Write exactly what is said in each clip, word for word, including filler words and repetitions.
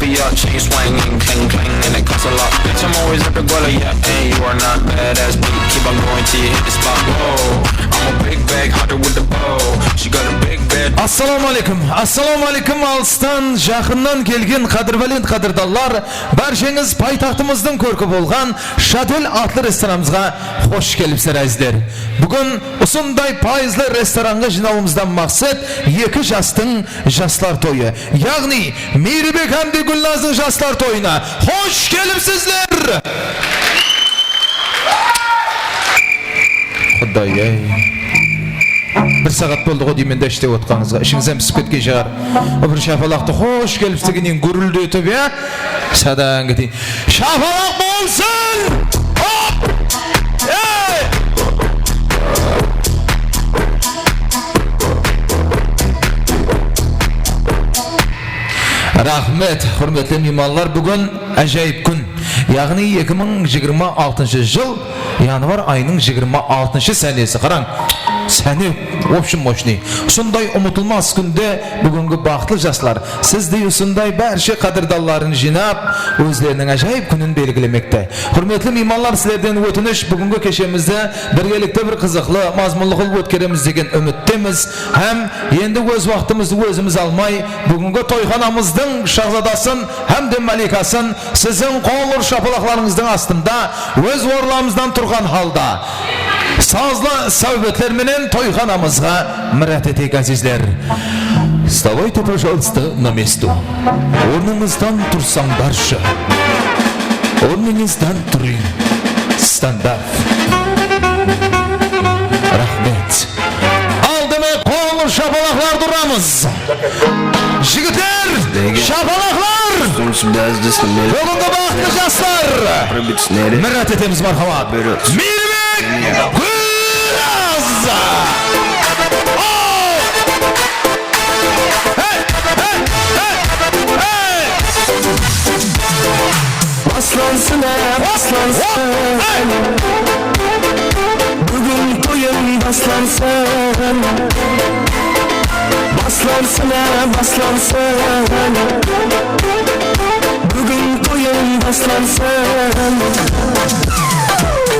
Your chain swinging, clang clang, and it costs a lot. Bitch, I'm always at the guala, yeah, and you are not badass beat. Keep on going till you hit the spot. Whoa, I'm a big bag hunter with the bow. She got a big bed. Assalawma aleykum, assalawma aleykum, alıstan, jaqınnan kelgen qádirbalent qádirdanlar, bársheńiz paytaxtımızdıń kórki bolǵan Shatel atlı restoranımızǵa xosh kelipsizler, ázizler. Búgin usınday payızlı restoranǵa jıynawımızdan maqset eki jastıń jaslar toyı, yaǵnıy Miyribek hám de Gúlnazdıń jaslar toyına xosh kelipsizler! Quday-áy. Bir saat boldı ǵo deymen de, ishlep otqanıńızǵa. Ishińiz hám pisip ketken shıǵar. Bir shapalaqtı xosh kelipsizler degen gúrildetip, ya? Sadań keteyin. Shapalaq bolsın! Hop! Ey! Raxmet, húrmetli miymanlar, búgin ájayıp kún. Yaǵnıy eki mıń jigirma altınshı jıl, yanvar ayınıń jigirma altınshı sánesi. Qarań, sáne, в общем, мощный. Usınday umıtılmas kúnde búgingi baxıtlı jaslar sizdey usınday bárshe qádirdanların jıynap, ózleriniń ájayıp kúnin belgilemekte. Húrmetli miymanlar, sizlerden ótinish, búgingi keshemizdi birgelikte bir qızıqlı, mazmunlı qılıp ótkeremiz degen úmittemiz. Hám endi óz waqtımızdı ózimiz almay, búgingi toyxanamızdıń shahzadasın hám de malikasın siziń qol ur shapalaqlarıńızdıń astında óz orınlarımızdan turǵan halda sazlı sáwbetler menen toyxanamızǵa mirát eteyik, ázizler. Вставайте, пожалуйста, на место. Ornıńızdan tursań, barsha. Ornıńızdan turıń. Standart. Raxmet. Al, demek, qol ur shapalaqlardı uramız. Jigitler, shapalaqlar! Búgingi baxıtlı jaslar! Mirát etemiz, marhamat. Miyribek Gúlnaz! Al! Hey, hey, hey, hey! Baslansın, á, baslansın. Búgin toyım baslansın. Baslansın, á, baslansın. Búgin toyım baslansın.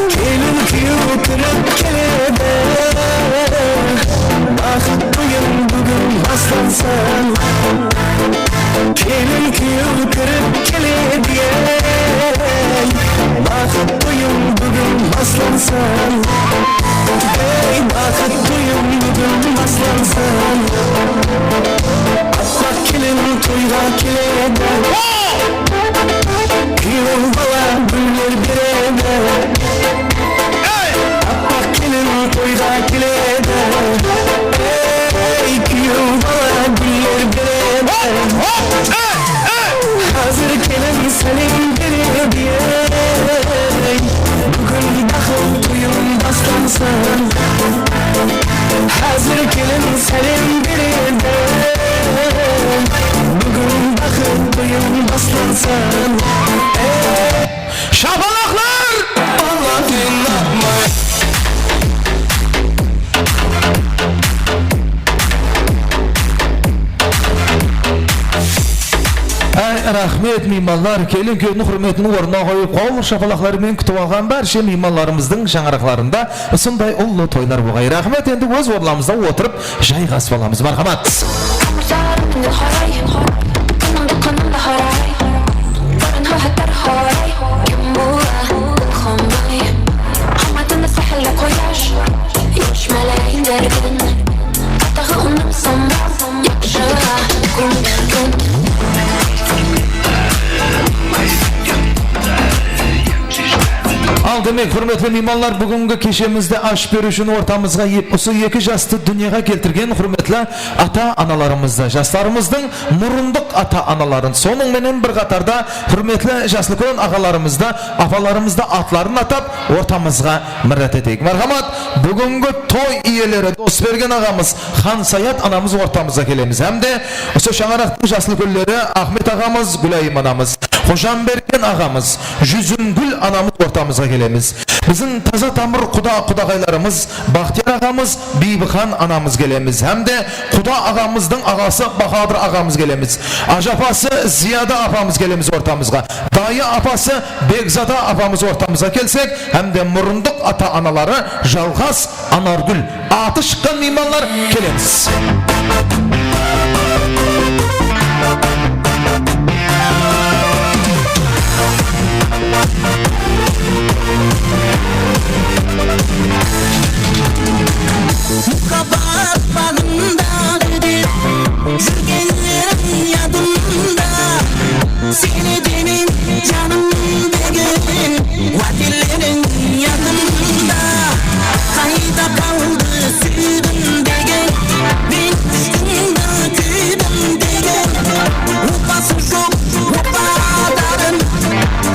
Kelin kúyew kirip keledi. Baxıt toyım búgin baslansın. Kelin kúyew kirip keledi, ey, baxıt toyım búgin baslansın. Ey, baxıt toyım búgin baslansın. Appaq kelin toyǵa keledi. Kúyew bala gúller beredi. Appaq kelin toyǵa keledi. Ey, kúyew bala gúller beredi. Házir kelin sálem beredi, ey. Búgin baxıt toyım baslansın. Házir kelin sálem beredi, ey. Búgin baxıt toyım baslansın. Ey. Shapalaqlar! Áy, raxmet, miymanlar! Kelin kúyewdiń húrmetin ornına qoyıp, qol shapalaqları menen kútip alǵan bárshe miymanlarımızdıń shańaraqlarında usınday ullı toylar bolǵay. Raxmet, endi óz orınlarımızda otırıp, jayǵasıp alamız. Marhamat! Qamırsaǵarım menen haray, qınımdı qınımda haray, barın háttár haray, kim bula ulxanbay, qambatında sáhilde quyash, yosh máláyin bergin, ataǵı unım sambal, yaqshı kún bergin. Al, demek, húrmetli miymanlar, búgingi keshemizdi ashıp beriw ushın ortamızǵa ep-, usı eki jastı dúnyaǵa keltirgen húrmetli ata-analarımızdı, jaslarımızdıń murındıq ata-analарын, sonıń menen bir qatarda húrmetli jaslıkúlken aǵalarımızdı, apalarımızdı atların atap ortamızǵa mirát eteyik. Marhamat, búgingi toy iyeleri Dosbergen aǵamız, Xansayat anamız ortamızǵa kelemiz hám de usı shańaraqtıń jaslıkúlkenleri Axmet aǵamız, Gúlayım anamız. Xojanbergen aǵamız, Júzimgúl anamız ortamızǵa kelemiz. Biziń taza tamır quda-qudaǵaylarımız, Baxtiyar aǵamız, Biybixan anamız kelemiz. Hám de quda aǵamızdıń aǵası Bahadır aǵamız kelemiz. Ajapası Ziyada apamız kelemiz ortamızǵa. Dayı apası Begzada apamız ortamızǵa kelsek, hám de murındıq ata-anaları jalǵas Anargúl atı shıqqan miymanlar kelemiz. Muhabbat baǵındaǵıdek júrgenleriń yadımda. Seni de men janım degen wádeleriń yadımda. Qayda qaldı súydim degen, men ushqındı kúydim degen. Opası joq, opa ataǵın,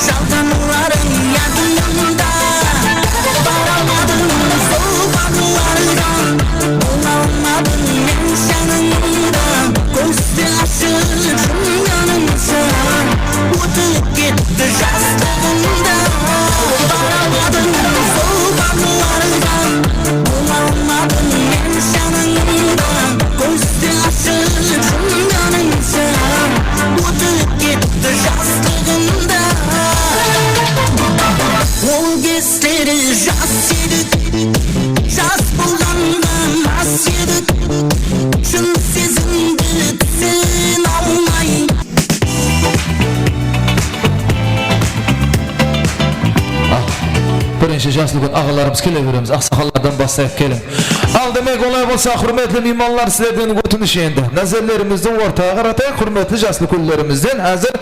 jalqanlarıń yadımda. Bara almadım sol baǵlarǵa, bola almadım men janıńda. Kózdi ashıp jumǵanımsha ótip ketti jaslıǵımda. Bara almadım sol baǵlarǵa, bola almadım men janıńda. Kózdi ashıp jumǵanımsha ótip ketti jaslıǵımda. Ol gezleri jas edik, jas bolǵanǵa mas edik. Shın sezimdi túsine almay. Ah, birinshi jaslı kún aǵalarımız kele beremiz. Aqsaqallardan baslayıq, keliń. Al, demek, olay bolsa, húrmetli miymanlar, sizlerden ótinish endi. Názerlerimizdi ortaǵa qaratayıq, húrmetli jaslı kúnlerimizden házir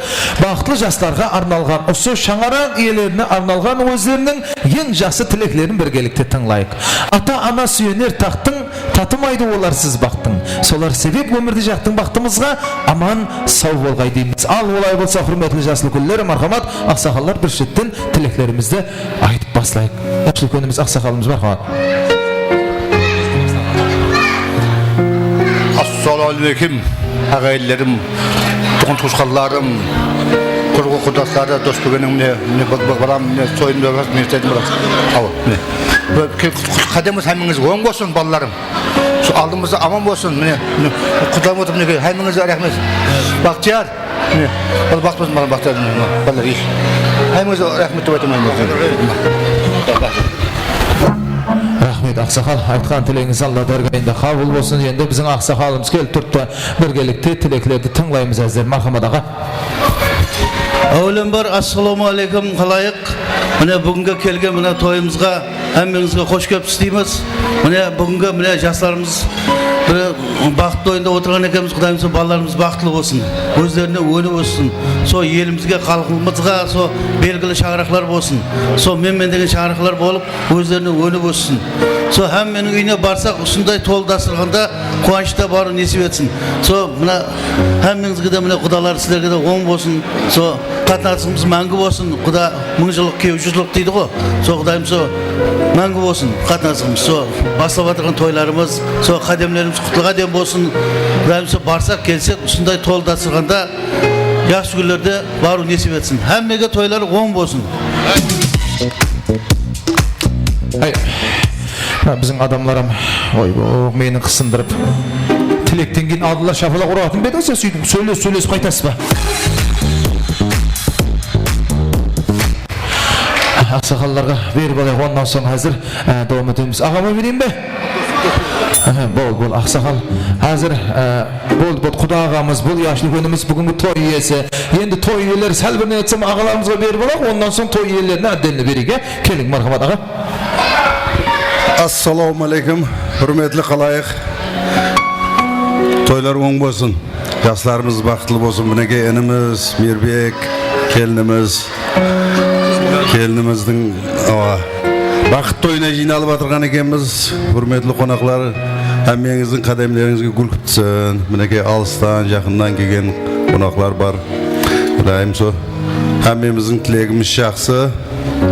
baxıtlı jaslarǵa arnalǵan, usı shańaraq iyelerine arnalǵan ózleriniń eń jaqsı tileklerin birgelikte tıńlayıq. Ata-ana súyener taxtıń, tatımaydı olarsız baxtıń. Solar sebep ómirdi jaqtıń baxtımızǵa, aman, saw bolǵay deymiz. Al, olay bolsa, húrmetli jaslı kúnler, marhamat, aqsaqallar, bir shetten tileklerimizdi aytıp baslayıq. Jaqsı úlkenimiz, aqsaqalımız, marhamat. Assalawma aleykum, aǵayinlerim, tuwın-tuwısqanlarım, qurǵı-qurdasları, dos-kógenim, mine, mine, ba-, ba-, balam, mine, toyın da bar, mine, dedim, balam. Awa, mine. Bir ke-, qádemimiz hámmeńiz oń bolsın, balalarım. Sol aldımızda aman bolsın, mine, mine, qudam otır, minekey, hámmeńizge raxmet. Baxtiyar, mine, bala baxıt bolsın, bala baxtiyar, mine, balalar, iy. Hámmeńizge raxmet dep aytaman, mine. Raxmet, aqsaqal, aytqan tilegińiz Alla dárgayında qabıl bolsın. Endi biziń aqsaqalımız kelip turıptı, birgelikte tileklerdi tıńlaymız házir. Marhamat, aǵa. Áwelen bir, assalawma aleykum, qalayıq? Mine, búgingi kelgen mine toyımızǵa hámmeńizge xosh kelipsiz deymiz. Mine, búgingi mine jaslarımız bir baxıtlı oyında otırǵan ekenbiz. Qudayım, sol balalarımız baxıtlı bolsın. Ózlerine ónip óssin. Sol elimizge, xalqımızǵa sol belgili shańaraqlar bolsın. Sol men-men degen shańaraqlar bolıp, ózlerine ónip óssin. Sol hámmeniń úyine barsaq, usınday tolı dasturxanda quwanıshta barıw nesip etsin. Sol mına hámmeńizge de mine qudalar sizlerge de oń bolsın. Sol qatnasıǵımız máńgi bolsın. Quda mıń jıllıq, kúyew júz jıllıq deydi ǵo. Sol Qudayım sol máńgi bolsın qatnasıǵımız. Sol baslap atırǵan toylarımız, sol qádemlerimiz qutlı qádem bolsın. Qudayım sol barsaq, kelsek, usınday tolı dasturxanda jaqsı kúnlerde barıw nesip etsin. Hámmege toylar oń bolsın. Ay, mına biziń adamlar hám, oy, bo, meni qısındırıp. Tilekten keyin aldılar, shapalaq uratuǵın ba edińiz ya, sóytip sóylesip, sóylesip qaytasız ba? Aqsaqallarǵa berip alayıq, onnan soń házir, e, dawam etemiz. Aǵama bereyin be? Aha, bol, bol, aqsaqal. Házir, e, bol, bol, quda aǵamız, bol, jaqsı úlkenimiz, búgingi toy iyesi. Endi toy iyeleri sál bir ne etsem, aǵalarımızǵa berip alayıq, onnan soń toy iyelerine áddenli bereyik, e? Keliń, marhamat, aǵa. Assalawma aleykum, húrmetli qalayıq. Toylar oń bolsın. Jaslarımız baxıtlı bolsın. Minekey, inimiz Mirbek, kelinimiz, kelinimizdiń, awa, baxıt toyına jıynalıp atırǵan ekenbiz. Húrmetli qonaqlar, hámmeńizdiń qádemlerińizge gúl kúpti. Minekey, alıstan, jaqınnan kelgen qonaqlar bar. Ilayım, sol hámmemizdiń tilegimiz jaqsı.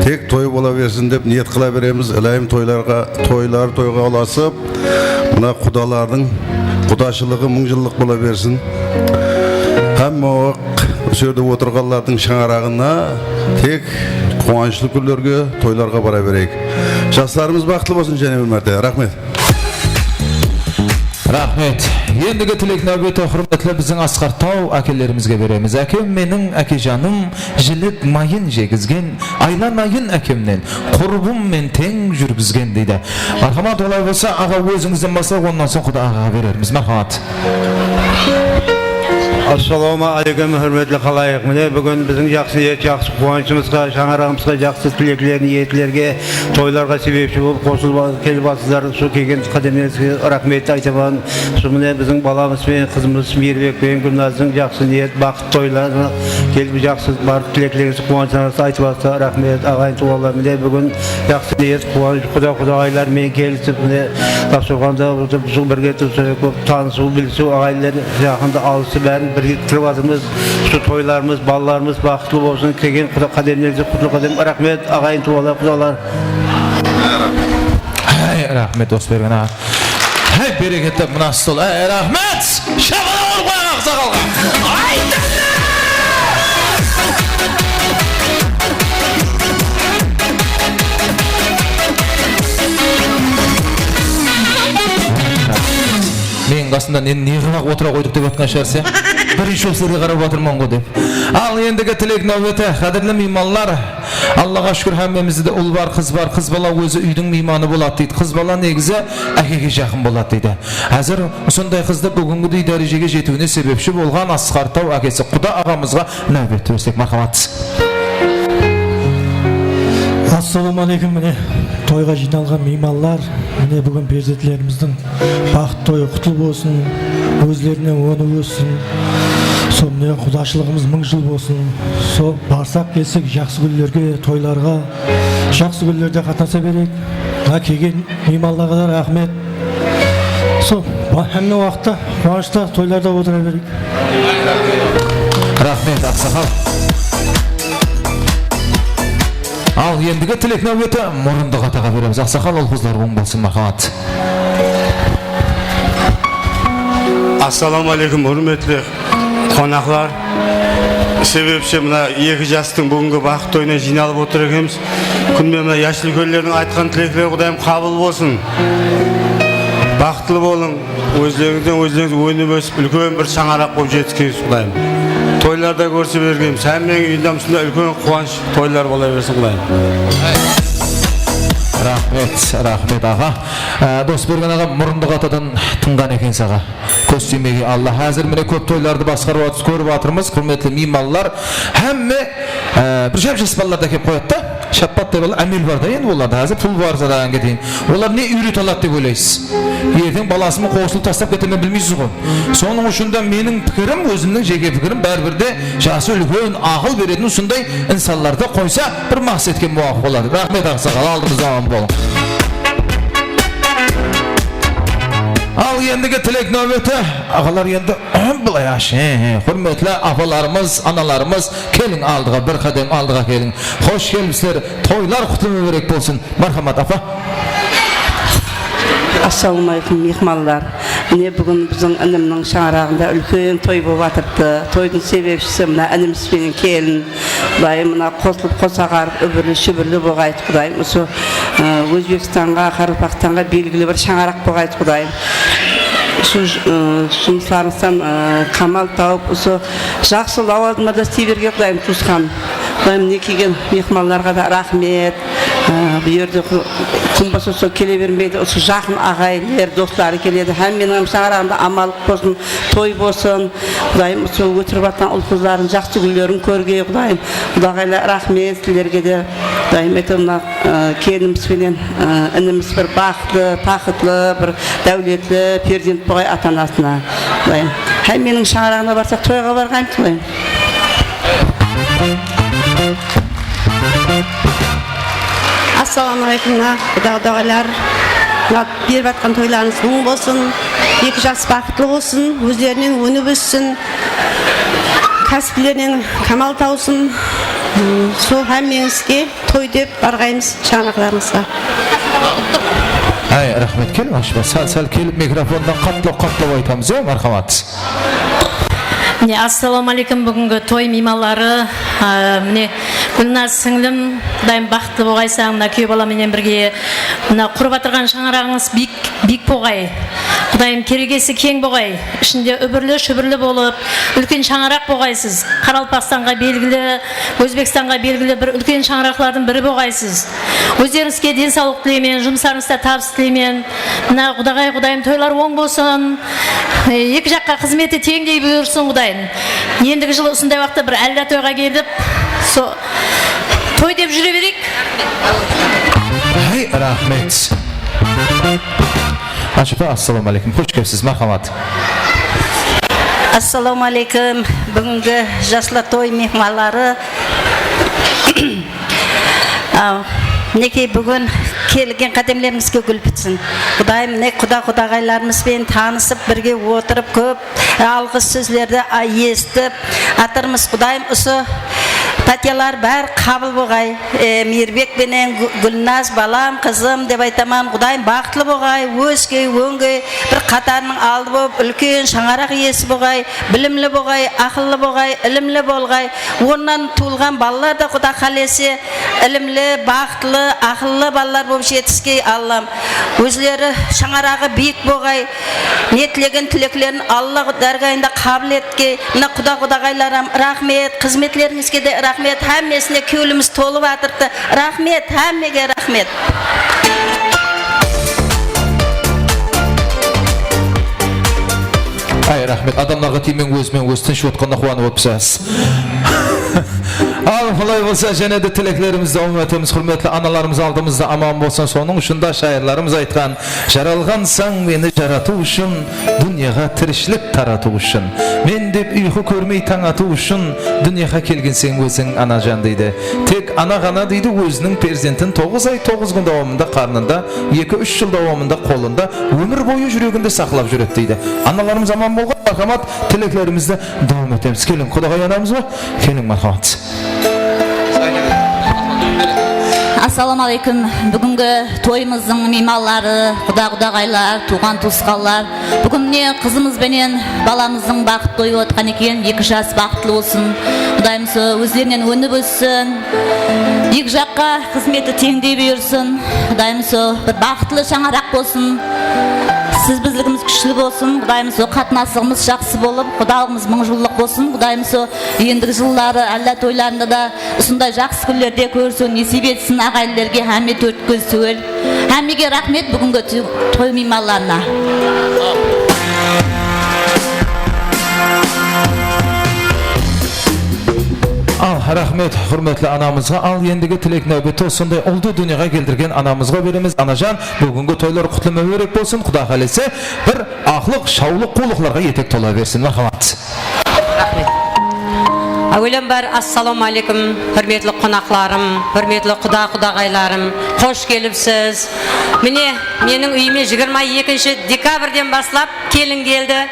Tek toy bola bersin dep niyet qıla beremiz. Ilayım, toylarǵa, toylar toyǵa ulasıp, mına qudalardıń qudashılıǵı mıń jıllıq bola bersin. Hámme o-, Usı jerde otırǵanlardıń shańaraǵına tek quwanıshlı kúnlerge, toylarǵa bara bereyik. Jaslarımız baxıtlı bolsın jáne bir márte. Raxmet. Raxmet. Endigi tilek náwbeti húrmetli biziń Asqar Taw ákelerimizge beremiz. Ákem meniń, ákejanım, jilip mayın jegizgen, aylanayın ákemnen, qurbım men teń júrgizgen, deydi. Marhamat, olay bolsa, aǵa, ózińizden baslayıq, onnan soń Quda aǵaǵa berermiz. Marhamat. Assalawma áleykum, húrmetli xalayıq. Mine, búgin biziń jaqsı niyet, jaqsı quwanıshımızǵa, shańaraǵımızǵa jaqsı tilekler, niyetlerge, toylarǵa sebepshi bolıp qosılıp al-, kelip alsızlar. Usı kelgen qádemlerińizge raxmet aytaman. Usı mine biziń balamız benen qızımız Miyirbek penen Gúlnazdıń jaqsı niyet, baxıt toylarına kelip jaqsı barıp tileklerińizdi, quwanıshlarıńızdı aytıp atsa, raxmet, aǵayin tuwralar. Mine búgin jaqsı niyet, quwanısh, quda-qudagaylar menen kelisip, mine dasturxanda otırıp, usı birge turıp, kóp tanısıw, bilisiw, aǵayinler jaqındı, alıstı bárin biriktirip atırmız. Usı toylarımız, balalarımız baxıtlı bolsın, kelgen quda qádemlerińizde qutlı qádem. Raxmet, aǵayin tuwralar, qudalar. Háy, raxmet, Dosbergen aǵa. Háy, bereketli, mına stol. Háy, raxmet! Shabalar urıp qoyıń aqsaqalǵa. Aytın! Meniń qasımda ne, ne qılaq otıra qoydıq dep atqan shıǵarsız, ya? Birinshi bolıp sizlerge qarap atırman ǵoy dep. Al, endigi tilek náwbeti, qádirli miymanlar. Allaǵa shúkir, hámmemizde de ul bar, qız bar. Qız bala ózi úydiń miymanı boladı deydi. Qız bala negizi ákege jaqın boladı deydi. Házir usınday qızdı búgingidey dárejege jetiwine sebepshi bolǵan Asqar Taw ákesi Quda aǵamızǵa náwbet bersek, marhamat. Assalawma áleykum, mine, toyǵa jıynalǵan miymanlar, mine, búgin perzentlerimizdiń baxıt toyı qutlı bolsın, ózlerinen onı óssin. Sol mine, qudashılıǵımız mıń jıl bolsın. Sol barsaq kelsek jaqsı kúnlerge, toylarǵa, jaqsı kúnlerde qatnasa bereyik. Mına kelgen miymanlarǵa da raxmet. Sol, ba-, hámme waqıtta quwanıshta, toylarda otıra bereyik. Raxmet, aqsaqal. Al, endigi tilek náwbeti Murındıq ataǵa beremiz. Aqsaqal, ol-qızlar oń bolsın, marhamat. Assalawma áleykum, húrmetli qonaqlar. Sebepshi mına eki jastıń búgingi baxıt toyına jıynalıp otır ekenbiz. Kúnbe mına jas úlkenlerdiń aytqan tilekleri, Qudayım, qabıl bolsın. Baxıtlı bolıń. Ózlerińizden ózlerińiz ónip ósip, úlken bir shańaraq bolıp jetiskeysiz, Qudayım. Toylarda kórse bergenbiz. Hámmeniń úyinde usınday úlken quwanısh toylar bola bersin, Qudayım. Raxmet, raxmet, aǵa. Á, Dosbergen aǵa, Murındıq atadan tıńǵan ekenseń, aǵa. Kóz tiymegey, Alla. Házir mine kóp toylardı basqarıp atırmız, kórip atırmız, húrmetli miymanlar. Hámme, á, bir jap-jas balalardı ákep qoyadı da. Shappat dep bala, ámel bar da endi olarda. Házir pul bar, zadadan keteyin. Olar ne úyrete aladı dep oylaysız? Erteń balasımın qosılıp taslap ketemen bilmeysiz ǵoy. Sonıń ushın da meniń pikirim, ózimniń jeke pikirim, báribir de jası úlken, aqıl beretin usınday insanlardı qoysa, bir maqsetke muwapıq boladı. Raxmet, aqsaqal, aldımızda aman bolıń. Al, endigi tilek náwbeti. Aǵalar, endi bılay ash, he, he. Húrmetli apalarımız, analarımız, keliń aldıǵa, bir qádem aldıǵa keliń. Xosh kelipsizler, toylar qutlı múbárek bolsın. Marhamat, apa. Assalawma áleykum, miymanlar. Mine, búgin biziń inimniń shańaraǵında úlken toy bolıp atırıptı. Toydıń sebepshisi mına inimiz benen kelin. Qudayım, mına qosılıp qosa ǵarıp, úbirli-shúbirli bolǵaydı, Qudayım. Usı, ı, Ózbekstanǵa, Qaraqalpaqstanǵa belgili bir shańaraq bolǵaydı, Qudayım. Usı, ı, jumıslarıńızdan, ı, kamal tawıp, usı jaqsı lawazımlarda isley bergey, Qudayım, tuwısqan. Qudayım, mine kelgen miymanlarǵa da raxmet. Aa, bul jerde qu-, qum basa sol kele bermeydi. Usı jaqın aǵayinler, dosları keledi. Hámmeniń shańaraǵında amanlıq bolsın, toy bolsın. Qudayım, usı ótirip atırǵan ul-qızlardıń jaqsı kúnlerin kórgey, Qudayım. Qudaǵaylar, raxmet sizlerge de. Qudayım, áytewir, mına, aa, kelinimiz benen, aa, inimiz bir baxıtlı, taxıtlı, bir dáwletli perzent bolǵay ata-anasına. Qudayım, hámmeniń shańaraǵına barsaq, toyǵa barǵaymız, Qudayım. Assalawma áleykum, mına quda-qudaǵaylar. Mına berip atqan toylarıńız mıń bolsın. Eki jas baxıtlı bolsın, ózlerinen ónip óssin. Kásiplerinen kamal tawsın. Sol hámmeńizge toy dep barǵaymız shańaraqlarıńızǵa. Áy, raxmet, keliń, Ashıba. Sál, sál kelip mikrofondan qatlap, qatlap aytamız, ya, marhamat. Mine, assalawma aleykum, búgingi toy miymanları. Á, mine, Gúlnaz sińlim, Qudayım baxıtlı bolǵaysań, mına kúyew bala menen birge. Mına qurıp atırǵan shańaraǵıńız biyik, biyik bolǵay. Qudayım keregesi keń bolǵay. Ishinde úbirli-shúbirli bolıp, úlken shańaraq bolǵaysız. Qaraqalpaqstanǵa belgili, Ózbekstanǵa belgili bir úlken shańaraqlardıń biri bolǵaysız. Ózlerińizge densawlıq tileymen, jumıslarıńızda tabıs tileymen. Mına, Qudaǵay, Qudayım, toylar oń bolsın. E, eki jaqqa xızmeti teńdey buyırsın, Qudayım. Endigi jılı usınday waqıtta bir álla toyǵa kelip, so, toy dep júre bereyik. Háy, raxmet. Ashıpa, assalawma aleykum. Xosh kelipsiz, márhamat. Assalawma aleykum. Búgingi jaslar toy miymanları. Aw, minekey, búgin kelgen qádemlerińizge gúl pitsin. Qudayım, mine, quda-qudaǵaylarımız benen tanısıp, birge otırıp, kóp alǵıs sózlerdi, a, esitip atırmız. Qudayım, usı pátiyalar bári qabıl bolǵay. E, Miyirbek penen Gú-, Gúlnaz, balam, qızım dep aytaman. Qudayım, baxıtlı bolǵay, ósgey, óngey, bir qatarınıń aldı bolıp, úlken shańaraq iyesi bolǵay, bilimli bolǵay, aqıllı bolǵay, ilimli bolǵay. Onnan tuwılǵan balalar da, Quda qálese, ilimli, baxıtlı, aqıllı balalar bolıp jetiskey, Allam. Ózleri shańaraǵı biyik bolǵay, ne tilegen tileklerin Alla dárgayında qabıl etkey. Mına quda-qudaǵaylaram, raxmet, xızmetlerińizge de raxmet, hámmesine kewlimiz tolıp atırıptı. Raxmet, hámmege raxmet. Ay, raxmet. Adamlarǵa tiymeń, ózime, óz tınısh otqanına quwanıp otırsańız. Al, qolay bolsa, jáne de tileklerimizdi dawam etemiz. Húrmetli analarımız aldımızda aman bolsın. Sonıń ushın da shayırlarımız aytqan, "Jaralǵansań meni jaratıw ushın, dúnyaǵa tirishilik taratıw ushın. Men dep uyqı kórmey tań atıw ushın, dúnyaǵa kelgenseń óziń, anajan", deydi. Tek ana ǵana, deydi, óziniń perzentin toǵız ay, toǵız kún dawamında qarnında, eki-úsh jıl dawamında qolında, ómir boyı júreginde saqlap júredi, deydi. Analarımız aman bolǵay, márhamat, tileklerimizdi dawam etemiz. Keliń, qudaǵay anamız ba? Keliń, márhamat. Assalawma aleykum. Búgingi toyımızdıń miymanları, quda-qudaǵaylar, tuwǵan-tuwısqanlar. Búgin mine qızımız benen balamızdıń baxıt toyı otqan eken. Eki jas baxıtlı bolsın. Qudayım sol ózlerinen ónip óssin. Eki jaqqa xızmeti teńdey buyırsın. Qudayım sol bir baxıtlı shańaraq bolsın. Siz bizligimiz kúshli bolsın. Qudayım sol qatnasıǵımız jaqsı bolıp, qudalıǵımız mıń jıllıq bolsın. Qudayım sol endigi jılları álla toylarında da usınday jaqsı kúnlerde kóriwin nesiyp etsin aǵayinlerge, hámme tórt kóz túwel. Hámmege raxmet búgingi to-, toy miymanlarına. Al, raxmet, húrmetli anamızǵa. Al, endigi tilek náwbetti usınday uldı dúnyaǵa keltirgen anamızǵa beremiz. Anajan, búgingi toylar qutlı múbárek bolsın. Quda qálese, bir aqlıq, shawlıq, quwlıqlarǵa etek tola bersin. Márhamat. Raxmet. Áwelem bar, assalawma aleykum, húrmetli qonaqlarım, húrmetli quda-qudaǵaylarım, xosh kelipsiz. Mine, meniń úyime jigirma ekinshi dekabrden baslap kelin keldi.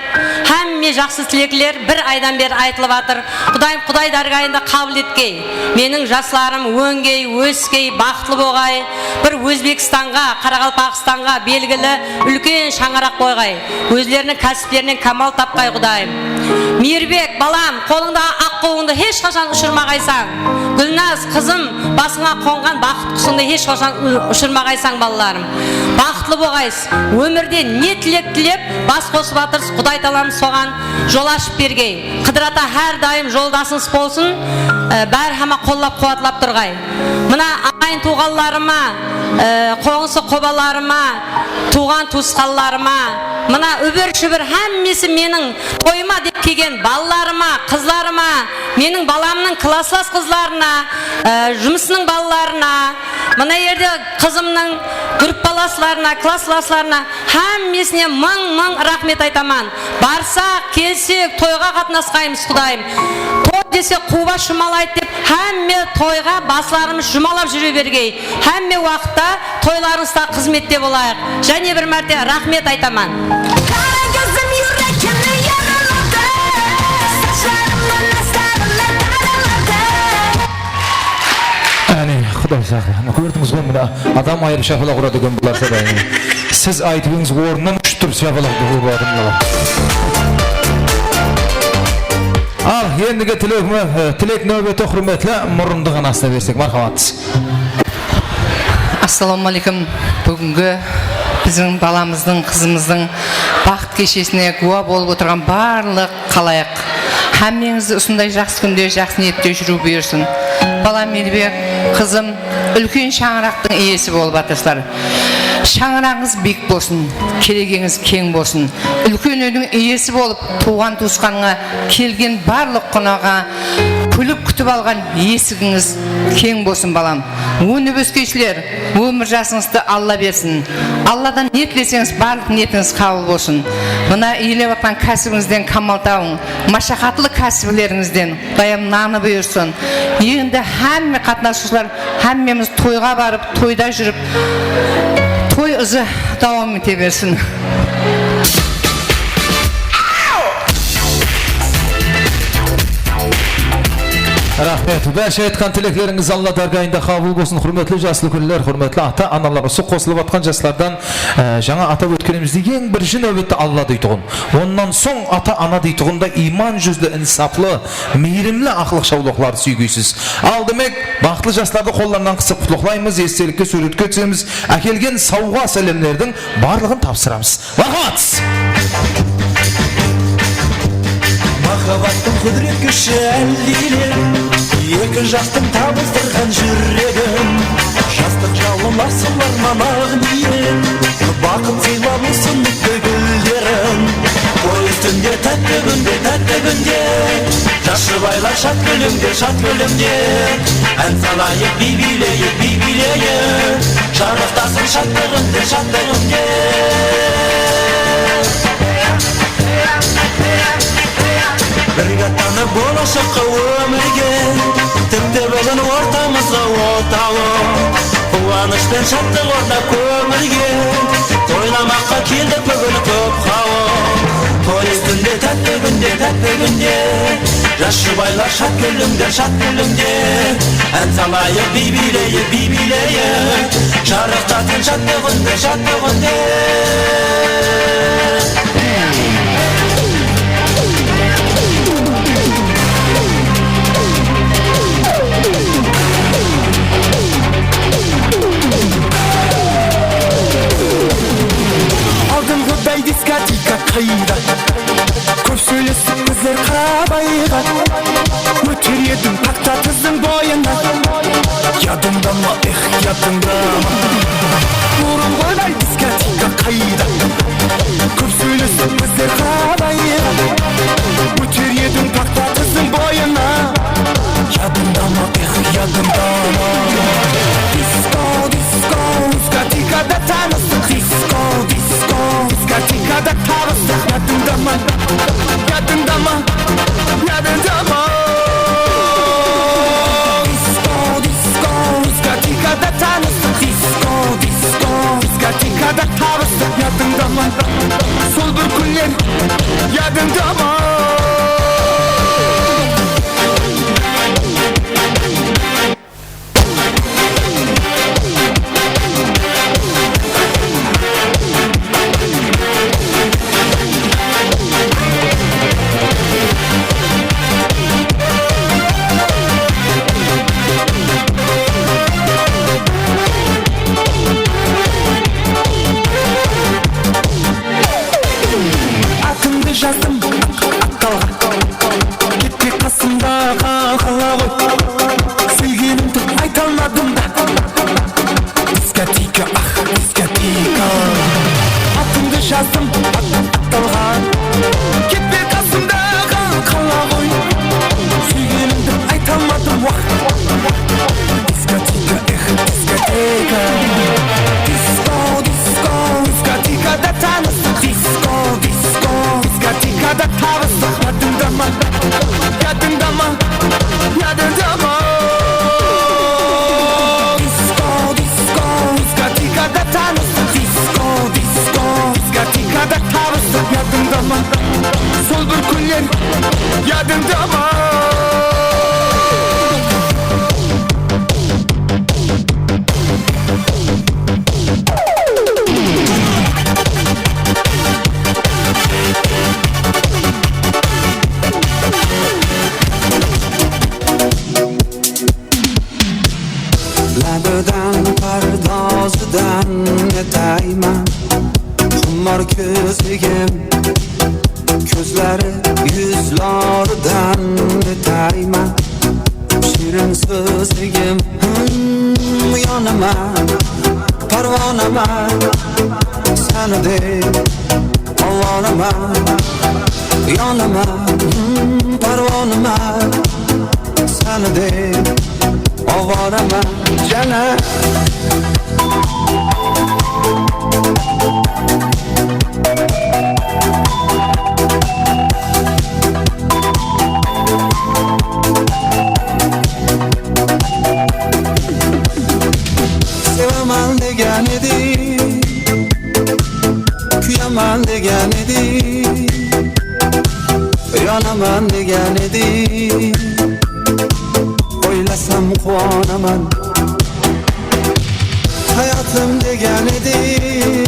Hámme jaqsı tilekler bir aydan beri aytılıp atır. Qudayım, Quday dárgayında qabıl etkey. Meniń jaslarım óngey, óskey, baxıtlı bolǵay. Bir Ózbekstanǵa, Qaraqalpaqstanǵa belgili úlken shańaraq qoyǵay. Ózleriniń kásiplerinen kámal tapqay, Qudayım. Miyirbek, balam, qolıńdaǵı aq quwıńdı hesh qashan ushırmaǵaysań. Gúlnaz, qızım, basıńa qonǵan baxıt qusıńdı hesh qashan u-, ushırmaǵaysań, balalarım. Baxıtlı bolǵaysız. Ómirde ne tilek tilep, bas qosıp atırsız, Quday taalam soǵan jol ashıp bergey. Qıdır ata hár dayım joldasıńız bolsın, e, bárhama qollap-quwatlap turǵay. Mına, aǵayin-tuwǵanlarıma, e, qońsı-qobalarıma, tuwǵan-tuwısqanlarıma, mına, úbir-shúbir hámmesi meniń toyıma dep kelgen balalarıma, qızlarıma, meniń balamnıń klasslas qızlarına, e, jumısınıń balalarına, mına jerde qızımnıń gruppalaslarına, klasslaslarına, hámmesine mıń-mıń raxmet aytaman. Barsaq, kelsek, toyǵa qatnasqaymız, Qudayım. Toy dese, quwba shumalaydı dep, hámme toyǵa baslarımız jumalap júre bergey. Hámme waqıtta toylarıńızda xızmette bolayıq. Jáne bir márte raxmet aytaman. Qara kózim júregimdi yaraladı, sashlarımnıń astarına taraladı. Áne, Quday saqlasın. Kórdińiz ǵoy, mine, adam ayırıp shapalaq uradı eken bular, Quday. Siz aytıp edińiz, ornınan ushıp turıp shapalaq urıp atır mınalar. Al, endigi tilek, e, tilek náwbeti, húrmetli murındı ǵana asına bersek, marhamat. Assalawma áleykum. Búgingi biziń balamızdıń, qızımızdıń baxıt keshesine gúwa bolıp otırǵan barlıq xalayıq, hámmeńizdi usınday jaqsı kúnde, jaqsı niyette júriw buyırsın. Balam Elbek, qızım, úlken shańaraqtıń iyesi bolıp atırsızlar. Shańaraǵıńız biyik bolsın, kelegeńiz keń bolsın. Úlken úydiń iyesi bolıp, tuwǵan-tuwısqanıńa kelgen barlıq qonaǵa kúlip kútip alǵan esigińiz keń bolsın, balam. Ónip óskenshiler, ómir jasıńızdı Alla bersin. Alladan ne tileseńiz, barlıq niyetińiz qabıl bolsın. Mına, iyelep atqan kásibińizden kamal tabıń, mashaqatlı kásiplerińizden. Qudayım nanı buyırsın. Endi hámme qatnasıwshılar, hámmemiz toyǵa barıp, toyda júrip, toy ızı dawam ete bersin. Raxmet. Bárshe aytqan tileklerińiz Alla dárgayında qabıl bolsın. Húrmetli jas úlkenler, húrmetli ata-analar, usı qosılıp atqan jaslardan, e, jańa atap ótkenimizdey, eń birinshi náwbette Alla deytuǵın. Onnan soń ata-ana deytuǵınday iyman júzli, insaplı, miyrimli aqlıq-shawlıqlardı súygiysiz. Al, demek, baxıtlı jaslardı qollarınan qısıp qutlıqlaymız, estelikke súwretke túsemiz, ákelgen sawǵa-sálemlerdiń barlıǵın tapsıramız. Marhamat! Mahabbattıń qúdiret kúshi álliyler, eki jastıń tabıstırǵan júregin. Jastıq jawın asılar manaǵ niyen, baxıt sıylap usın gúllerin. Toy ústinde tátti kúnde, tátti kúnde, jas jubaylar shad kúlińde, shad kúlińde. Án salayıq, biy biyleyik, biy biyleyik, jarıqtasın shadlıǵında, shadlıǵında. Birge atlanıp bolashaqqa ómirge, tipti búgin ortamızǵa ot alıp, quwanısh penen shadlıq ornap kómilge. Toylamaqqa keldik búgin kóp xawıp. Toy ústinde tátti kúnde, tátti kúnde, jas jubaylar shad kúlińde, shad kúlińde. Án salayıq, biy biyleyik, biy biyleyik, jarıqtasın shadlıǵında, shadlıǵında. Aldınǵıday diskotek Qıyda kóp sóylesip bizler Qarabayǵa. Óter ediń paxta tizdiń boyına. Yadıńda ma, ex, yadıńda ma? Burınǵıday diskotek Qıyda kóp sóylesip bizler Qarabayǵa. Óter ediń paxta tizdiń boyına. Yadıńda ma, ex, yadıńda ma? Disko, disko, diskotekada tanıstıq. Disko, disko, diskotekada tabıstıq. Yadıńda ma? Yadıńda ma? Yadıńda ma? Disko, disko, diskotekada tanıstıq. Disko, disko, diskotekada tabıstıq. Yadıńda ma? Sol bir kúnler yadıńda ma? Atımdı jazdım aqtalǵa. Ketpe qasımdaǵı qala ǵoy. Súygenimdi ayta almadım da. Diskotika, ah, diskotika. Atımdı jazdım aqtalǵa. Ketpe qasımdaǵı qala ǵoy. Súygenimdi ayta almadım, wah. Diskotika, eh, diskotika. Disko, disko, diskotekada tanıstıq. Disko, disko, diskotekada tabıstıq. Yadıńda ma? Yadıńda ma? Yadıńda ma? Disko, disko, diskotekada tanıstıq. Disko, disko, diskotekada tabıstıq. Yadıńda ma? Sol bir kúnler yadıńda ma? Qummar kózligim, kózleri yuzlaridan ótayman. Shirin sózligim, hmm, uyanaman, parvonaman, seni dep ovonaman. Uyanaman, hmm, parvonaman, seni dep ovonaman jana. Sevaman degen ediń, kúyaman degen ediń, uyanaman degen ediń. Oylasam quwanaman. Hayatım degen ediń,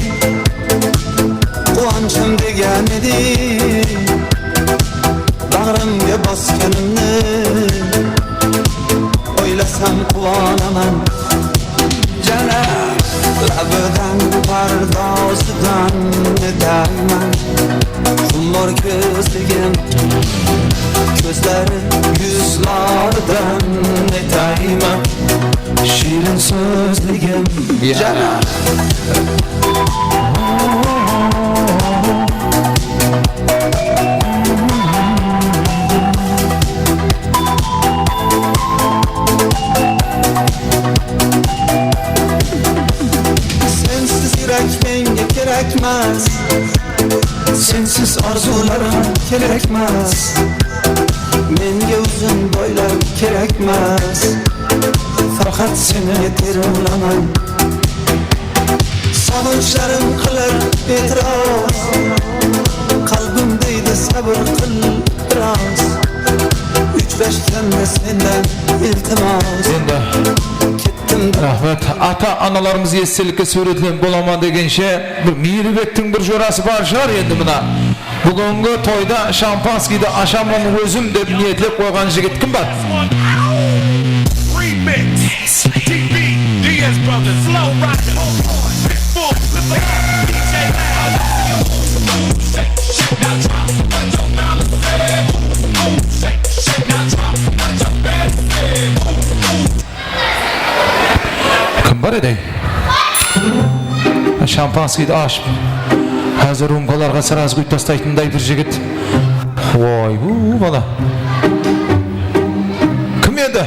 quwanıshım degen ediń. Baǵrımga bosganimni oylasam quwanaman. Jana labidan, pardozıdan ótayman. Qummar kózligim, kózleri yuzlaridan ótayman. Shirin sózligim, jana. Sensiz yurek menga kerakmas. Sensiz orzularım kerakmas. Menga uzun boylar kerakmas. Faqat seni yeter olaman. Sog'inchlarım qilar e'tiroz. Qalbim deydi, sabr qil biraz. Uchrashganda sendan iltimos. Endi ketdim. Raxmet. Ata-analarımız estelikke súwretlenip bolaman degenshe, bir Miyirbektiń bir jorası bar shıǵar endi mına. Búgingi toyda shampanskiydi ashaman ózim dep niyetlep qoyǵan jigit kim bar? Remix. D B, Diaz Brothers, Flow Rocker, Pitbull, Flip It Up, D J Loud. Shake, shake, now drop, what your mama say. Ooh, ooh, shake, shake, now drop, what your daddy say. Ooh, ooh. Kim bar edi? Shampanskiydi ashıp, házir rumkalarǵa srazı quyıp tastaytınday bir jigit. Oy, bu bala. Kim edi?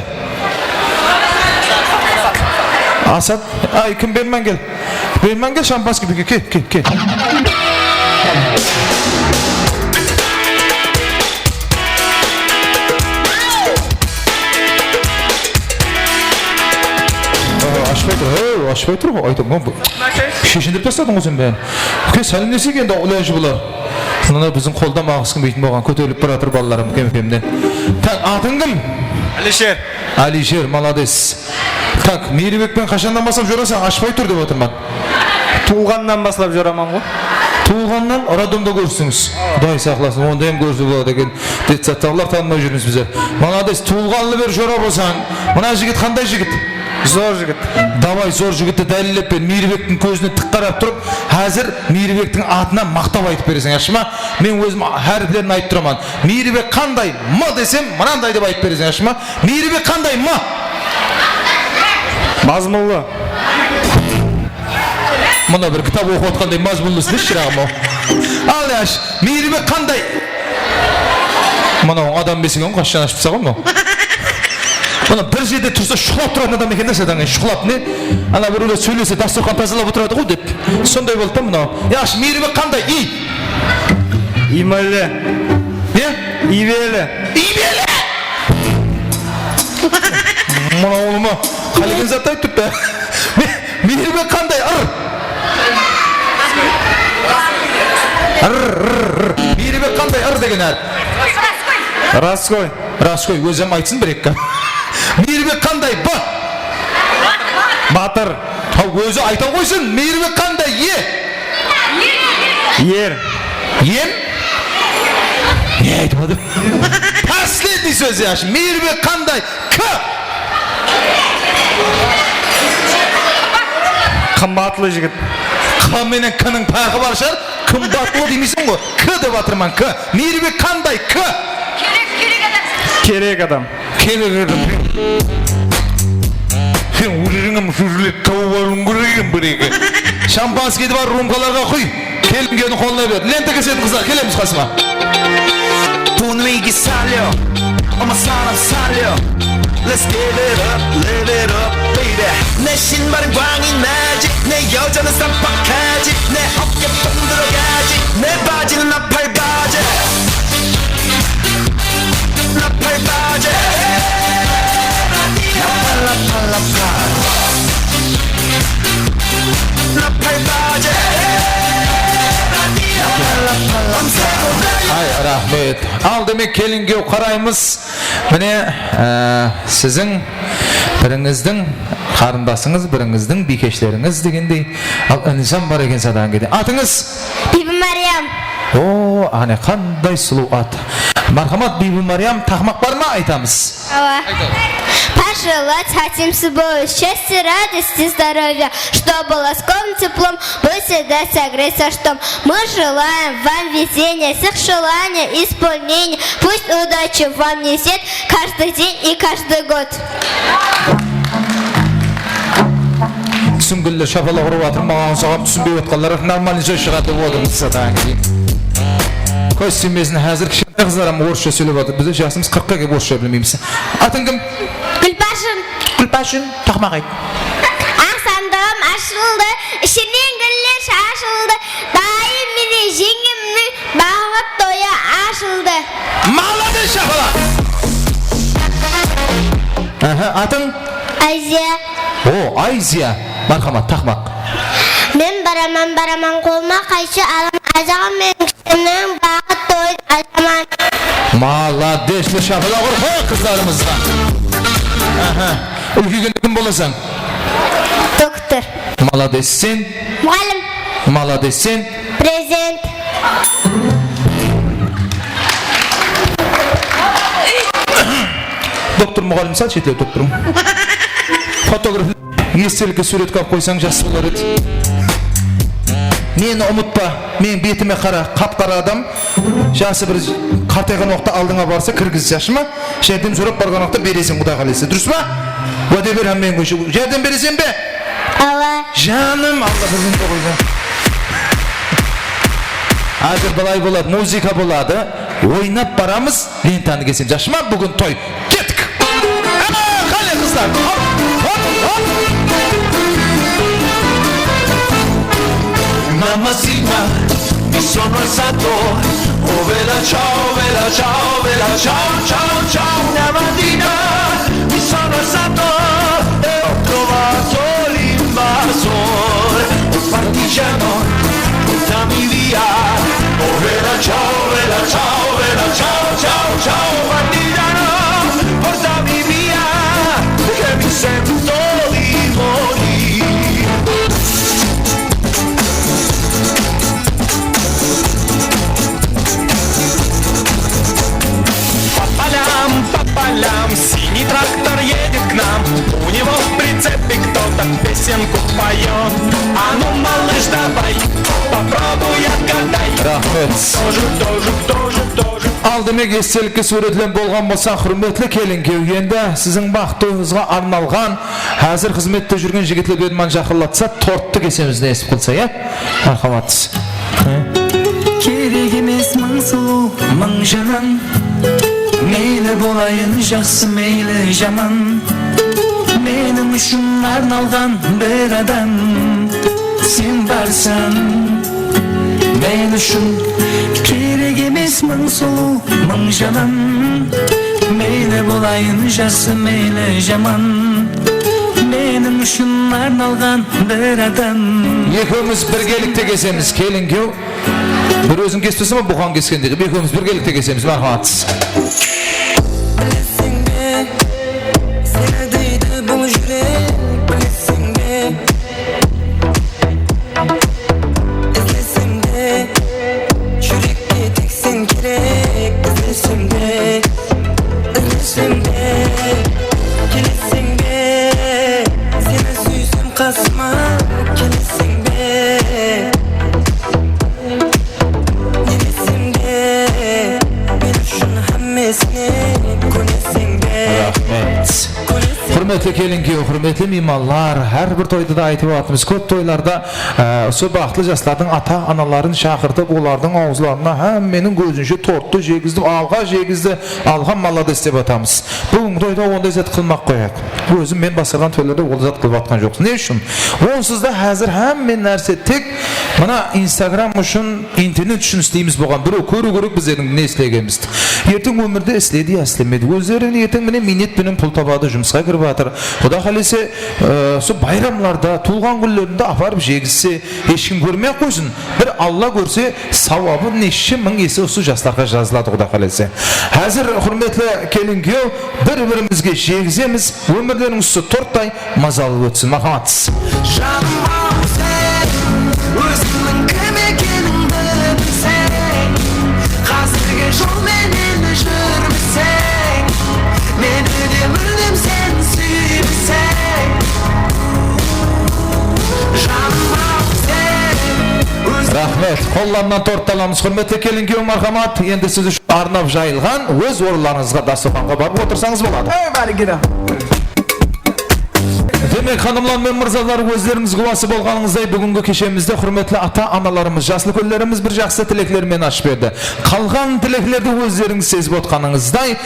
Asat. Ay, kim, berman kel. Berman kel, shampanskiy, kel, kel, kel. Aa, ashpay tur, hey, ashpay tur, aytaman, bu. Sheshindirip tasladıń ǵoy sen bárin. Úke, sálemleseyik endi, ilajı bolar. Mına biziń qolda maǵısqın beytin bolǵan, kóterilip baratır balalarım kem-kemnen. Tak, atıń kim? Alisher. Alisher, malades. Tak, Miyirbek penen qashannan baslap jorasań, ashpay tur dep otırman. Tuwılǵannan baslap joraman ǵoy. Tuwılǵannan? Roddomda kóristińiz. Quday saqlasın, onda hám kórse boladı eken. Detsadtaǵılar tanımay júrmiz bizler. Malades, tuwılǵanlı beri jora bolsań. Mına jigit qanday jigit? Zor jigit. Davay, zor jigitti dálillep ber. Miyirbektiń kózine tik qarap turıp, házir Miyirbektiń atınan maqtap aytıp bereseń, yaqshı ma? Men ózim háriplerin aytıp turaman. Miyirbek qanday? M desem, mınanday dep aytıp bereseń, yaqshı ma? Miyirbek qanday? M. Mazmunlı. Mına bir kitap oqıp atqanday mazmunlı islesi, shıraǵım-aw. Al, yash, Miyirbek qanday? Mınaw adam besegen qashan ashıp taslaǵan mınaw. Mına bir jerde tursa shuqlap turatın adam eken de, shıdaǵan shuqlap ne? Ana birewler sóylese, dasturxan tazalap otıradı ǵoy dep. Sonday boldı da mınaw. Yash, Miyirbek qanday? Iy. Iymeli. Ne? Iybeli. Iybeli! Mına ulıma qálegen zattı aytıp turıptı. Miyirbek qanday? Ir. Ir, ir, ir. Miyirbek qanday? Ir degen hárip. Raskoy. Raskoy, ózi hám aytsın bir-eki. Miyirbek qanday? B. Batır. Ha, ózi ayta qoysın, Miyirbek qanday? E. Er. Em? Ne aytıp atır? Последний sóz, yash. Miyirbek qanday? K. Qımbatlı jigit. Q Q menen K-nıń parqı bar shıǵar. Qımbatlı deymeysiń ǵoy. K dep atırman, K. Miyirbek qanday? K. Kerek, kerek adam. Kerek adam. Kerek adam. Sen óziniń hám júrlet tawıp alıwıń kerek eken bir-eki. Шампанскийdi bar, rumkalarǵa quy. Kelinkewdiń qolına ber. Lenta kesediń qızlar, kelemiz qasıma. Bunıwege salyo, umasanam salyo. Let's give it up, live it up, baby. 내 신발은 광이 나지, 내 여자는 쌈박하지, 내 어깨 뽕 들어가지, 내 바지는 나팔 바지. 나팔 바지. 나팔, 나팔, 나팔. 나팔 바지. 나팔, 나팔, 나팔. Ay, raxmet. Al, demek, kelinge qaraymız. Mine, e, siziń birińizdiń qarındasıńız, birińizdiń biykeshlerińiz degendey. Al, inijan bar eken sadaǵan kede. Atıńız? Biybimaryam. O, áne qanday sulıw at. Marhamat, Biybimaryam, taqmaq bar ma, aytamız? Awa. Пожелать хотим с тобой счастья, радости, здоровья, чтоб был оском теплом, был всегда согреться, чтоб мы желаем вам везения, всех желаний исполнения. Пусть удачу вам несёт каждый день и каждый год. Túsingenler shapalaq urıp atır, maǵan usaǵan túsinbey otqanlar нормальный joy shıǵadı dep otırmız, sadaǵan keyin. Kóz tiymesin, házir kishkentay qızlar hám orıssha sóylep atır. Biz de jasımız qırqqa kelip orıssha bilmeymiz. Atıń kim? Gúlbashın. Gúlbashın, taqmaq ayt. Aq sandığım ashıldı, ishinen gúller shashıldı. Dayım menen jeńgemniń baǵıt toyı ashıldı. Молодец, shapalaq! Aha, atıń? Ayziya. O, Ayziya. Marhamat, taqmaq. Men baraman, baraman, qolıma qayshı alaman, ajaǵam menen kishkemniń baǵıt toyın ajaman. Молодец, bir shapalaq urıp qoyıq qızlarımızǵa. Aha. Úlkeygende kim bolasań? Doktor. Молодец, sen? Muǵallim. Молодец, sen? Prezident. Doktor, muǵallim, sal shetlew turıp turıń. Fotograf, estelikke súwretke alıp qoysań, jaqsı bolar edi. Meni umıtpa, meniń betime qara, qap-qara adam. Jası bir qartayǵan waqıtta aldıńa barsa, kirgiz, jaqsı ma? Járdem sorap barǵan waqıtta bereseń, Quday qálese. Durıs pa? Wáde ber, hámmeń qoyshı. Járdem bereseń be? Awa. Janım, Alla bir kúnde qoyǵan. Házir bılay boladı, muzıka boladı. Oynap baramız, lentanı kesemiz. Jaqsı ma? Búgin toy. Kettik. Áne, qáne, qızlar. Hop, hop, hop. Una mattina mi sono alzato, oh vela ciao, vela ciao, vela ciao, ciao, ciao. Una mattina mi sono alzato e ho trovato l'invasor, oh partigiano, portami via. Oh vela ciao, vela ciao, vela ciao, ciao, ciao, partigiano, portami via, che mi sento di morir. По полям, по полям, синий трактор едет к нам. У него в прицепе кто-то песенку поёт. А ну, малыш, давай, попробуй отгадай. Raxmet. Кто же, кто же, кто же, кто же? Al, demek, estelikke súwretlenip bolǵan bolsa, húrmetli kelinkew, endi siziń baxıt toyıńızǵa arnalǵan, házir xızmette júrgen jigitler berman jaqınlatsa, torttı kesemiz, nesip qılsa, ya? Marhamat. Kerek emes mıń sulıw, mıń janım. Meyli bolayın jaqsı, meyli jaman. Meniń ushın arnalǵan bir adam sen barsań. Men ushın kerek emes mıń sulıw, mıń janım. Meyli bolayın jaqsı, meyli jaman. Meniń ushın arnalǵan bir adam. Ekewimiz birgelikte kesemiz, kelinkew. Bir óziń kespeseń be, buqań keskendey qılıp, ekewimiz birgelikte kesemiz, marhamat. Bileseń be, seni deydi bul júrek, bileseń be? Izlesem de, júrekke tek sen kerek, izlesem de, izlesem de, keleseń be? Seni súysem qasıma, keleseń be? Húrmetli kelin-kúyew, húrmetli miymanlar, hár bir toyda da aytıp atırmız, kóp toylarda, e, usı baxıtlı jaslardıń ata-anaların shaqırtıp, olardıń awızlarına hámmeniń kózinshe torttı jegizdi, alǵa jegizdi, alǵa, malades dep atamız. Búgingi toyda onday zat qılmaq qoyaq. Ózim men basqarǵan toylarda ol zat qılıp atqan joqsız. Ne ushın? Onsız da házir hámme nárse tek mına Instagram ushın, internet ushın isleymiz bolǵan. Birew kóriw kerek bizlerdiń ne islegenimizdi. Erteń ómirde isledi ya islemedi. Ózleri erteń mine miynet penen pul tabadı, jumısqa kirip atır. Quda qálese, e, usı bayramlarda, tuwılǵan kúnlerinde aparıp jegizse, hesh kim kórmey-aq qoysın. Bir Alla kórse, sawabı neshshe mıń ese usı jaslarǵa jazıladı, Quda qálese. Házir, húrmetli kelin-kúyew, bir-birimizge jegizemiz, ómirlerińiz usı torttay mazalı ótsin. Marhamat. Janım-aw sen, ózińniń kim ekenińdi bilseń, házirgi jol menen júrmeseń, meni de múldem sen súymeseń. Janım-aw sen, óz- Raxmet. Qollarınan torttı alamız. Húrmetli kelin-kúyew, marhamat. Endi siz ushın arnap jayılǵan óz orınlarıńızǵa, dasturxanǵa barıp otırsańız boladı. Ey, bárkella. Demek, xanımlar men mırzalar, ózlerińiz gúwası bolǵanıńızday, búgingi keshemizdi húrmetli ata-analarımız, jas úlkenlerimiz bir jaqsı tilekler menen ashıp berdi. Qalǵan tileklerdi ózlerińiz sezip otqanıńızday, e,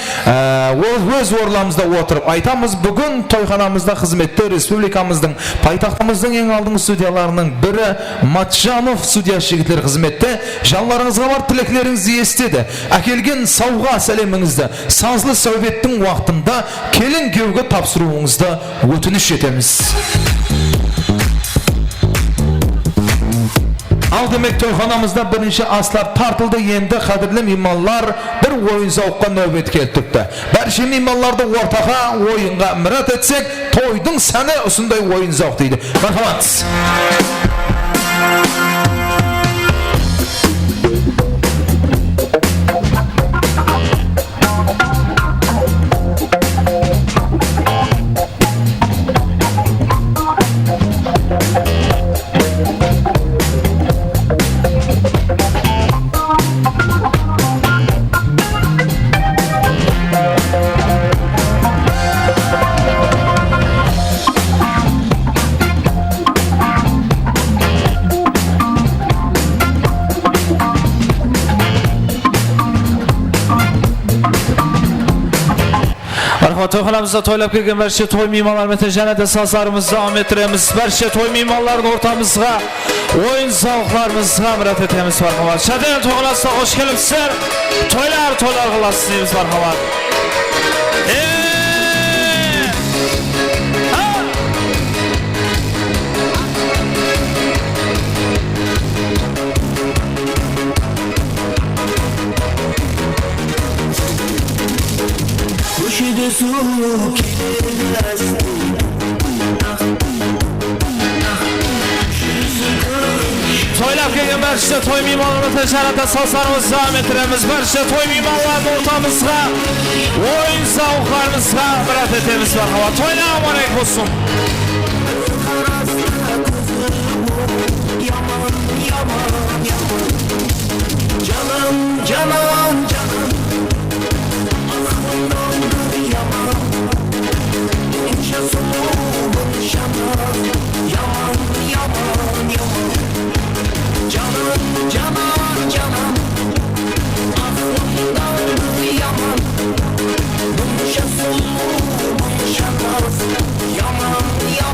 óz, óz orınlarımızda otırıp aytamız. Búgin toyxanamızda xızmette respublikamızdıń, paytaxtımızdıń eń aldınǵı studyalarınıń biri Matjanov studiyası jigitler xızmette. Janlarıńızǵa barıp tileklerińizdi esitedi. Ákelgen sawǵa sálemińizdi sazlı sáwbettiń waqtında kelin-kúyewge tapsırıwıńızdı ótinish etemiz. Al, demek, toyxanamızda birinshi aslar tartıldı. Endi, qádirli miymanlar, bir oyın-sawıqqa náwbet kelip turıptı. Bárshe miymanlardı ortaǵa oyınǵa mirát etsek, toydıń sáni usınday oyın-sawıq deydi. Marhamat! Marhamat, toyxanamızda toylap kelgen bárshe toy miymanlarımızdı jáne de sazlarımızdı dawam ettiremiz. Bárshe toy miymanların ortamızǵa oyın-sawıqlarımızǵa mirát etemiz, marhamat. Shadyan toyxanasına xosh kelipsizler. Toylar, toylar qılasız deymiz, marhamat. Ey! Ha! Kóshede suw keledi áste. Toylap kelgen bárshe toy miymanlarımızdı jáne de sazlarımızdı dawam ettiremiz. Bárshe toy miymanların ortamızǵa, oyın-sawıqlarımızǵa mirát etemiz, marhamat. Toylar múbarek bolsın. Yaman, yaman, yaman. Janım, janım, janım. Aqlıńdan bir yaman. Bunsha sulıw, bunsha naz. Yaman, yaman, yaman. Janım, janım, janım. Aqlıńdan bir yaman. Bunsha sulıw, bunsha naz. Yaman, yaman.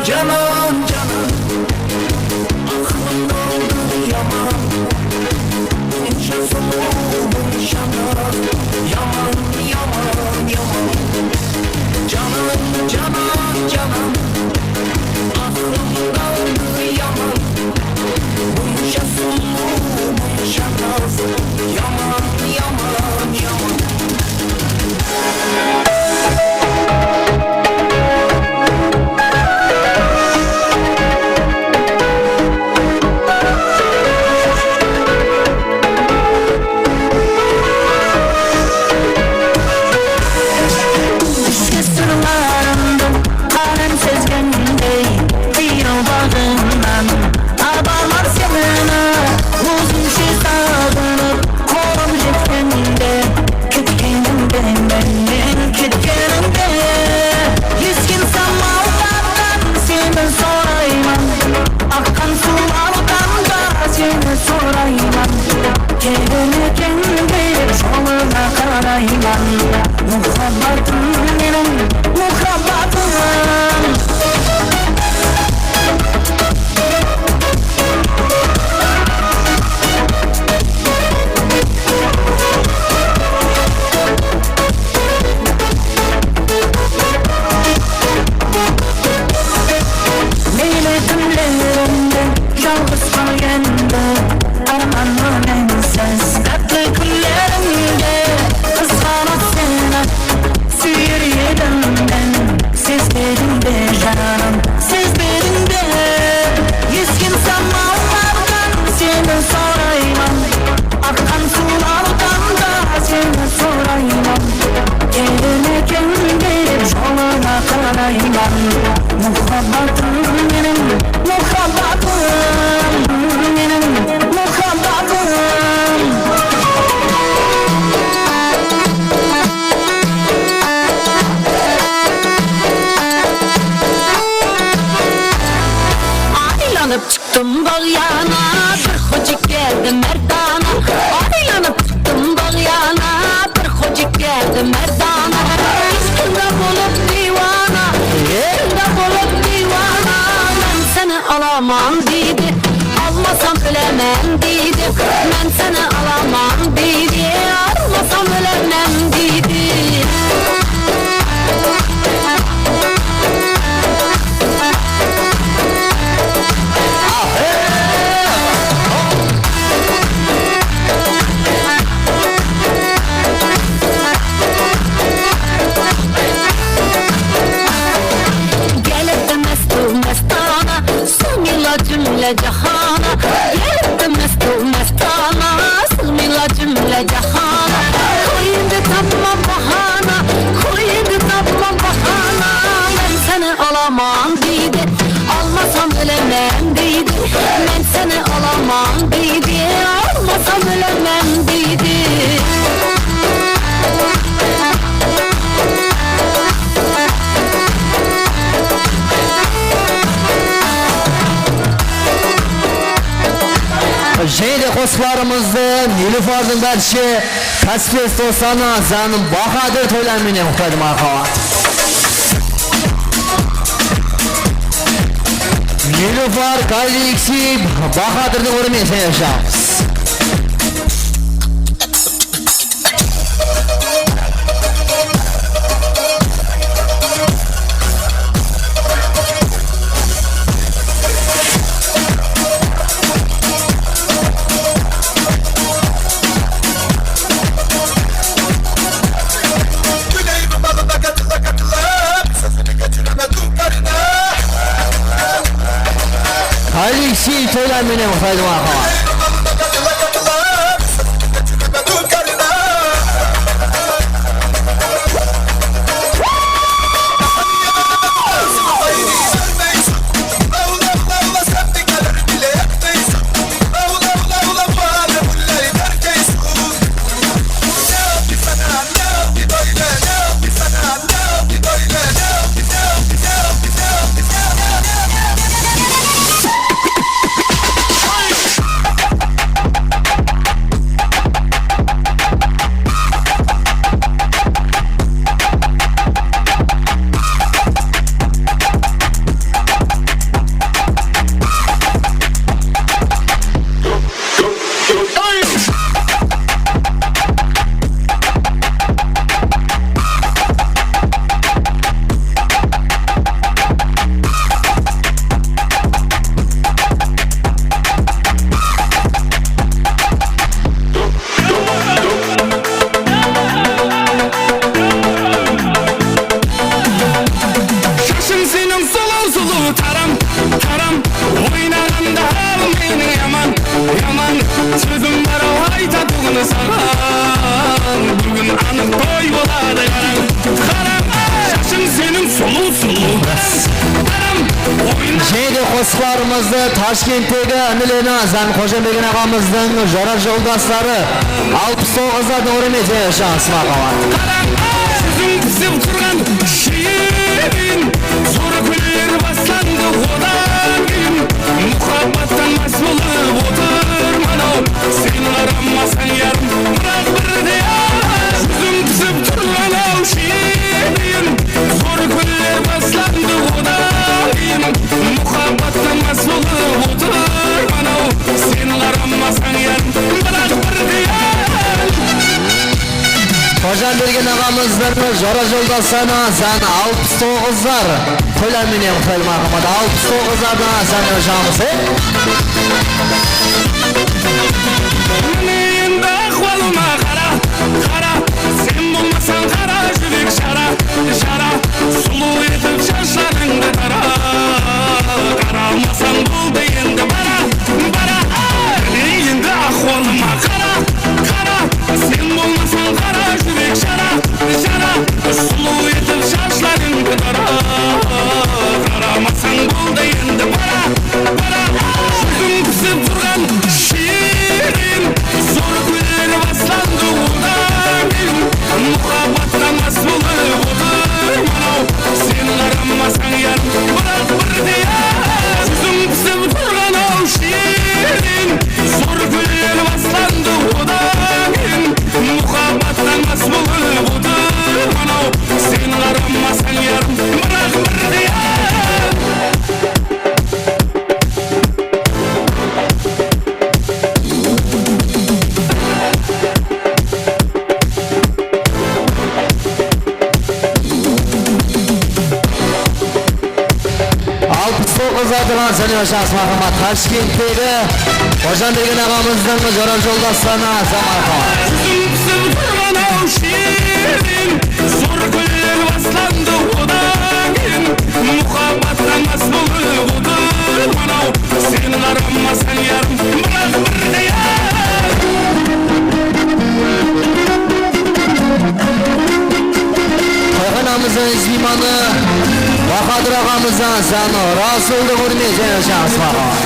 Janan, janan, aqılım qaldı yaman. Bunsha sulıw, bunsha naz, yaman, yaman, yaman. Janan, janan, janan, aqılım qaldı yaman. Bunsha sulıw, bunsha naz, yaman, yaman, yaman. Ishki sırlarımdı qálem sezgendey, qıyıl baǵınan abarman seni, ózimshe saǵınıp, qolım jetkende, ketkenińde, mennen ketkenińde. Esken samallardan seni sorayman, aqqan suwlardan da seni sorayman. Kelermeken dep jolına qarayman, muhabbatım meniń, muhabbatım. Meyli túnlerimde jalǵız qal endi, ármanlı mensiz. Tátli kúnlerimde qızǵanıp seni súyer edim men. Sezbediń be, janım, sezbediń be? Esken samallardan seni sorayman, aqqan suwlardan da seni sorayman. Kelermeken dep jolına qarayman. Muhabbatım meniń, muhabbatım meniń, muhabbatım. Aylanıp Tım bağ yana, bir xoja keldi merdana. Aylanıp çıqtım bağ yana, bir xoja keldi merdana. Ishqında bolıp diwana, ishqında bolıp diwana. Men seni alaman deydi, almasam ólemen deydi. Men seni alaman deydi, almasam ólemen deydi. Kelipti mestu mestana, sığmayla júmle jahana. Kelipti mestu mestana, sığmayla júmle jahana. Qoy endi tappa bahana, qoy endi tappa bahana. Men seni alaman deydi, almasam ólemen deydi. Men seni alaman deydi, almasam ólemen deydi. Jáne de qosıqlarımızdı Nilufardıń bárshe qásipes dostanı Zanim Bahadır toyları menen qutlaydı, marhamat. Nilufar Kalixi Bahadırdıń úrmeti jańız. Alexey toylar menen qutlaydı, marhamat. Jáne de qosıqlarımızdı Tashkenttegi inileni Zanxoja Begin aǵamızdıń jora joldasları alpıs toǵızlardıń úrmetine jańasıma qabaat. Qarań, júziń pisip turǵan shiyrin, zor kúnler baslandı odan keyin. Muhabbattan más bolıp otırman-aw, sen qaramasań, yarım, biraq birde-aq júziń pisip turǵan-aw shiyrin, zor kúnler baslandı odan keyin. Muhabbattan más bolıp otırman-aw, sen qaramasań, yarım, biraq birde-aq. Xojan Bergen aǵamızdıń jora joldasına zan alpıs toǵızlar. Qoylar menen qoyılmaǵı alpıs toǵızlardan zan jańamız, e? Mine endi ahwalıma qara, qara, sen bolmasań qara júrek jara, jara, sulıw etip shashlarıńdı tara, qaramasań boldı endi bara, bara, ay, endi ahwalıma qara, qara, sen bolmasań qara júrek jara, jara, sulıw etip shashlarıńdı tara, qaramasań boldı endi bara, bara, ay, júziń pisip turǵan shiyrin, zor kúnler baslandı odan keyin. Muhabbattan más bolıp otırman-aw, sen qaramasań, yarım, biraq birde-aq júziń pisip turǵan-aw shiyrin, zor kúnler baslandı odan keyin. Muhabbattan más bolıp otırman-aw, sen qaramasań, yarım, biraq birde-aq. Alpıs toǵız atırǵan Sálima Shaxsmaxammat Tashkenttegi Xojan Bergen aǵamızdıń jora joldaslarına zan marhamat. Júziń pisip turǵan-aw shiyrin, zor kúnler baslandı odan keyin. Muhabbattan más bolıp otırman-aw, sen qaramasań, yarım, biraq birde-aq. Toyxanamızdıń izmiymanı Bahadır aǵamızdan zan Rasuldıń úrmetine jańasıma qabaat.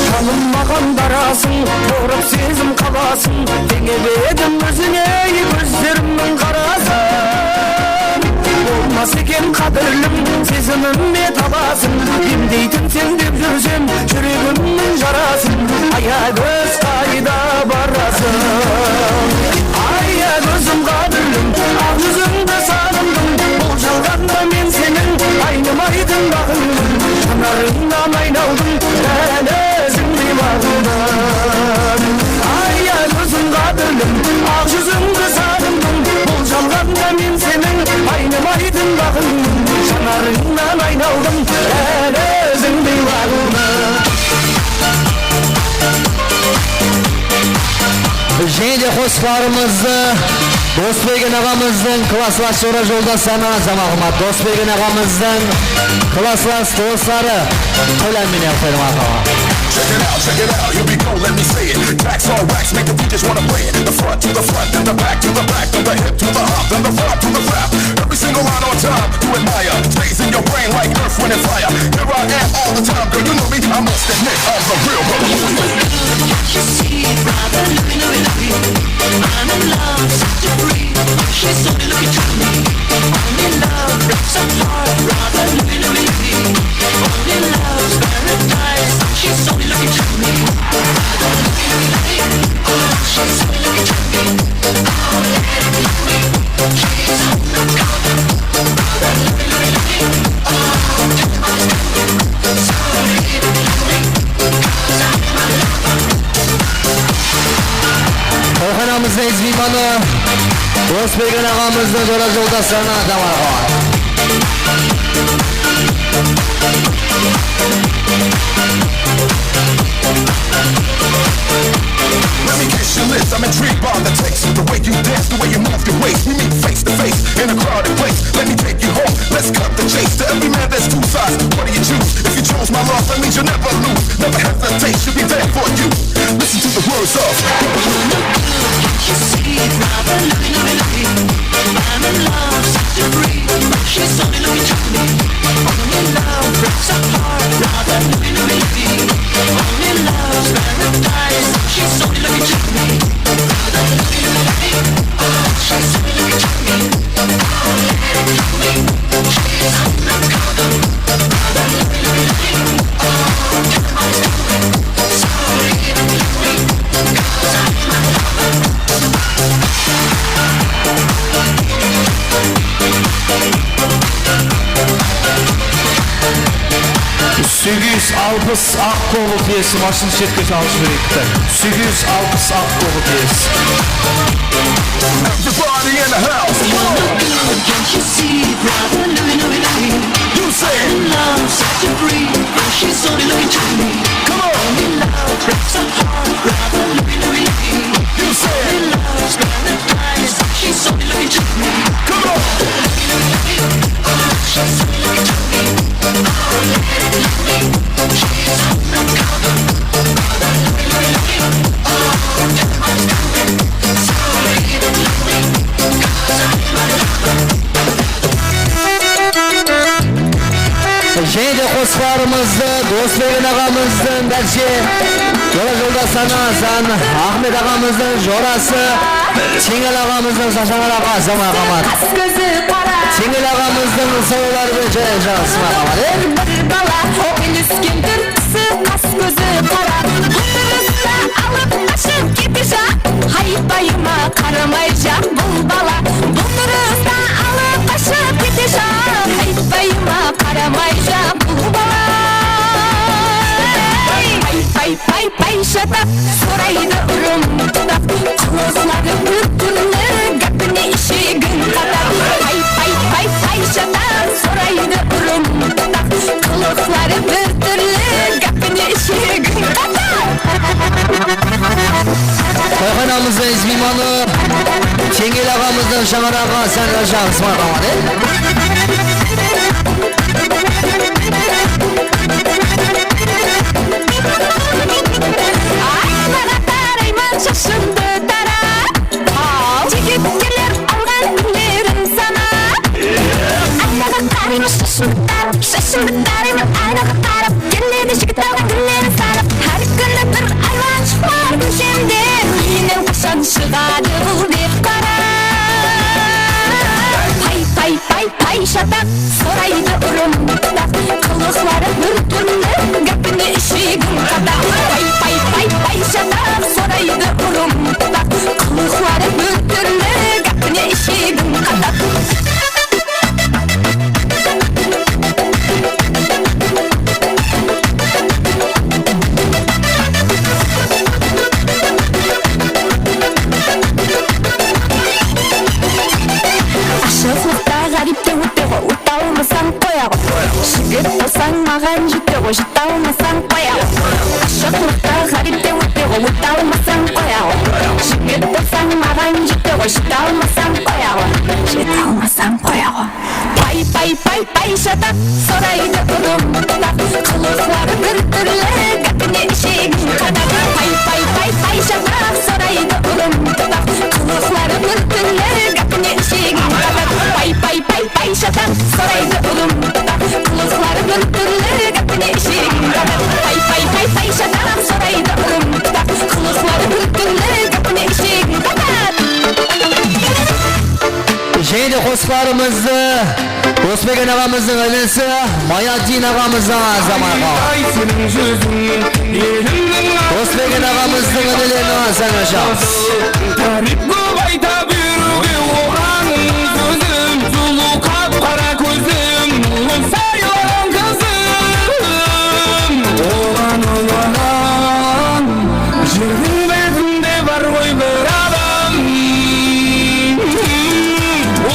Janım maǵan barasıń, qorıp sezim qalasıń, teńep edim ózińe kózlerimniń qarasın. Bolmas eken qádirlim, sezimime talasıń, emdeytiń sen dep júrsem, júregimniń jarasın. Ayagóz, qayda barasıń? Ayagózim qádirlim, aq júzińdi saǵındım. Bul jalǵanda men seniń aynımaytın baǵıńmın. Janarıńnan aynaldım, dáli ózińdey baǵımdan. Ayagózim qádirlim, aq júzińdi saǵındım. Bul jalǵanda men seniń aynımaytın baǵıńmın. Janarıńnan aynaldım, dáli ózińdey baǵımdan. Jáne de qosıqlarımızdı Dosbergen aǵamızdıń klaslas jora joldaslarına zan marhamat. Dosbergen aǵamızdıń klaslas dosları. Qoylar menen qoyılmaǵı qabaat. Check it out, check it out, here we go, let me say it. Tax all wax, make the D Js wanna play it. The front to the front, then the back to the back, then the hip to the hop, then the flop to the flap. Every single line on time, you admire. Stays in your brain like earth, wind, and fire. Here I am all the time, girl, you know me. I must admit, I'm the real one. Can't you see, brother? Look at me, look at me. I'm in love, set you free. She's only looking to me. Only love breaks apart, brother. Look at me, look at me. Only love's paradise. She's only looking to me. Brother, look at me, look at me. Oh, she's only looking to me. Toyxanamızdıń izmiymanı Dosbergen aǵamızdıń jora joldaslarına zan marhamat. Let me kiss your lips, I'm intrigued by the taste. The way you dance, the way you move your waist. We meet face to face in a crowded place. Let me take you home, let's cut the chase. To every man, there's two sides. What do you choose? If you chose my love, You'll never lose, never hesitate, she'll be there for you. Listen to the words of. Wanna do, can't you see, brother, look at me. I'm in love, such a freak, but she's only looking to me. Only love breaks our heart, brother, look at me. Only love's paradise, she's only looking to me. Brother, look at me. Oh, she's only looking to me. Segiz júz alpıs aq kobalt iyesi mashina shetke salıp jibereyik. Segiz júz alpıs aq kobalt iyesi. Everybody in the house, come on. Can't you see, brother, Louie, Louie, Louie? You say. I'm in love, such a freak, but she's only looking to me. Come on. Only love breaks our heart, brother, Louie, Louie, Louie. You say. Only love's paradise, she's only looking to me. Come on. Louie, Louie, Louie, oh, she's only looking to me. Oh, Louie, Louie, Louie, she's only looking to me. Jáne de qosıqlarımızdı Dosbegen aǵamızdıń bárshe jola joldaslarına, Hasan Axmet aǵamızdıń jorası, Teńel aǵamızdıń Sashańar aǵa, Zaman aǵamat. Qas kózi qara. Teńel aǵamızdıń sawalları menen jáne jańasına aǵamat, e? Bir bala, úlesken túrtpisi, qas kózi qara. Bul turısta alıp qashıp ketejaq, haypayıma qaramayjaq bul bala. Bul turısta alıp qashıp ketejaq, haypayıma qaramayjaq bul bala. Pay, pay, pay, pay, shataq, soraydı urım tutaq. Qılıqları bir túrli, gápine ishegin qataq. Pay, pay, pay, pay, shataq, soraydı urım tutaq. Qılıqları bir túrli, gápine ishegin qataq. Toyxanamızdıń miymanı Teńel aǵamızdıń shańaraǵı, Hasan aǵa, Sashańar aǵa, e? Aynaǵa qarayman, shashımdı tarap. Al. Jigitler alǵan gúllerin sanap. Aynaǵa qarayman, shashımdı tarap, shashımdı tarayman aynaǵa qarap. Keledi jigit alǵan gúllerin sanap. Hár kúni bir aylanshıq bar kóshemde. Úyinen qashan shıǵadı bul dep qarap. Pay, pay, pay, pay, shataq, soraydı urım tutaq. Qılıqları bir túrli, gápine ishegin qataq. Pay, pay, pay, pay, shataq, soraydı urım tutaq. Qılıqları bir túrli, gápine ishegin qataq. Ashıqlıqta ǵáripke óte ǵo, óte almasań qoya ǵo. Jigit bolsań maǵan jete ǵo, jete almasań qoya ǵo. Ashıqlıqta ǵáripke óte ǵo, óte almasań qoya ǵo. Jigit bolsań maǵan jete ǵo, jete almasań qoya ǵo. Jete almasań qoya ǵo. Pay, pay, pay, pay, shataq, soraydı urım tutaq. Qılıqları bir túrli, gápine ishegin qataq. Pay, pay, pay, pay, shataq, soraydı urım tutaq. Qılıqları bir túrli, gápine ishegin qataq. Pay, pay, pay, pay, shataq, soraydı urım tutaq. Qılıqları bir túrli, gápine ishegin qataq. Pay, pay, pay, pay, shataq, soraydı urım tutaq. Qılıqları bir túrli, gápine ishegin qataq. Jáne de qosıqlarımızdı Dosbegen aǵamızdıń inisi Mayaddin aǵamızdan Zaman aǵa. Ay, seniń júzińnen elimniń Dosbegen aǵamızdıń inilerin Zaman aǵa. Táriyp kóp ayta beriwge oǵan sózim, sulıw qap-qara kózim, saylaǵan qızım. Oǵan unaǵan jerdiń betinde bar ǵoy bir adam.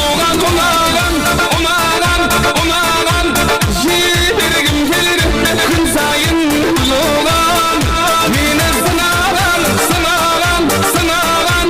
Oǵan unaǵan, unaǵan, unaǵan, jibergim keler kún sayın gúl oǵan. Meni sınaǵan, sınaǵan, sınaǵan,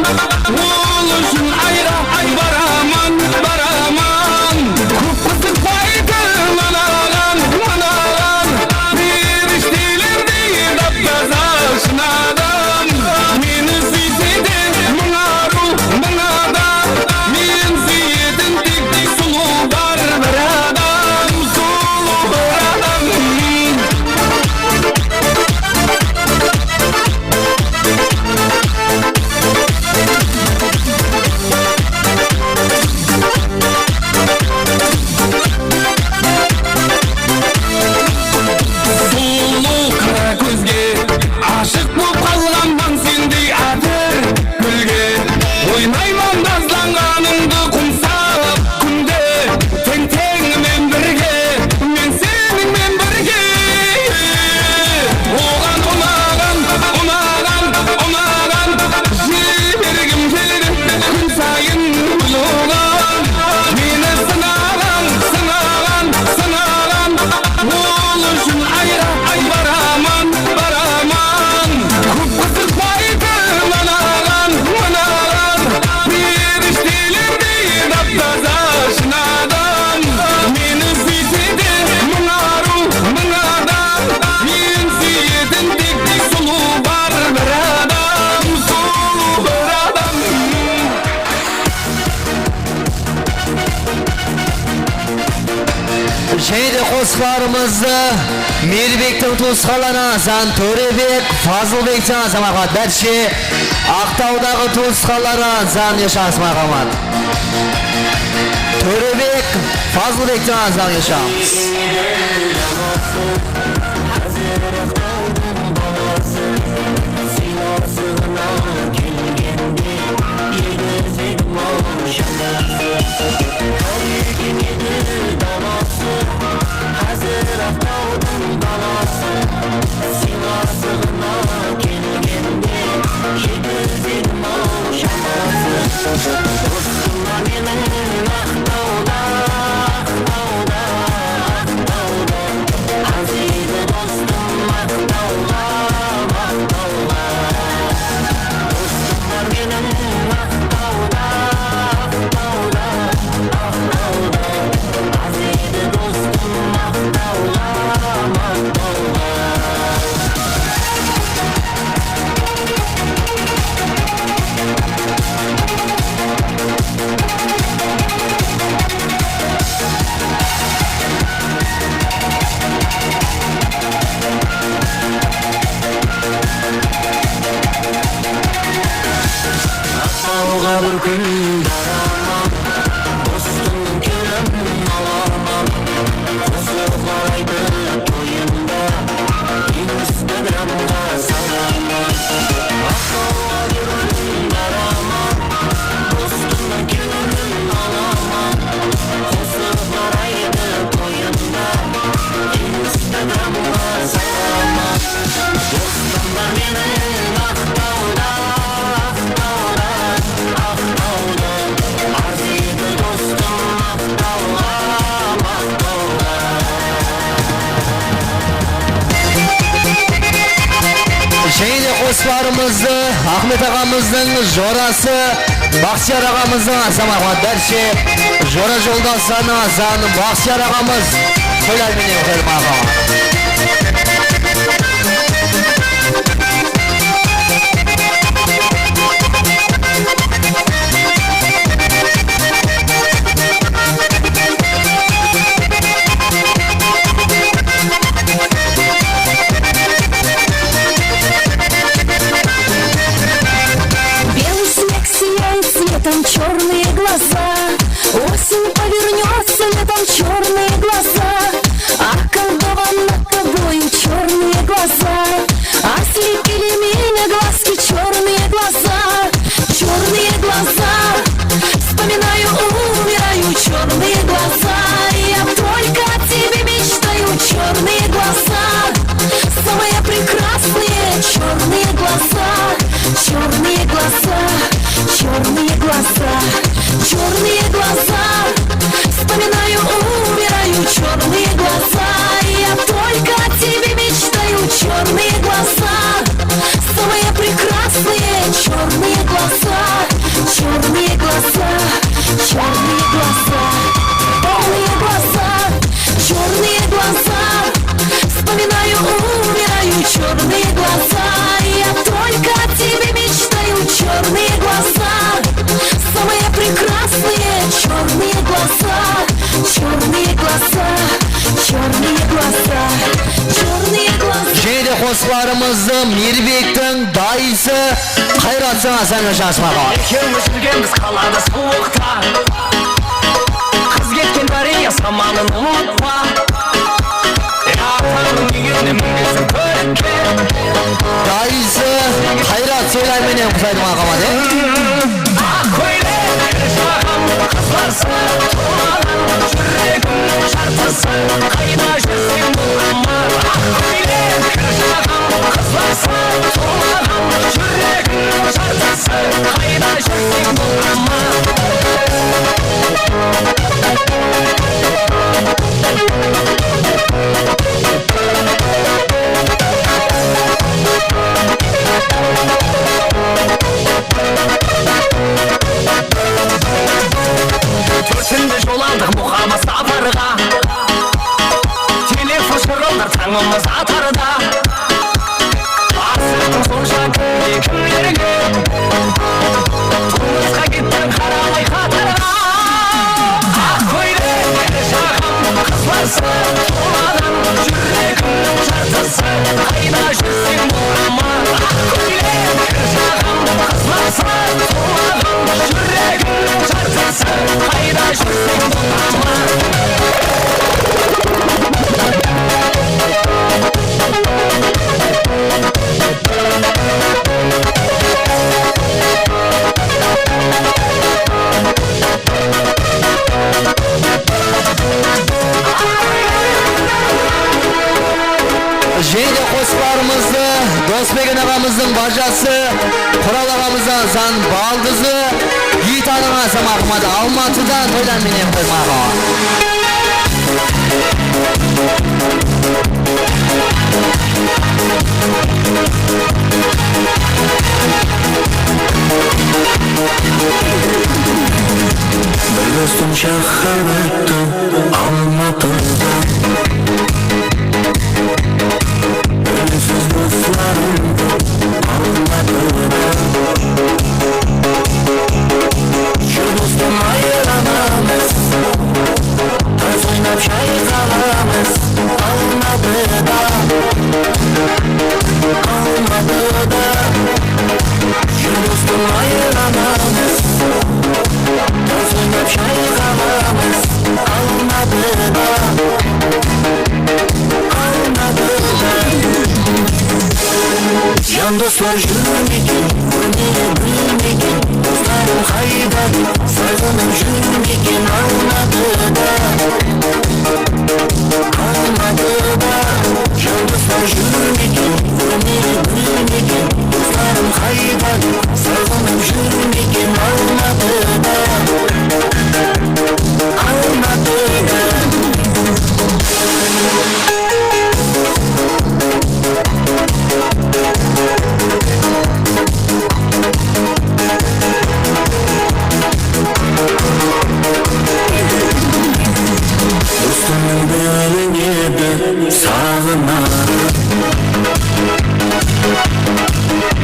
Mırzı, Miyirbektiń tuwısqanları Azan, Tórebek, Fazılbektiń Azan, marhamat. Bárshe Aqtawdaǵı tuwısqanları Azan, yashasın, marhamat. Tórebek, Fazılbektiń Azan, yashasın. Aqtawǵa bir kún baraman, dostım, kelin alaman, qosıq aytıp toyımda, Instagramǵa salaman. Aqtawǵa bir kún baraman, dostım, kelin alaman, qosıq aytıp toyımda, Instagramǵa salaman. Dostım bar meniń Aqtawda, Aqtawda, Aqtawda. Arzıydı dostım Aqtawǵa, Aqtawǵa. Jáne de qosıqlarımızdı Axmet aǵamızdıń jorası Baxtiyar aǵamızdıń Azan, marhamat. Bárshe jora joldaslarına Azan, Baxtiyar aǵamız. Qoylayın mine, qoylayın, marhamat. Белый снег сияет светом, чёрные глаза. Осень повернётся летом, чёрные глаза. Околдована тобою, чёрные глаза. Ослепили меня глазки, чёрные глаза, чёрные глаза. Вспоминаю, умираю, чёрные глаза. Я только о тебе мечтаю, чёрные глаза. Самые прекрасные чёрные глаза, чёрные глаза, чёрные глаза, чёрные глаза. Вспоминаю, умираю, чёрные глаза. Я только о тебе мечтаю, чёрные глаза. Самые прекрасные чёрные глаза, чёрные глаза, чёрные глаза, полные глаза, чёрные глаза. Вспоминаю, умираю, чёрные глаза. Я только о тебе мечтаю, чёрные глаза. Самые прекрасные чёрные глаза, чёрные глаза, чёрные глаза, чёрные глаза. Jáne de qosıqlarımızdı Miyirbektiń dayısı Qayrat, saǵan sańa jasmaǵa. Ekewimiz júrgenbiz qalada suwıqta. Qız ketken Koreya samalın umıtpa. Atańnıń úyine mingeseń kólikke. Dayısı Qayrat Soylay menen qusaydı, marhamat, e? Aq kóylek jaǵam qızlarsa, turmaǵan júregim jartısı. Qayda júrseń, bolǵan ba? Aq kóylek jaǵam qızlarsa, turmaǵan júregim jartısı. Qayda júrseń, bolǵan ba? Tórtinde jol aldıq muhabbat saparǵa. Telefon shırıldar tańımız atarda. Asıqtıń sonsha kimge, kimlerge. Turmısqa kettiń qaramay qatarǵa. Aq kóylek jaǵam qızlar Tolaǵan júregimniń jartısı, qayda júrseń bolama. Aq kóylek, kir jaǵamdı qızlarsa, tolaǵan júregimniń jartısı, qayda júrseń bolama. Jáne de qosıqlarımızdı Dosbegen aǵamızdıń bajası, Qural aǵamızdan Zan baldızı, Giytanıń Azam Aqımadı Almatıdan toylan menen qoymaǵa. Bir dostım shaqırıptı Almatıdan. Belgisiz doslarımdı Almatıdan. Júr dostım, aylanamız, tars oynap shayqalamız Almatıda. Almatıda. Júr dostım, aylanamız, tars oynap shayqalamız Almatıda. Almatıda. Jan doslar júrmeken, kórmege bilmegen, doslarım qayda dep, saǵınıp júrmeken Almatıda. Almatıda. Jan doslar júrmeken, kórmege bilmegen, doslarım qayda dep, saǵınıp júrmeken Almatıda. Almatıda. Dostımnıń bilinedı saǵınarı.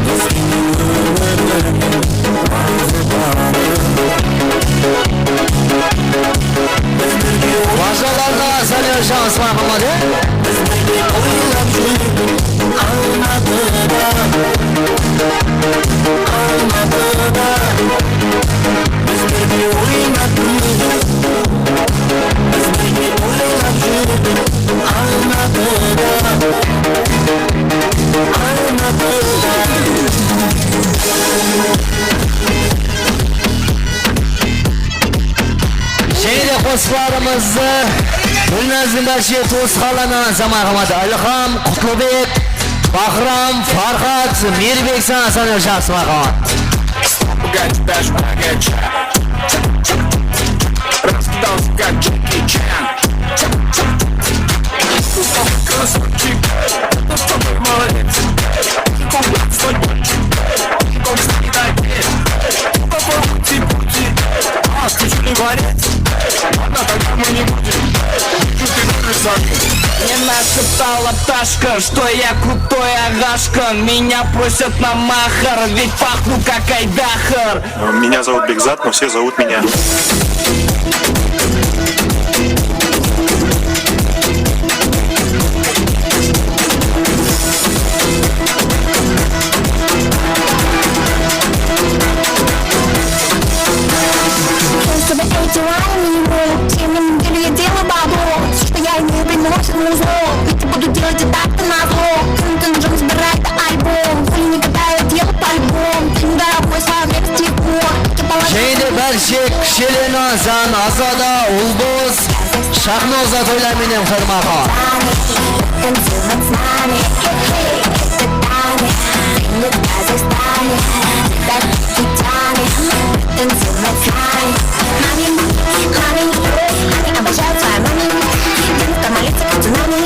Dostımnıń ómiriniń baǵı barı. Bajalarına Sanel Jansıma qılmadı. Biz birge oylap júrdik Almatıda, Almatıda. Biz birge oynap júrdik, biz birge oylap júrdik Almatıda, Almatıda. Jáne de qosıqlarımızdı Gúlnazdıń bárshe tuwısqanlarınan Azam Aqımadı, Ilham, Qutlıbek, Bahram, Farxat, Miyirbek, Sanel Jansıma qılmadı. Мне нашептала пташка, что я крутой агашка. Меня просят на махар, ведь пахну как айдахар. Меня зовут Бекзат, но все зовут меня. Просто в эти войны, тем неделю я делаю бабло. Всё, что я имею, приносит музло. Ведь я буду делать и так-то назло. Кім тынжым збирайта альбом. Хули не гадаю, дело по-любому. Ты не дорогой, слава век с тех пор. Как я полагаю. Jáne de bárshe kishilerine Azan, Azada, Ulbos, Shaxnozda toylar menen qutqarmaǵa. Танец, танцевать с нами. Эй, эй, это танец. Принят в Казахстане. Тебя тянет. Танцевать с нами. Мами, мами, они обожают свою мами. Девушка молится, как цунами.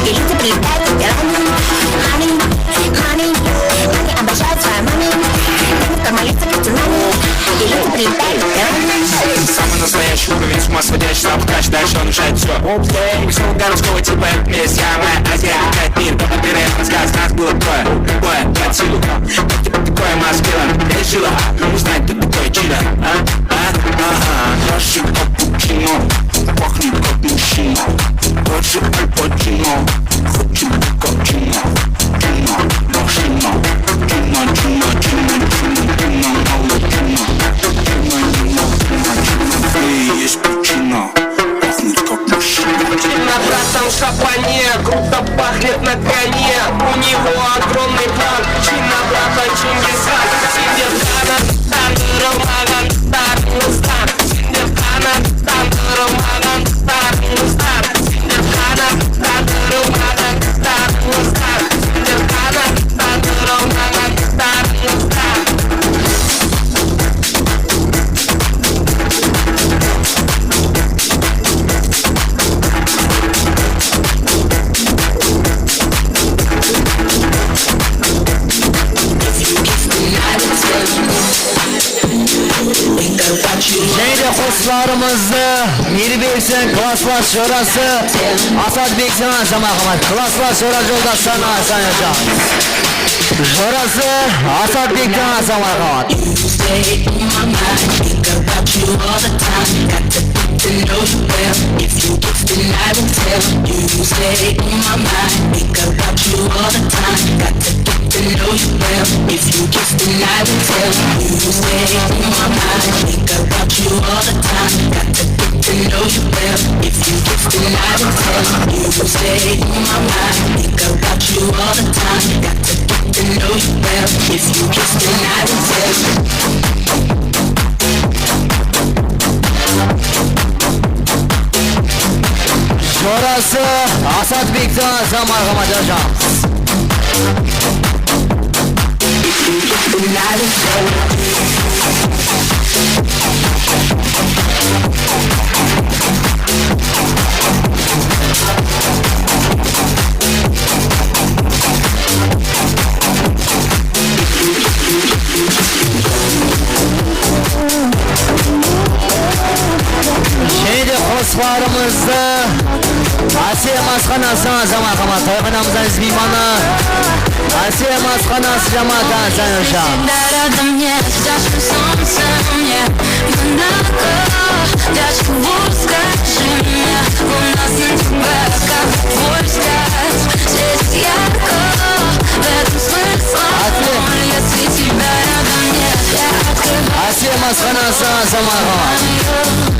И люди прилетают, как пирани. Мами, мами, они обожают свою мами. Девушка молится, как цунами. И люди прилетают, как пирани. Самый настоящий уровень, с ума сводящий, сам вкач, дальше он решает всё. Окей. Всё городского типа, это месть, я моя Азия, опять мир, только первый рассказ, нас было трое, такое, под силу. Как ты такое маскирован, решила, а? Ну, узнать, ты такой чилер, а? А? Ага, наши капучино. Пахнет как мужчина, даже Аль Пачино. Хочет как Джина, Джина, машина. Джина, Джина, Джина, Джина, Джина, мало Джина. Джина, Джина, Джина, Джина, эй, есть причина. Пахнет как мужчина. Джина, братан, в шапане, круто пахнет на коне. У него огромный план. Джина, братан, Чингисхан. Сендер ана, тандырылмаǵan tarıńızdan. Sender qanattan urılmaǵan tarıńızdan. Sender qanattan urılmaǵan tarıńızdan. Sender qanattan urılmaǵan tarıńızdan. Jáne de qosıqlarımızdı Miyribektiń klasslas jorası Asatbektiń Azamarhamat. Klasslas jora joldaslarına Asan Aja. Jorası Asatbektiń Azamarhamat. You stay on my mind, think about you all the time. Got to get to know you well. If you gifted, I will tell. You stay on my mind, think about you all the time. Got to get to know you well. If you gifted, I will tell. You stay on my mind, think about you all the time. Got to get to know you well. If you gifted, I will tell. You stay on my mind, think about you all the time. Got to get to know you well. If you gifted, I will tell. Jorası Asatbektiń Azamarhamat Aja. Jáne de qosıqlarımızdı Ásiyem asxanası Azamarhamat, toyxanamızdıń iz miymanı. Ásiyem asxanası jamatı Asan Aja. Всегда рядом мне, дашь солнце мне, Монако, дашь Скажи мне, луна светит ярко, твой взгляд светит ярко. В этом смысл ноль, если тебя рядом нет, я открываю. Ásiyem asxanası Azamarhamat.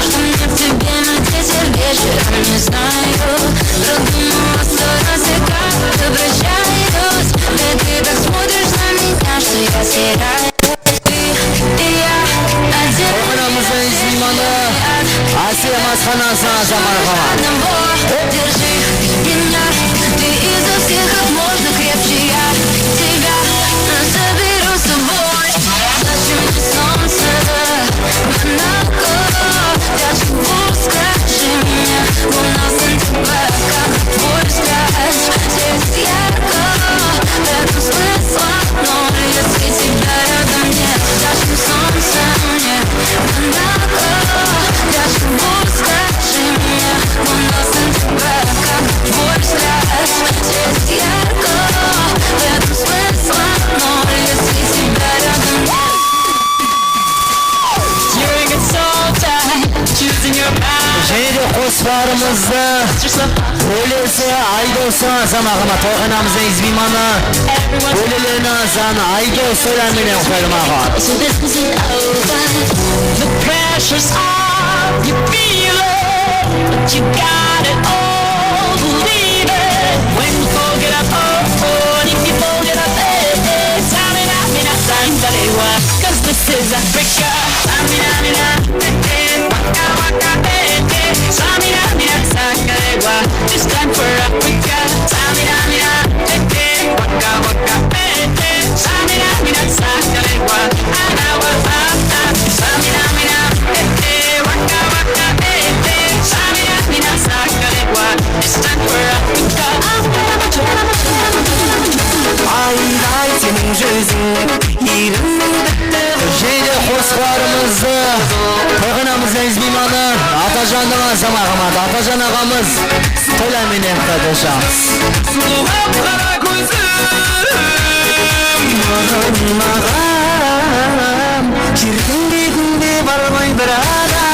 Что мне к тебе надеть вечером, не знаю. Продумала сто раз, и как обращаюсь. Ведь ты так смотришь на меня, что я теряю. Toyxanamızdıń iz miymanı Ásiyem asxanası Azamarhamat. Держи меня, ты изо всех как можно крепче, я тебя заберу с собой. Зачем мне солнце, Монако, дашь Скажи мне, луна светит ярко, как твой взгляд светит ярко. В этом смысла ноль, если тебя рядом нет. Зачем солнце мне, Монако, дашь Скажи мне, луна светит ярко, как твой взгляд светит ярко. В этом смысла ноль, если тебя рядом нет. Jáne de qosıqlarımızdı Bólesi Aydosı Azamarhamat, toyxanamızdıń iz miymanı. Bóleleriniń atın Aydos toylar menen qutlaydı, Azamarhamat. So this isn't over. The pressure's off, you feel it, but you got it all, believe it. When you fold it up, oh, oh, and if you fold it up, eh, eh, samina, mina, san, dale, wa. 'Cause this is Africa. Samina, mina, eh, eh, waka, waka, eh, eh. Samina, mina, sakalewa. This time for Africa. Samina, mina, eh, eh, waka, waka, eh, eh. Samina, mina, sakalewa. Anawa, ah, ah. Samina, mina, eh, eh, waka, waka, eh, eh. Samina, mina, sakalewa. This time for Africa. Ayday seniń júziń. Jáne de qosıqlarımızdı toyxanamızdıń iz miymanı Atajandıń Azamarhamat, Atajan aǵamız toylar menen qutlaydı. Sulıw qara kózim, maǵan, maǵan, jerdiń betinde bar ǵoy bir adam.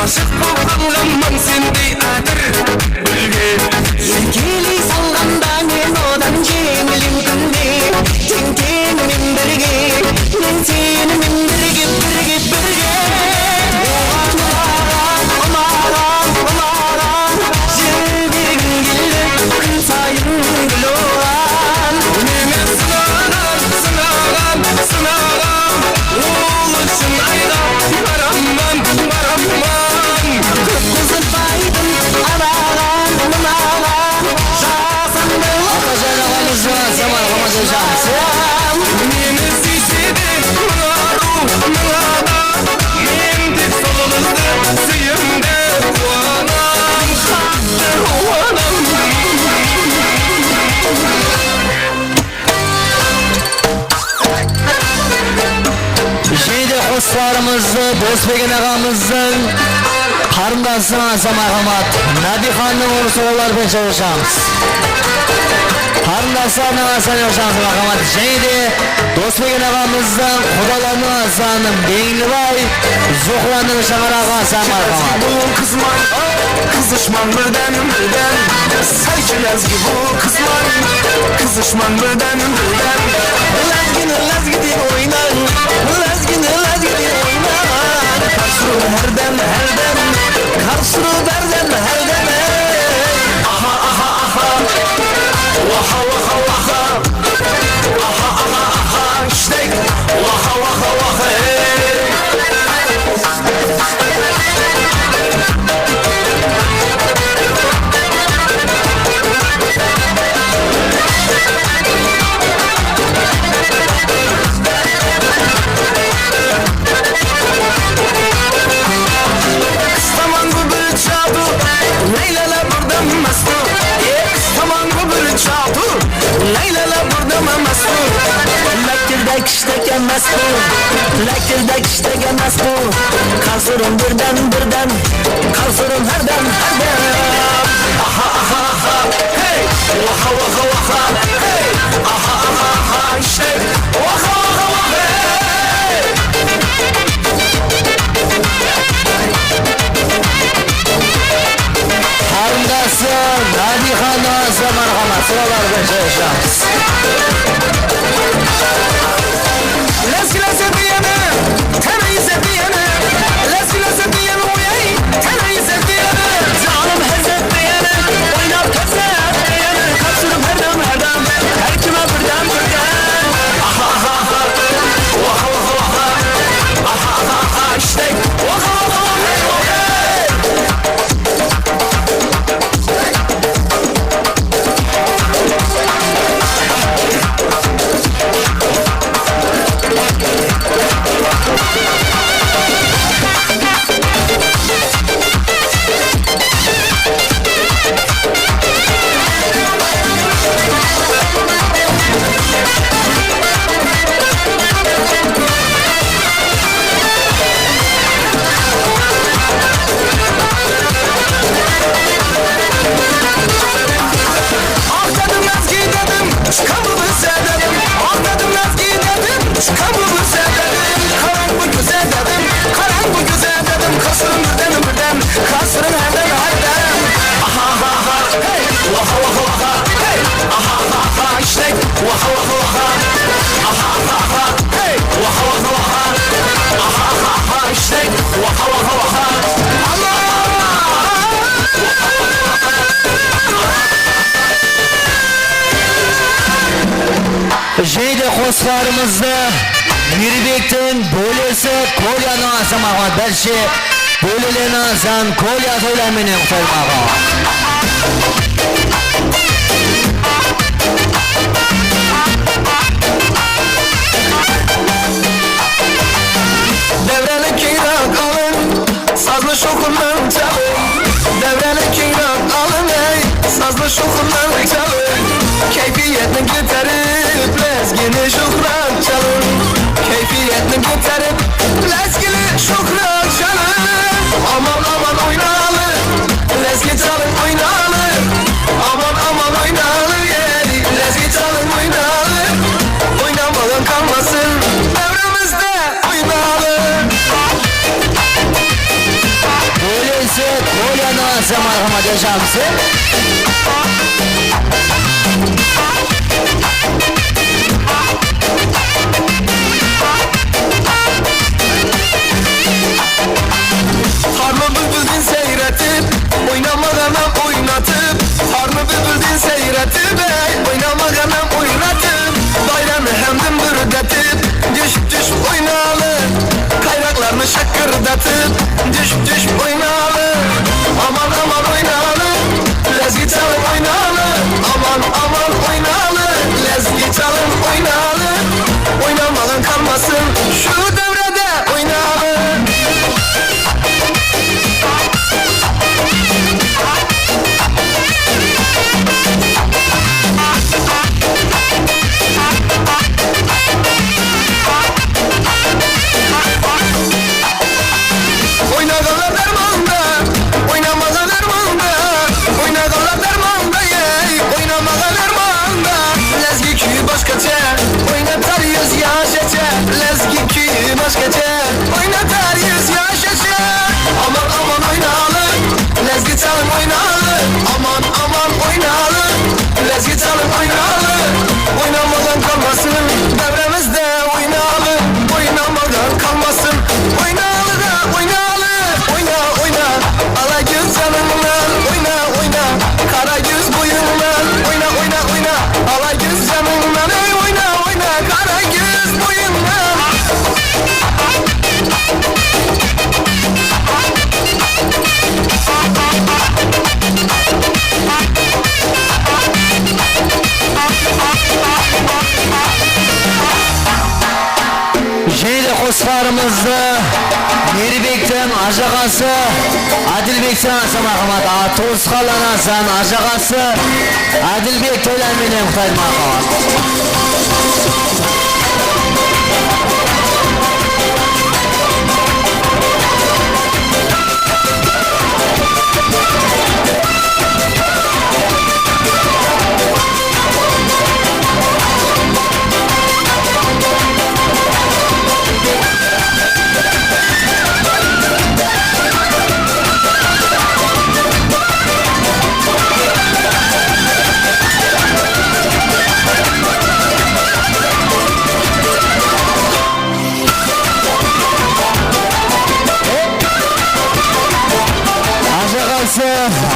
Ashıq bolıp alǵanman sendey átir gúlge. Erkeley salǵanda men odan jeńilim kúnde, teń-teńimen birge, men senimen birge, birge, birge. Oǵan unaǵan, unaǵan, unaǵan, jel bergim keldi, kún sayın gúl oǵan. Meni sınaǵan, sınaǵan, sınaǵan, ol ushın ayda baraman, baraman. Kóp qızıqpaydım anaǵan, mınaǵan, jasam. Atajan aǵamızdı Samarqand Hojamız. Meni súyse de mına arıw, mına da, men tek sol qızdı súyem dep quwanam, qattı quwanam. Jáne de qosıqlarımızdı Dosbegen aǵamızdıń qarındasına asa marhamat, Nabiyxannıń urısı olar penen shashamız. Qarındaslarına asa marhamat, jáne de Dosbegen aǵamızdıń qudalarına asa Meńlibay, Zuhrannıń shańaraǵına asa marhamat. Bul qızman, qızıshman birden-birden, sál kelázgi bul qızman, qızıshman birden-birden. Lázgini lázgi dep oynań, lázgini lázgi dep oynań. Qarsuruw hárdem, hárdem, qarsuruw hárdem, hárdem, ey. Aha, aha, aha, waxa, waxa, waxa. Aha, aha, aha, ishtek, waxa, waxa, waxa, ey. Qız tamanǵı bir jadu, laylala burdam mastu. E, qız tamanǵı bir jadu, laylala burdam mastu. Lákirde kishtege mastu, lákirde kishtege mastu. Qarsırım birden-birden, qarsırım hárdem, hárdem. Aha, aha, aha, hey, waxa, waxa, waxa, hey. Aha, aha, aha, ishtek, waxa, waxa, waxa, hey. Qarındası Nabiyxannan asa marhamat, sıralar boyınsha shashıramız. Lásgilese diyeni, táneyse diyeni, lásgilese diyeni, oyay, táneyse diyeni. Janım házzet diyeni, oynap házzet diyeni, qapsırıp hárdem, hárdem, hár kime birden, birden. Aha, aha, aha, waxa, waxa, waxa, aha, aha, aha, ishtek, waxa, waxa, waxa, waxa. Aq dedim, lázgi dedim, shıqadı bizde dedim. Aq dedim, lázgi dedim, shıqadı bizde dedim. Qarań bul kóze dedim, qarań bul kóze dedim. Qasırım birden, birden, qasırım hárdem, hárdem. Aha, aha, aha, hey, waxa, waxa, waxa, hey. Aha, aha, aha, ishtek, waxa, waxa, waxa. Aha, aha, aha, hey, waxa, waxa, waxa. Aha, aha, aha, ishtek, waxa, waxa, waxa. Jáne de qosıqlarımızdı Miybektiń bólesi Kolyannan asa marhamat, bárshe bólelerinen asa Kolya toyları menen qutlayıq. Dáwreni keńraq alıń, sazlı shuqırnan chalıń. Dáwreni keńraq alıń, ey, sazlı shuqırnan chalıń. Káypiyatın kóterip, lázgini shuqıraq chalıń. Káypiyatın kóterip, lázgili shuqıraq chalıń. Aman, aman oynalı, lázgi chalıń oynalı. Aman, aman oynalı, ey, lázgi chalıń oynalı. Oynamaǵan qalmasın dáwrimizde. Oynalı. Bul Yaşamsın. Tarnı búlbildin seyretip, oynamağanam oynatıp. Tarnı búlbildin seyretip, ey, oynamağanam oynatıp. Dayranı hámdin búrdetip, dúship-dúship oynalı. Qayraqlarnı shakırdatıp, dúship-dúship oynalı. Aman, aman oynalı, lezgi çalıp oynalı. Aman, aman oynalı, lezgi çalıp oynalı. Oynamaǵan qalmasın, shu dáwrede oynalı. Oynaǵanlar dármanda, oynamaǵan ármanda. Oynaǵanlar dármanda, ey, oynamaǵan ármanda. Lezgi kúyi bashqasha, oynatar yuz yashacha. Lezgi kúyi bashqasha, oynatar yuz yashacha. Aman, aman oynalı, lezgi çalıp oynalı. Aman, aman oynalı, lezgi çalıp oynalı. Oynamaǵan qalmasın, dáwremiz de oynalı, oynamaǵan qalmasın. Oynalı da oynalı, oyna, oyna. Ala gúz janıńnan, oyna, oyna. Qara gúz boyıńnan, oyna, oyna, oyna. Ala gúz janıńnan, ey, oyna, oyna. Qara gúz boyıńnan. Jáne de qosıqlarımızdı Miyirbektiń ajaǵası Ádilbektiń anası Marhamat, a, tuwısqanlar anasınıń ajaǵası Ádilbek Toylan menen qutaydı Marhamat. Ajaǵası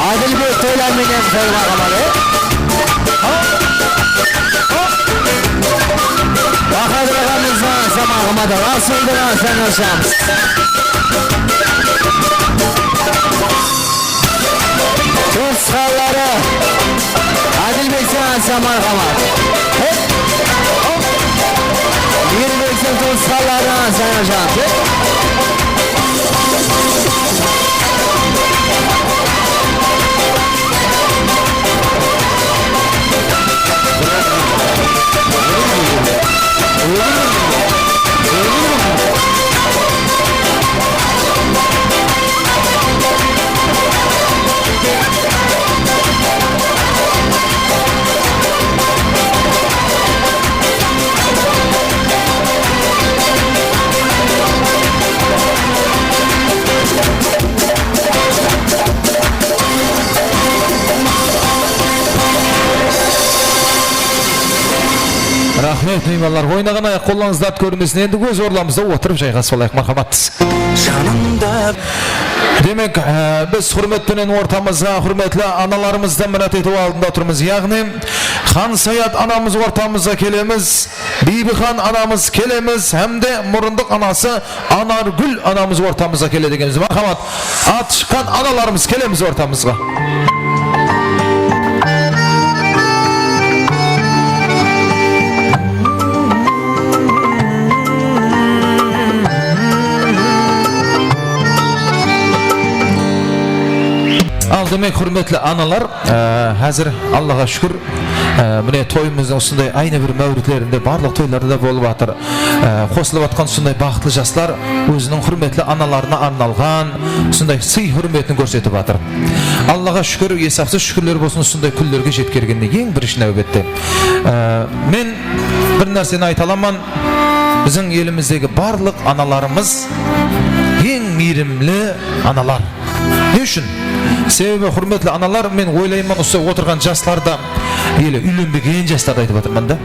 Ádilbek Toylan menen qolǵa qabadı. Bahadır aǵamızdıń Samarqandı, Rasuldıń Samarqandı. Tuwısqanları Ádilbektiń anası Marhamat. Hop, hop. Miyirbektiń tuwısqanları Sayajan. Raxmet, miymanlar. Oynaǵan ayaq qollarıńız dart kórmesin. Endi óz orınlarımızda otırıp jayǵasıp alayıq, marhamat. Janımda. Demek, e, biz húrmet penen ortamızǵa húrmetli analarımızdı minát etiw aldında turmız. Yaǵnıy, Xansayat anamız ortamızǵa kelemiz, Biybixan anamız kelemiz hám de murındıq anası Anargúl anamız ortamızǵa keledi ekenbiz. Marhamat, atı shıqqan analarımız, kelemiz ortamızǵa. Al, demek, húrmetli analar, e, házir, Allaǵa shúkir, e, mine, toyımızdıń usınday aynı bir máwritlerinde, barlıq toylarda da bolıp atır. E, qosılıp atqan usınday baxıtlı jaslar óziniń húrmetli analarına arnalǵan usınday sıy-húrmetin kórsetip atır. Allaǵa shúkir, esapsız shúkirler bolsın usınday kúnlerge jetkergenine eń birinshi náwbette. E, men bir nárseni ayta alaman, biziń elimizdegi barlıq analarımız eń miyrimli analar. Ne ushın? Sebebi, húrmetli analar, men oylayman, usı otırǵan jaslarda, ele, úylenbegen jaslardı aytıp atırman da.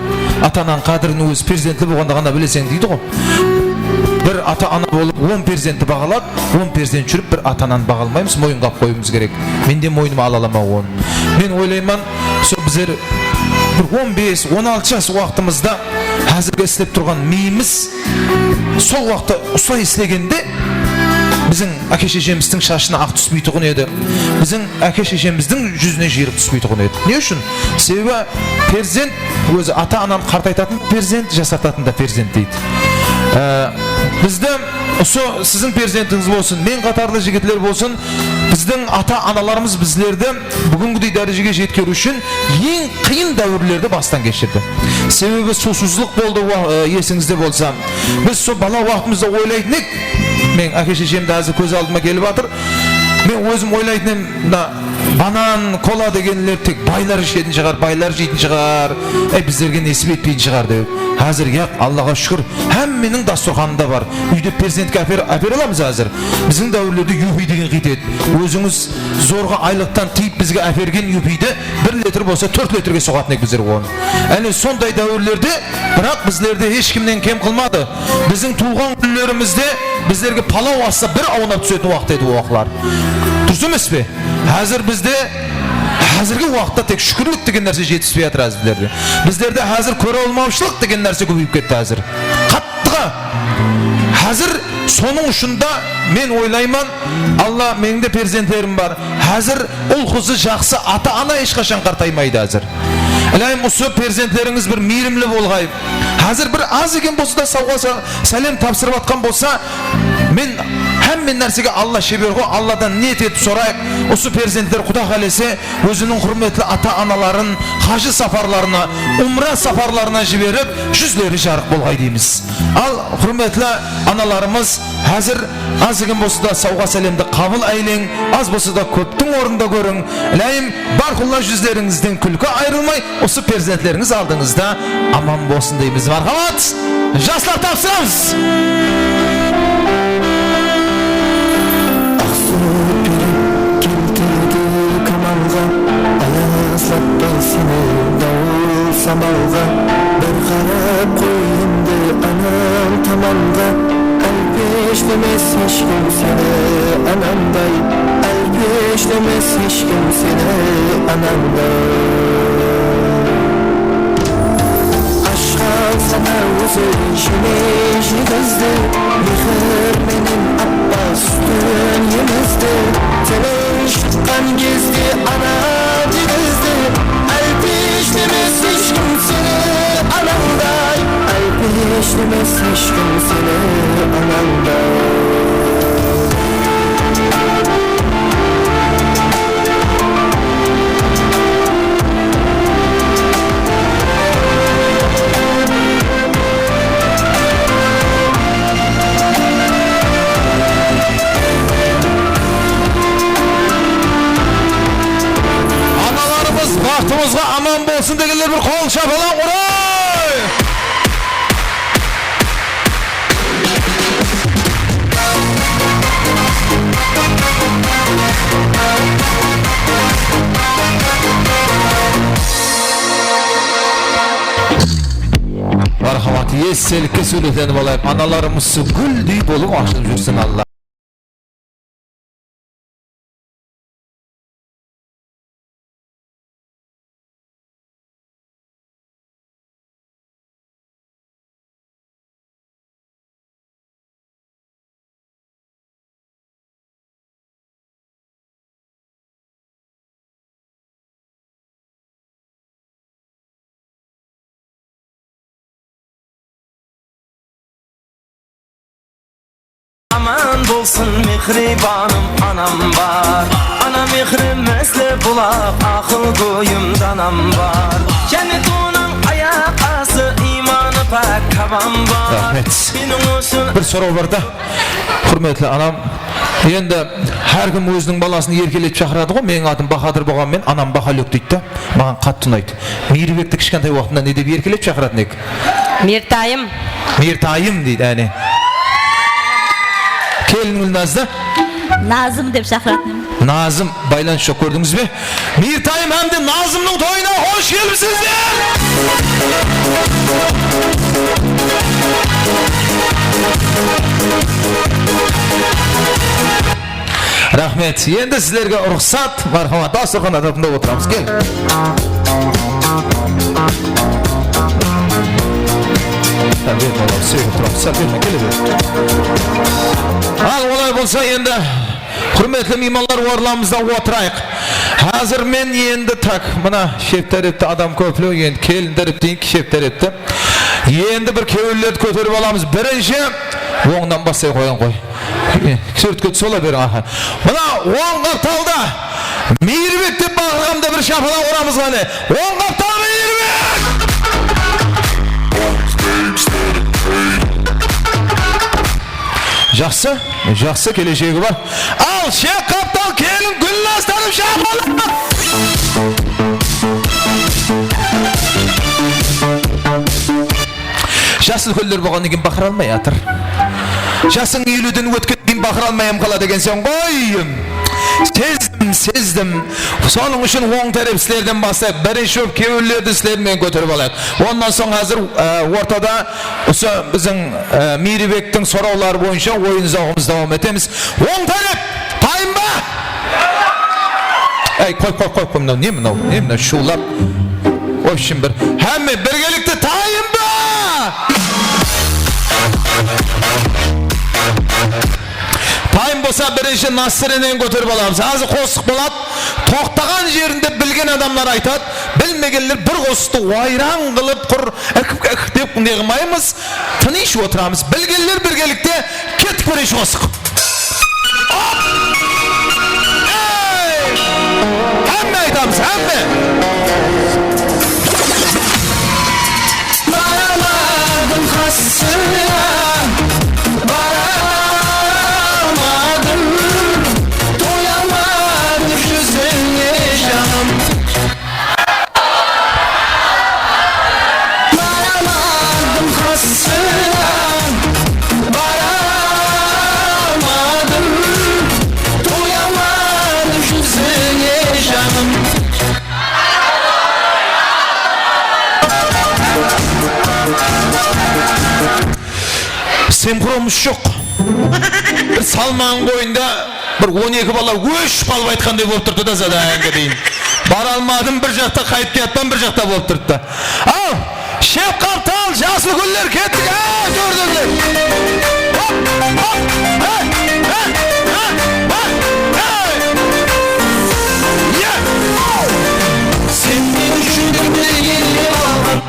Ata-ananıń qádirin ózi perzentli bolǵanda ǵana bileseń deydi ǵo. Bir ata-ana bolıp, on perzentti baǵalap, on perzent júrip, bir ata-ananı baǵalamaymız, moyınǵa alıp qoyıwımız kerek. Men de moynıma ala alaman onı. Men oylayman, sol bizler bir on bes, on altı jas waqtımızda házirgi islep turǵan miyimiz sol waqıtta usılay islegende biziń áke-sheshemizdiń shashına aq túspeytuǵın edi. Biziń áke-sheshemizdiń júzine jıyırıq túspeytuǵın edi. Ne ushın? Sebebi perzent ózi ata-ananı qartaytatın perzent, jasartatın da perzent deydi. Ee, bizdi usı siziń perzentińiz bolsın, men qatarlı jigitler bolsın, bizdiń ata-analarımız bizlerdi búgingidey dárejege jetkeriw ushın eń qıyın dáwirlerdi bastan keshirdi. Sebebi suwsızlıq boldı, wa-, e, esińizde bolsa. Biz sol bala waqtımızda oylaytın edik, men áke-sheshemdi házir kóz aldıma kelip atır. Men ózim oylaytın edim, mına banan, kola degenler tek baylar ishetin shıǵar, baylar jeytin shıǵar, ey, bizlerge nesip etpeytin shıǵar dep. Házir yaq, Allaǵa shúkir, hámmeniń dasturxanında bar. Úyde perzentke áper-, ápere alamız házir. Biziń dáwirlerde yupi degen qıyt edi. Ózińiz zorǵa aylıqtan tıyıp bizge ápergen yupiydi bir litr bolsa tórt litrge soǵatın edik bizler onı. Áne sonday dáwirlerde, biraq bizlerdi hesh kimnen kem qılmadı. Biziń tuwılǵan kúnlerimizde bizlerge palaw assa bir awnap túsetin waqıt edi o waqıtlar. Durıs emes pe? Házir bizde, házirgi waqıtta tek shúkirlik degen nárse jetispey atır házir bizlerde. Bizlerde házir kóre almawshılıq degen nárse kóbeyip ketti házir. Qattıǵa. Házir sonıń ushın da men oylayman, Alla, meniń de perzentlerim bar. Házir ul-qızı jaqsı ata-ana hesh qashan qartaymaydı házir. Ilayım, usı perzentlerińiz bir miyrimli bolǵay. Házir bir az eken bolsa da sawǵa sa-, sálem tapsırıp atqan bolsa, men hámme nársege Alla sheber ǵo, Alladan niyet etip sorayıq. Usı perzentler, Quda qálese, óziniń húrmetli ata-anaların hajı saparlarına, umra saparlarına jiberip, júzleri jarıq bolǵay deymiz. Al, húrmetli analarımız, házir az eken bolsa da sawǵa sálemdi qabıl áyleń, az bolsa da kóptiń ornında kóriń. Ilayım, bárqulla júzlerińizden kúlki ayırılmay, usı perzentlerińiz aldıńızda aman bolsın deymiz. Marhamat, jaslar, tapsıramız! Aq sut berip keltirdi kamalǵa, ayazlap bar seni dawıl samalǵa. Bir qarap qoy endi anań tamanǵa, álpeshlemes hesh kim seni anańday, álpeshlemes hesh kim seni anańday. Ashqan sana ózi jemey jegizdi, mehir menen appa sútin emizdi. Sening shıqqan gezde ana degizdi, álpeshlemes hesh kim seni anańday, álpeshlemes hesh kim seni anańday. Analarımız baxtımızǵa aman bolsın degenler bir qol shapalań urayıq! Marhamat, estelikke súwretlenip alayıq. Analarımız gúldey bolıp ashılıp júrsin, Alla. Aman bolsın mehribanım anam bar. Ana mehrim misli bulaq, aqılgóyim danam bar. Jáne duwınıń ayaq astı, iymanı pák Kabam bar. Raxmet. Meniń ushın bir soraw bar da. Húrmetli anam, endi hár kim óziniń balasın erkeletip shaqıradı ǵo, meniń atım Bahadır bolǵan menen, anam Bahalók deydi da. Maǵan qattı unaydı. Miyribekti kishkentay waqtında ne dep erkeletip shaqıratın edik? Mertayım. Mertayım deydi, áne. Kelin Gúlnazdı. Nazım dep shaqıratın edim. Nazım, baylanıs joq, kórdińiz be? Mirtayım hám de Nazımnıń toyına xosh kelipsizler! Raxmet. Endi sizlerge ruxsat, marhamat, dasturxan atrapında otıramız. Kel. Sál berme, olar, sıyırıp turamız. Sál berme, kele ber. Al, olay bolsa, endi, húrmetli miymanlar, orınlarımızda otırayıq. Házir men endi, tak, mına, shep tárepte adam kóplew, endi kelin tárepten keyin shep tárepte. Endi bir kewillerdi kóterip alamız. Birinshi, ońnan baslay qoyıń, qoy. E, túsirtke tús, ola beriń, aha. Mına, oń qaptalda Miyirbek dep baqırǵanda bir shapalaq uramız ǵáne. Oń qaptal Miyirbek! Jaqsı, jaqsı, keleshegi bar. Al, shep qaptal kelin Gúlnaz tarıp shapalaq! Jas úlkenler bolǵannan keyin baqıra almay atır. Jasıń eliwden ótkennen keyin baqıra almay hám qaladı ekenseń ǵoy. Sezdim, sezdim. Sonıń ushın oń tárep sizlerden baslayıq. Birinshi bolıp kewillerdi sizler menen kóterip alayıq. Onnan soń házir, e, ortada usı biziń, e, Miyribektiń sorawları boyınsha oyın-zawıqımızdı dawam etemiz. Oń tárep, tayın ba? Ey, qoy, qoy, qoy, qoy, mınaw ne, mınaw ne, mınaw shuwlap. Oy, shın bir. Hámme birgelikte tayın ba? Tayın bolsa, birinshi Nasırinen kóterip alamız. Házir qosıq boladı. Toqtaǵan jerinde bilgen adamlar aytadı. Bilmegenler bir qosıqtı wayran qılıp, qur, ık, ık dep ne qılmaymız. Tınısh otıramız. Bilgenler birgelikte kettik, birinshi qosıq. Hop! Ey! Hámme aytamız, hámme! Baramadım qasına, baramadım, toyamadım júzińe, janım. Baramadım qasına, baramadım, toyamadım júzińe, janım. Sinxronımız joq. Bir salmaǵan qoyında bir on eki bala óship qalıp aytqanday bolıp turıptı da, zadaniyaǵa deyin. Bara almadım, bir jaqta qaytıp kiyatpan, bir jaqta bolıp turıptı. Al, shep qaptal, jasıl gúller, kettik, á, tórdegiler. Hop, hop, he, he, he, he, he. Ye. Sen meniń júregimdi elep alǵan.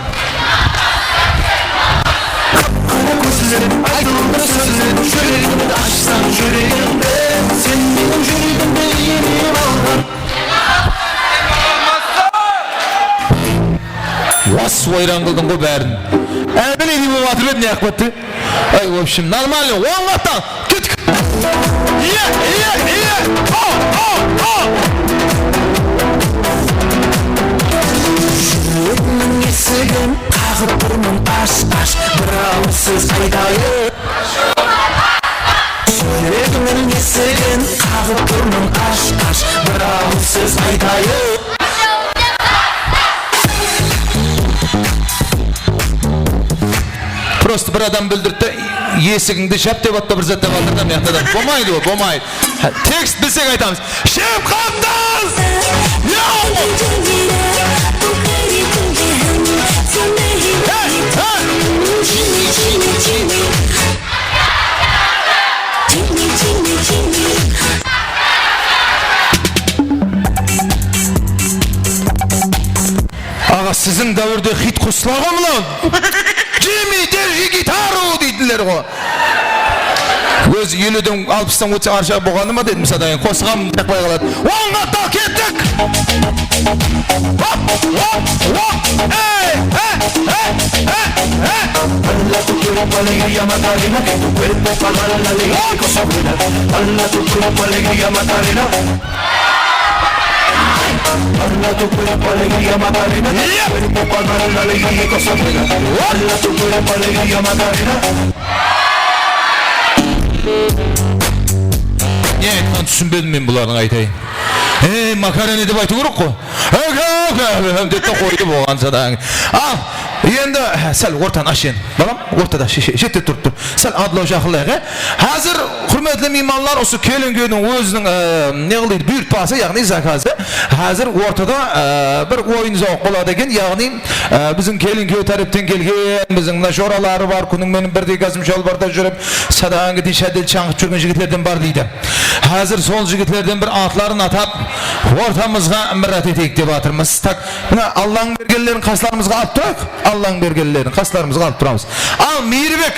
Qara kózler, aytıldı sózler, júregimdi ashsań, júregimdi. Sen meniń júregimdi elep alǵan. Las, wayran qıldıń ǵo bárin. Ábile ne bolıp atır edi, ne qılıp etti? Ay, в общем, нормально, oń qaptal, kettik. Iye, iye, iye. O, o, o. Júregimniń esigin qaǵıp turman, ash, ash, bir awız sóz aytayın. Júregimniń esigin qaǵıp turman, ash, ash, bir awız sóz aytayın. Просто bir adam bildirdi de, esigińdi jap dep attı, bir zat dep attı da, mıyaqta da. Bolmaydı o, bolmaydı. Ha, tekst bilsek aytamız. Shep qaptal! Yaw! Hey, hey! Aǵa, siziń dáwirde xit qosıla ǵo mınaw. Jimmi, derji gitaru deydiler ǵo. Ózi eliwden, alpıstan ótse, arsha bolǵanı ma dedim, sadayin qosıǵam jaqpay qaladı. Oń qaptal, kettik! Hop, hop, hop! Ey, he, he, he, he! Baila tu cuerpo alegría Macarena, que tu cuerpo pa dar la alegría y cosa buena. Baila tu cuerpo alegría Macarena. Baila tu cuerpo alegría Macarena, que tu cuerpo pa dar la alegría y cosa buena. Baila tu cuerpo alegría Macarena. Ne, Túsinbedim men bulardıń, aytayın. Ey, makaroni dep aytıw kerek ǵo. Dedi de qoydı, bolǵan sodan. Al, endi sál ortanı ash endi. Balam, ortada, she-, she-, shette turıp tur. Sál adlaw jaqınlayıq, e. Házir, húrmetli miymanlar, usı kelin kúyewdiń óziniń, e, ne qılaydı, buyırtpası, yaǵnıy zakazı. Házir ortada, e, bir oyın-zawıq boladı eken, yaǵnıy, e, biziń kelin kúyew tárepten kelgen, biziń mına joraları bar, kúniń menen birdey kostim sholbarda júrip, sadaǵan ketey shádel shańǵıp júrgen jigitlerden bar deydi. Házir sol jigitlerden bir atların atap, ortamızǵa mirát eteyik dep atırmız. Tak, mına Allanıń bergenlerin qaslarımızǵa alıp turayıq. Allanıń bergenlerin qaslarımızǵa alıp turamız. Al, Miyirbek,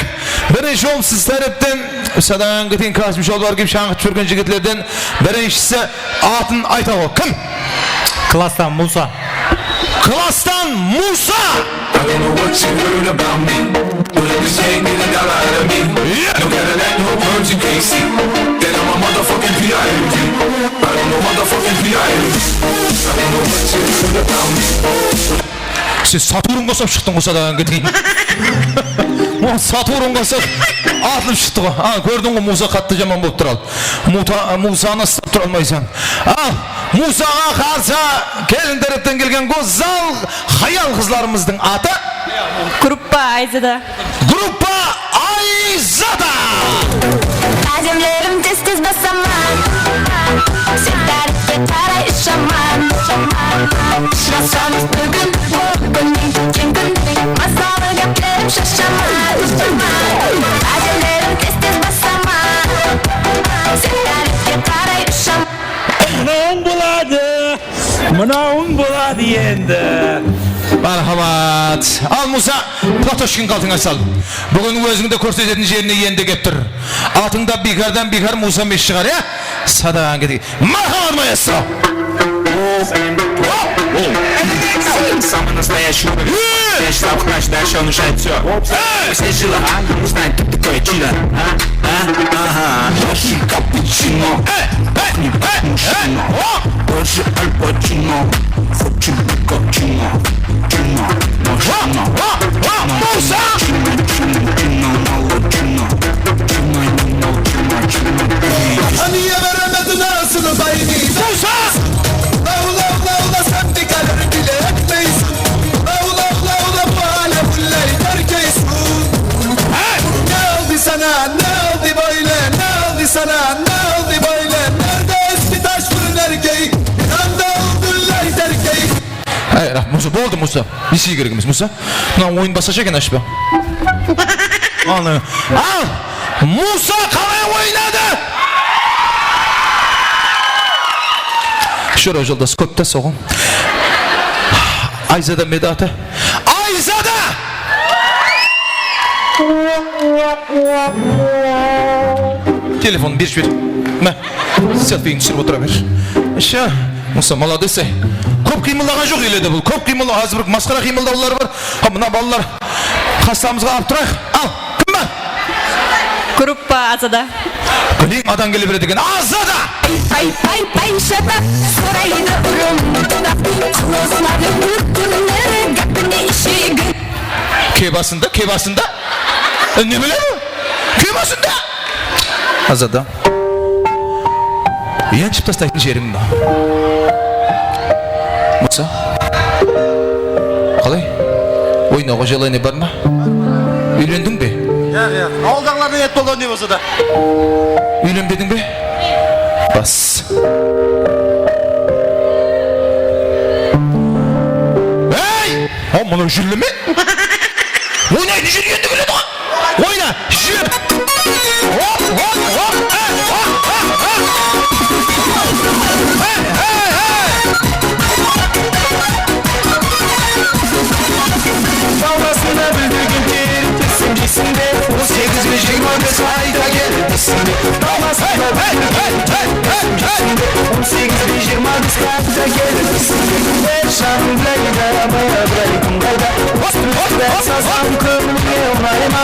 birinshi bolıp siz tárepten sadaǵan ketey kostim sholbar kiyip shańǵıp júrgen jigitlerden birinshisi atın ayta ǵo. Kim? Klasstan Musa. Klasstan Musa! I don't know what you heard about me, but if this ain't gonna lie to me. Yeah. No Cadillac, no perms, you can't see that I'm a motherfucking P I M P. I don't know motherfucking P I M P. I don't know what you heard about me. Sen Saturn qosıp shıqtıń ǵo, sadaǵan keteyin. O, Saturn qosıp atılıp shıqtı ǵo. A, kórdiń ǵo, Musa qattı jaman bolıp tur al. Muta-, Musanı uslap tura almaysań. Al, Musaǵa qarsı kelin tárepten kelgen gózzal hayal-qızlarımızdıń atı? Gruppa Ayzada. Gruppa Ayzada! Qádemlerim tez-tez basaman. Sen tárepke qaray ushaman. Ushaman. Ushırasamız búgin, búgin, kúndey. Mazalı gáplerim shashaman. Ushaman. Qádemlerim tez-tez basaman. Sen tárepke qaray ushaman. Mınawıń boladı, mınawıń boladı endi. Marhamat. Al, Musa, platochkin qaltıńa sal. Búgin ózińdi kórsetetin jerine endi kelip tur. Atıńda biykardan biykar Musa emes shıǵar, ya? Sadaǵan ketey. Marhamat, maestro. Самый настоящий уровень. Э! Я считал, дальше он решает всё. Э! Все дела, а? Не знает, кто такой чудо. А? А? Ага. Очень капучино. Э! Э! Э! Э! О! Больше Аль Пачино. Хочет капучино. Чино. Машина. О! О! О! Чино, Муса! Чино, чино, чино, мало, чино. Чино, чино, чино, чино. Ániye beremedi nasıl bayını. Musa! Lawla, lawla, sen de kalır bile etmeysin. Lawla, lawla, bu alem ullay terkeysin. Hey! Ne oldu sana, ne oldu böyle, ne oldu sana, ne oldu böyle? Nerede eski taş fırın erkeği? İnandı oldu ullay terkeyik. Ay, Musa, boldı, Musa. Nesige kerek emes, Musa? Mına oyın basqasha eken, ashpa. Ana. Al! Musa qalay oynadı? Shora joldas kóp ta soǵan. Ayzada ma edi atı? Ayzada! Telefonın berip jiber. Mine, selfiyin túsirip otıra ber. Sha, Musa, молодец. Kóp qıymıldaǵan joq ele de bul. Kóp qıymıldaw, házir bir masqara qıymıldawları bar. Ha, mına balalar qaslarımızǵa alıp turayıq. Al, kim bar? Gruppa Azada. Bileyim, adam kele beredi eken. Azada! Pay, pay, pay, pay, shatap, soraydı urım. Qılısladı bir kúnleri, gápine ishegin. Ke basında, ke basında. E, ne bile bu? Ke basında. Azada. Yanshıp tastaytın jerim ba? Musa. Qalay? Oynawǵa jelaniya bar ma? Úylendiń be? Yaq, yaq. Awıldaǵılardıń iyat boldı ne bolsa da. Úylenbediń be? Bas. Ey! Haw, mınaw júrleme. Oynaydı, júrgendi biledi ǵoy. Oyna, júr. Hop, hop, hop. Ey, hop, hop, hop. Ey, ey, ey. Dawlasında búldirgen terip, isim jeysinde. On segiz be jigirma bes ayda kelip, isimde. Dawlasında búldirgen terip, isim jeysinde. On segiz be jigirma bes ayda kelip, isimde. Ey, janım, bileydi, bileydi, bileydi, qayda. Sazam kóńilge unay ma?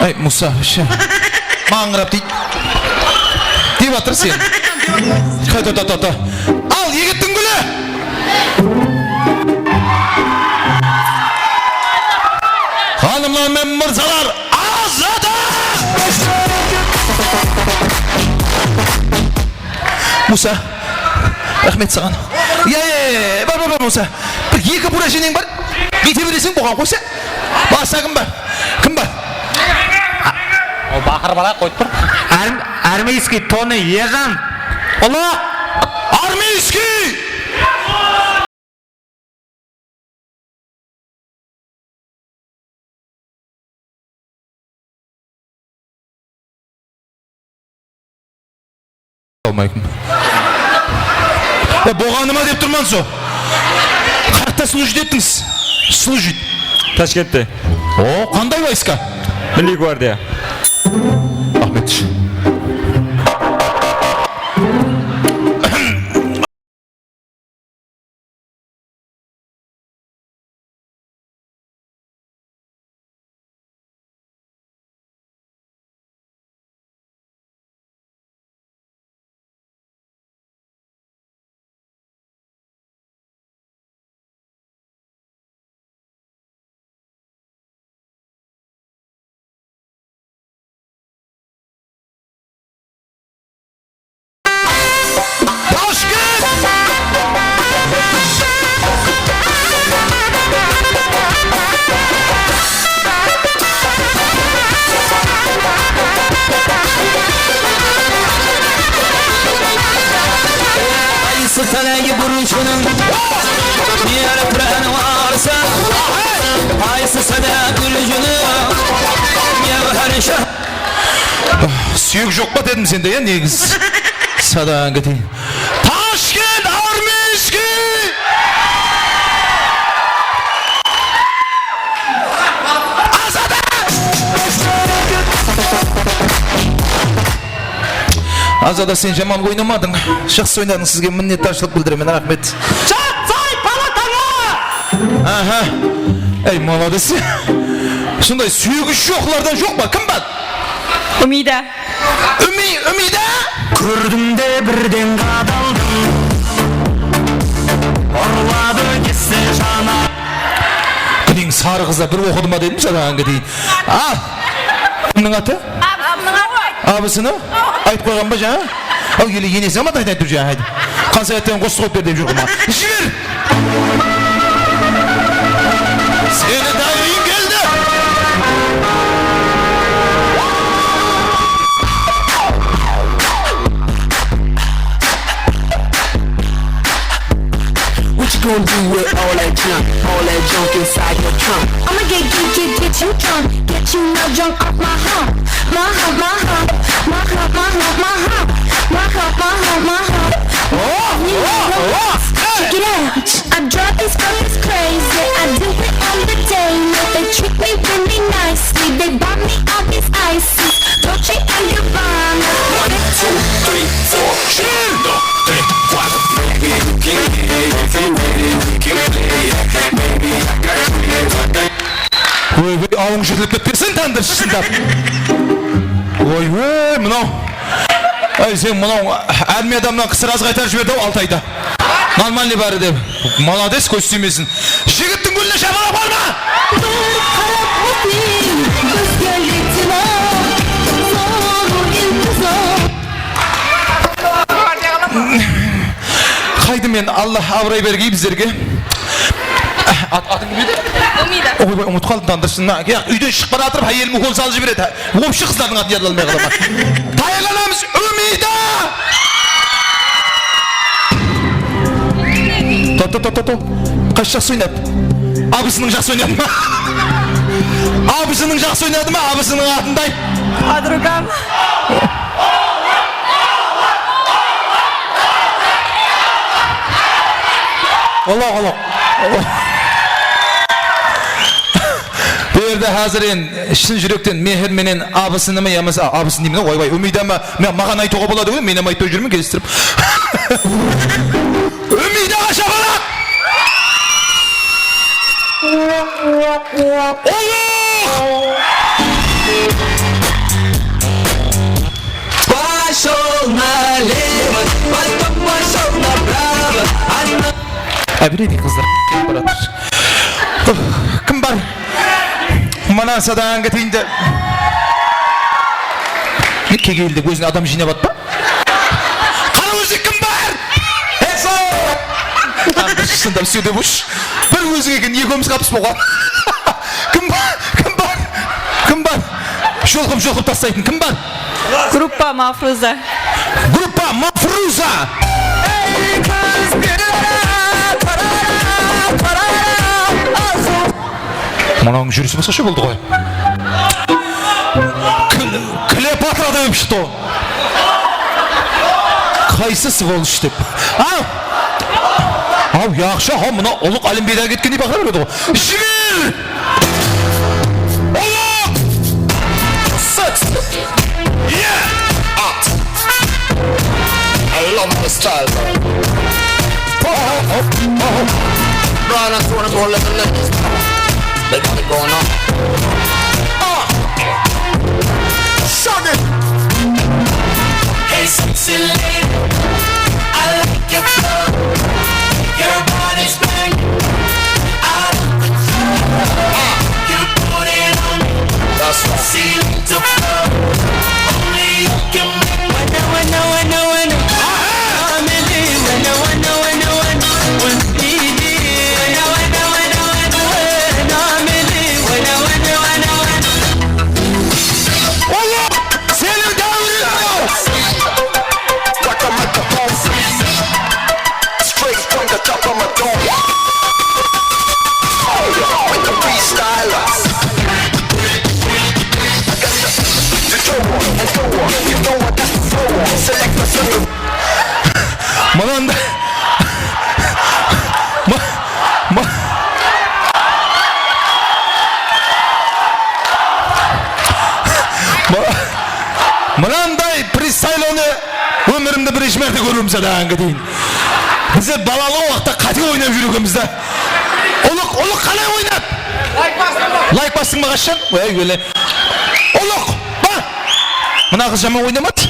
Ay, Musa, sha. Mańırap deydi. Dep atır sen. Toqta, toqta, toqta. Al, yigittiń gúli! Xanımlar men mırzalar, Azada! Musa, raxmet saǵan. Ya, ya, ya, ya, bar, bar, bar, Musa. Bir eki burajeniń bar. Buyte bereseń, buǵan qoysa. Basqa kim bar? Kim bar? O baqırıp ala, qoyıp tur. Arm-, armiyskiy tony, Erjan. Ulı. Armiyskiy! Almaykum. Ya, boǵanıma dep turman so. Qayaqta slujit ettińiz? Slujit. Tashkentte. O, qanday vayska? Milliy gvardiya. Raxmet. Tashkent! Qaysı tálegi burınshınıń miyarı pirań arsa, qaysı sada gúljiniń miyarı harisha. Súyek joq pa dedim sende, ya, negiz. Sadaǵan keteyin. Tashkent armiyskiy! Azada! Azada, sen jaman oynamadıń. Jaqsı oynadıń, sizge minnetdarshılıq bildiremen, raxmet. Jatsay palatańa! Aha. Ey, malades. Sonday súyegi joqlardan joq pa? Kim bar? Umida. Umi-, Umida? Kórdiń de birden qadaldıń. Urladı kesse jana. Kiliń sarı qızlar bir oqıdı ma dedim, sadaǵan keteyin. Al. Kimniń atı? Abısınıń atı. Abısını? Aytıp qoyǵan ba jańa? Aw, ele enesi amat aytay tur jańa, ayt. Qansa aytsań qosıq qoyıp ber dep júr ǵo ma. Jiber! Seni dáwiriń keldi! What you gonna do with all that junk, all that junk inside your trunk? I'ma get, get, get, get you drunk, get you now drunk off my hump, my hump, my hump, my hump, my hump, my hump, my hump, my hump, my hump. Oh, oh, oh, hey! Check it out. I drive these fuckers crazy. I do it on the daily. They treat me really nicely. They buy me all these ices, Dolce and Gabbana. One, two, three, four. One, two, three, four. Baby, you can hit it if you with it, we can play it. Baby, I got you here. Oy, bey, awıń jırılıp ketpesin, tándirshı shıldap. Oy, oy, mınaw. Ay, sen mınaw armiyadamnan qısır az qaytarıp jiberdi-aw, altı ayda. Нормальный bári de. Malades, kóz tiymesin. Jigittiń gúline shapalaq bar ma? Bir qarap óteyik bizge, leytenant, zor iltijam. Qaydım men, Alla abıray bergey bizlerge. At-, atıń kim edi? Umida. Oybay, umıtıp qaldım, tandırsın. Yaq, úyden shıǵıp baratırıp, háyelim ukol salıp jiberedi. Wobshe qızlardıń atın yadlay almay qalaman. Tayarlanamız, Umida! Toqta, toqta, toqta. Qaysı jaqsı oynadı? Abısınıń jaqsı oynadı ma? Abısınıń jaqsı oynadı ma? Abısınıń atınday. Podrugam. Oloq, oloq. Bu jerde házir endi shın júrekten mehir menen abısını ma yamasa, a, abısın deymen, oybay, Umida ma, ma-, maǵan aytıwǵa boladı ǵoy, men hám aytpay júrmen, kelistirip. Umidaǵa shapalaq! Oloq! Пошёл налево. Ábiredi qızlar kelip baratır. Uf, kim bar? Mınan sadan keteyin de. Ne kegeyil dep ózine adam jıynap atpa? Qara ózek kim bar? Eso! Anda shındap sóyde bosh. Bir ózek eken, ekewimiz qapıs bolǵan. Kim bar? Kim bar? Kim bar? Jolqıp, jolqıp taslaytın kim bar? Gruppa Mafruza. Gruppa Mafruza. Mınanıń júrisi basqasha boldı ǵoy. Kle-, Kleopatra dep shıqtı ǵoy. Qaysı svolish dep. Aw! Aw, yaqshı, ha, mına ulıq Olimpiadaǵa ketkendey baqıra beredi ǵoy. Jiber! Ulıq! Six! Yeah! At! I love the style, though. Oh, oh, oh, oh. Brian and Tony go, let the ladies know. They got it going on. Uh. Shut it! Hey, sexy lady, I like your flow. Your body's banging, out of control. You put it on me. That's right. Ceiling to floor. Only you can make me. Wanna, wanna, wanna, wanna. Aha! I'm in love. Wanna, wanna, wanna, wanna. Wanna, wanna, wanna, wanna. Wanna, wanna, wanna, wanna. Olar seniń dáwiriń. Straight from the top of my dome. With the freestyler. I got the, the show on and show on. You know I got the flow on. Select my song. Mınanday, mı-, mı-, mı-, mınanday freestayl onı ómirimde birinshi márte kóriwim, sadan keteyin. Bizler balalı waqıtta qáte oynap júr ekenbiz da. Ulıq, Ulıq qalay oynadı? Layk bastıń ba qashshan? Ey, óle. Ulıq, ba! Mına qız jaman oynamadı.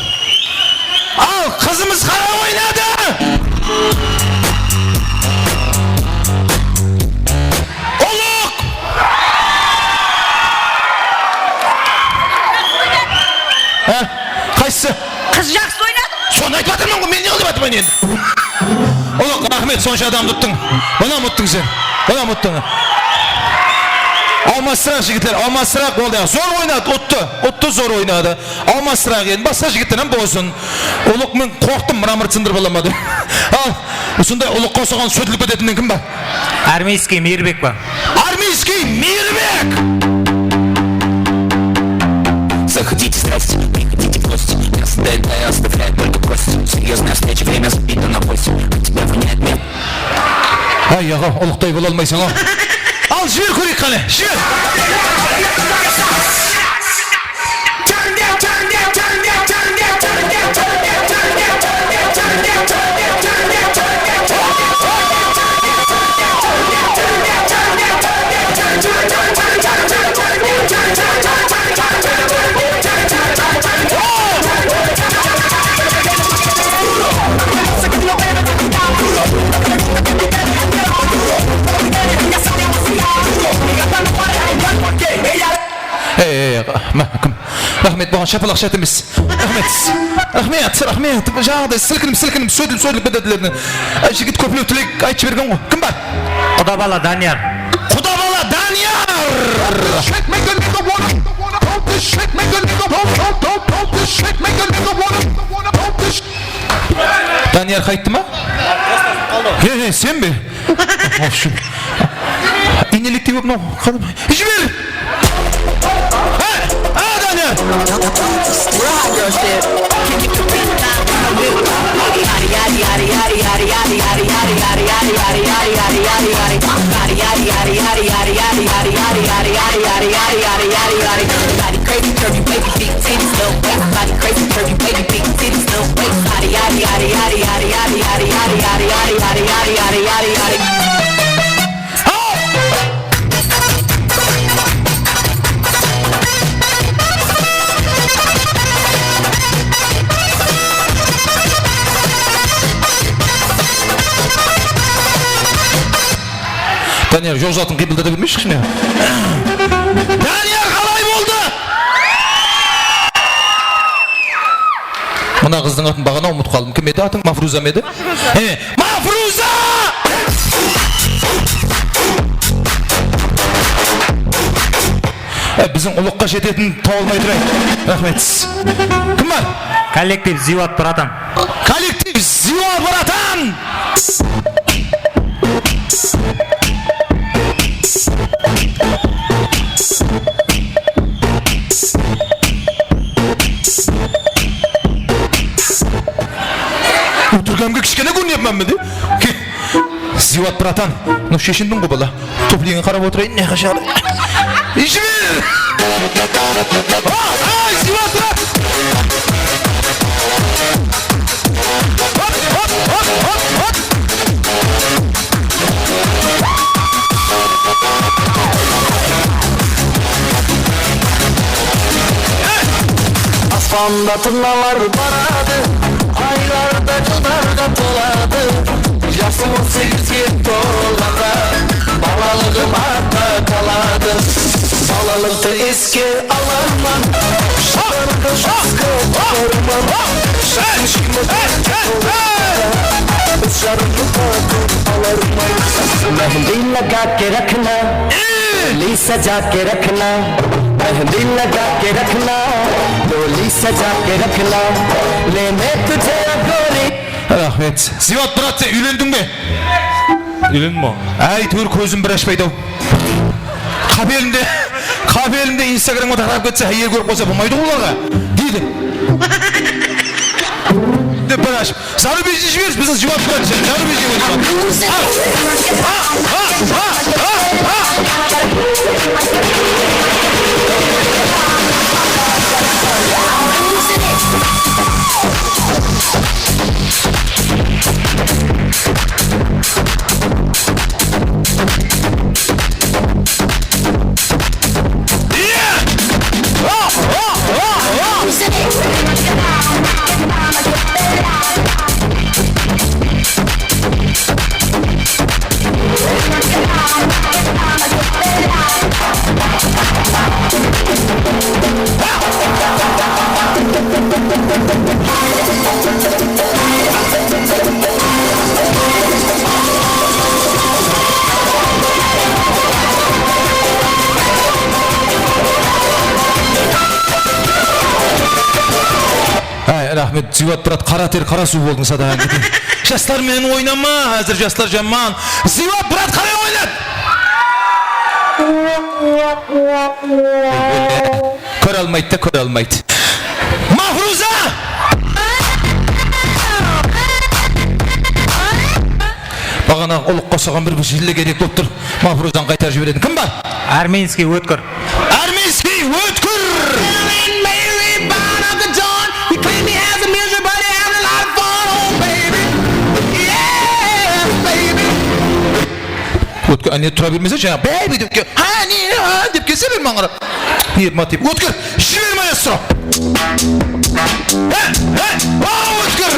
Al, qızımız qalay oynadı? Ulıq! Ha? Qaysısı? Qız jaqsı oynadı. Sonı aytıp atırman ǵoy, men ne qılıp atırman endi? Ulıq, raxmet, sonsha adamdı uttıń. Bunam uttıń sen. Bunam uttıń. Almastıraq, jigitler, almastıraq, boldı. Zor oynadı, uttı. Uttı, zor oynadı. Almastıraq endi, basqa jigitler hám bolsın. Ulıq, men qorqtım, mramor sındırıp ala ma dep. Al, usınday ulıqqa usaǵan sótilip ketetin kim bar? Армейский Мейирбек pa? Армейский Мейирбек! Заходите, здрасте, приходите в гости. Мясо доедая, оставляет только кости. Серьёзная встреча, время сбито на восемь. От тебя воняет мед. Ay, aǵa, ulıqtay bola almaysań-aw. Al, jiber kóreyik qáne, jiber! Ey, ey, ey, ma, kim? Raxmet, buǵan shapalaq shárt emes. Raxmet. Raxmet, raxmet. Jańaǵıday silkinip, silkinip, sóytip, sóytip ketediler. Ay, jigit kóplew tilek aytıp jibergen ǵoy. Kim bar? Qudabala Daniyar. Qudabala Daniyar! Daniyar qayttı ma? He, he, sen be? Of, shu. Iyneliktey bolıp mınaw. Jiber! Ha! Ha, Daniyar! Body crazy, curvy, wavy, big titties, little waist. Body crazy, curvy, wavy, big titties, little waist. Yaddy, yaddy, yaddy, yaddy. Dániyar, joq zatın qıypıldata bermeyshi kishkene. Dániyar, qalay boldı? Mına qızdıń atın baǵana umıtıp qaldım. Kim edi atıń? Mafruza ma edi? Mafruza. He, Mafruza! E, biziń ulıqqa shetetin tawıp almay turayıq. Raxmet. Kim bar? Kollektiv Ziywat Bratan. Kollektiv Ziywat Bratan! Útirkemge kishkene kórinemen be de? Ke-, Ziywat Bratan, mına sheshindiń ǵo bala. Tuplińe qarap otırayın, ne qashan. Jiber! Ay, Ziywat Brat! Hop, hop, hop, hop, hop! Aspanda turnalar baradı, aylar da jıllarǵa toladı. Jasım on segizge tolǵanda balalıǵım artta qaladı. Balalıqtı eske alarman, shıǵardı jasqa qoyarman. Biz jarılǵa alarman. Mahim dil laga ke rakhna, goli saja ke rakhna. Mahim dil laga ke rakhna, goli saja ke rakhna. Le main tujhe goli. Raxmet. Ziywat, brat, sen úylendiń be? Úylendim-aw. Áytewir kózin bir ashpaydı-aw. Qapelinde, qapelinde Instagramǵa tarqap ketse, háyel kórip qalsa bolmaydı ǵo olarǵa, deydi. Dep bir ashıp. Zarubejni jiberish, biziń Ziywat brat, Zarubejni jiberish. Áy, raxmet, Ziywat brat, qara ter, qara suw boldıń, sadaǵań kete. Jaslar menen oynama, házir jaslar jaman. Ziywat brat, qalay oynat? Kóre almaydı da, kóre almaydı. Mafruza! Baǵana ulıqqa usaǵan bir, bir jille kerek bolıp tur. Mafruzanı qaytarıp jiberetin. Kim bar? Armenskiy ótkir. Armenskiy ótkir! Ótkir, áne, tura bermese, jańa baby dep ke, ha, ne, ha, dep kelse, men mańırap. Niyet motiv. Ótkir, jiber, maestro. He, he, o, ótkir.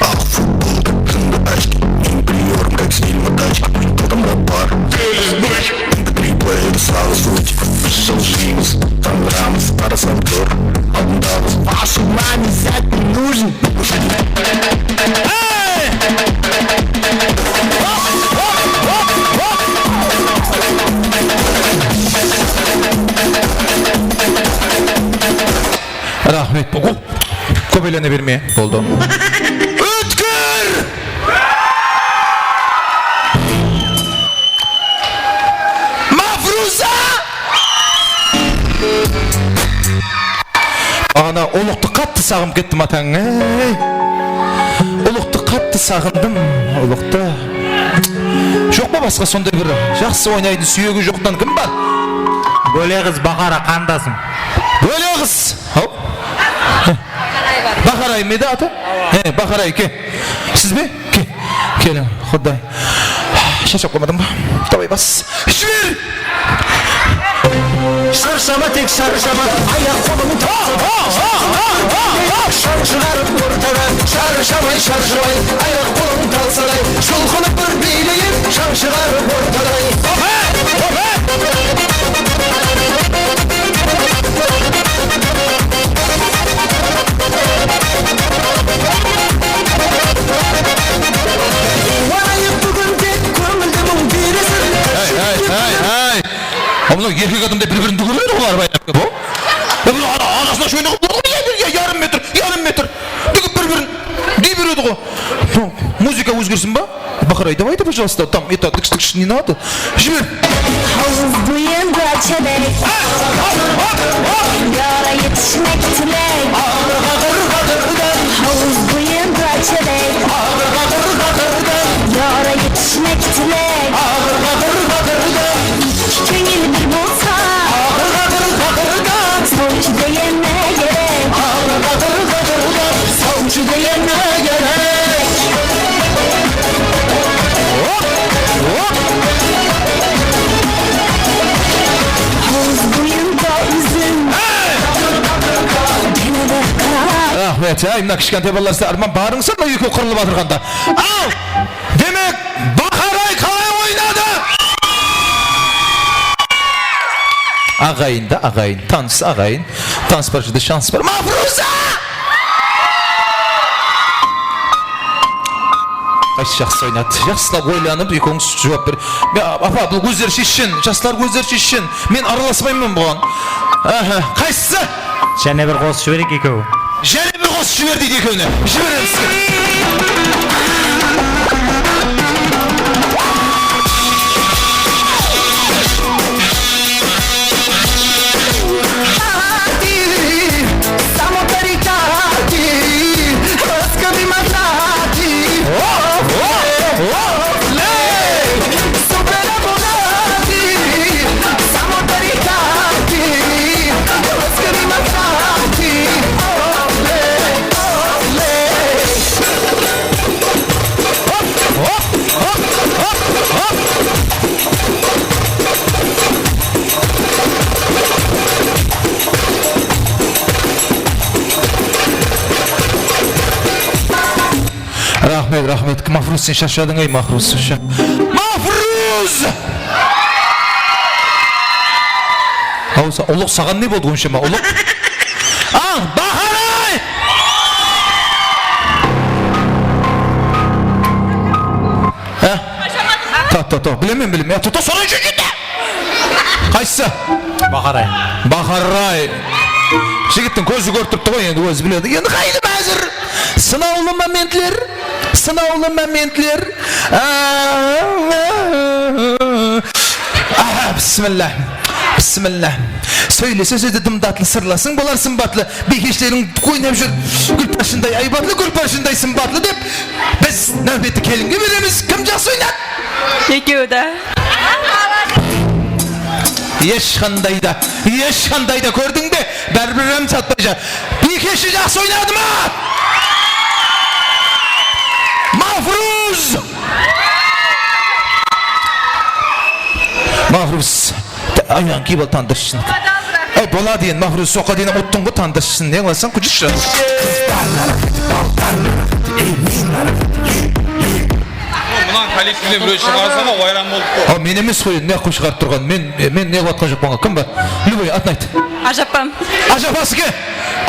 Aq futbolka, jındı ashki, men priyorım, как стиль мотачки, qıltımda bar. Три плеера сразу суть, jıljıymız, tanǵıramız, qarasam tur, aldındaǵı. Вашу маме зять не нужен. Raxmet. Kóp aylana berme, boldı. Ótkir! Mafruza! Ana, ulıqtı qattı saǵınıp kettim, atań, ey. Ulıqtı qattı saǵındım, ulıqtı. Joq pa basqa sonday bir jaqsı oynaydı, súyegi joqtan kim bar? Bóle qız, Bahara qarındasım. Bóle qız. Haw. Baharay ma edi atı? He, Baharay, ke. Siz be? Ke. Keliń, Quday. Sharshap qalmadıń ba? Davay bas. Jiber! Sharshama, tek sharshama, ayaq-qolım talsaday. Shań shıǵarıp ortaǵa, sharshamay, sharshamay, ayaq-qolım talsaday. Julqınıp bir biyleyim, shań shıǵarıp ortaday. Juwanayıq búgin tek kóńildi muń beresin. Hey, hey, hey, hey! Mınaw erkek adam dep bir-birin dúgiredi ǵoy, barıp aytqanda, bu. Ya, mınaw ana-, anasına shoynaǵıp otır ǵoy, ya, ya, yarım metr, yarım metr. Dúgip bir-birin dey beredi ǵoy. Muzıka ózgersin ba? Baqaray, давай, пожалуйста, там, это, тыкш-тыкш не надо. Jiber. Hovuz buyın gúlshedek. Yora etishmek tilek. Hovuz buyın gúlshedek. Yora etishmek tilek. Kóńil bir bolsa, sawshı degen ne kerek? Sawshı degen ne kerek? Hovuz boyında úzim. Yana bir qara. Raxmet, ay, mına kishkentay balalar, sizler arman barıńızlar, mına ekewi qırılıp atırǵanda. Al! Demek, Baqaray qalay oynadı? Aǵayin da, aǵayin, tanıs aǵayin. Tanıs bar jerde shans bar. Mafruza! Qaysı jaqsı oynadı? Jaqsılap oylanıp, ekewińiz juwap ber. Ya, apa, bul ózleri sheshsin, jaslar ózleri sheshsin. Men aralasmayman buǵan. Aha, qaysısı? Jáne bir qosıp jibereyik, ekewi. Jáne bir qosıp jiber deydi ekewine. Jiberemiz. Raxmet, raxmet. Mafruz, sen sharshadıń, ey, Mafruz, sen sha-, Mafruz! Aw, sa-, Ulıq, saǵan ne boldı onsha ma, Ulıq? Al, Baharay! Há? To, to, to, bilemen, bilemen. Ya, to, to, sonı júrgende! Qaysısı? Baqaray. Baqaray. Jigittiń kózi kórip turıptı ǵoy, endi ózi biledi. Endi qaydım házir? Sınawlı momentler, sınawlı momentler. Aha, bismillah. Bismillah. Sóylese sózde dım tatlı, sırlasıń bolar sımbatlı. Biykeshleriń oynap júr, gúlparshınday aybatlı, gúlparshınday sımbatlı dep, biz náwbetti kelinge beremiz. Kim jaqsı oynadı? Ekewi de. Hesh qanday da, hesh qanday da, kórdiń be? Báribir Ramzat Bayja. Biykeshi jaqsı oynadı ma? Mafruz! Mafruz. Aynan kiyip al, tandırsın. Ey, boladı endi, Mafruz, soqqa deyin uttıń ǵoy, tandırsın. Ne qılasań, kújikshi? Mınan kollektivden birew shıǵarsa ǵo, wayran bolıp tur. Aw, men emes ǵoy, ne qılıp shıǵarıp turǵan? Men, men ne qılıp atqan joqpan ǵo. Kim bar? Любой, atın ayt. Ajapam. Ajapası ke?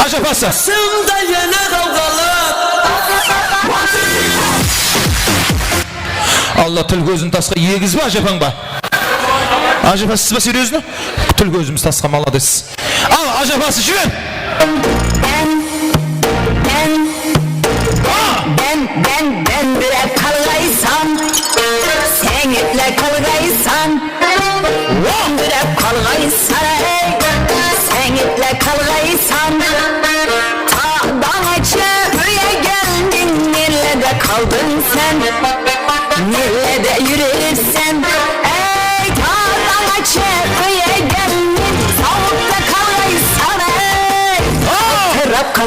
Ajapası. Basımda ene ǵawǵalı. Alla, til-kózin tasqa egizbe, ajapań ba? Ajapası, siz ba, серьёзно? Til-kózimiz tasqa, молодец. Al, ajapası, jiber! Bán, bán, bán, bán, bándirep qalǵaysań, sáńetle qalǵaysań, bándirep qalǵaysań, ey, sáńetle qalǵaysań. Tadan aytshı, úyge kelmey, nelerde qaldıń sán? Nelerde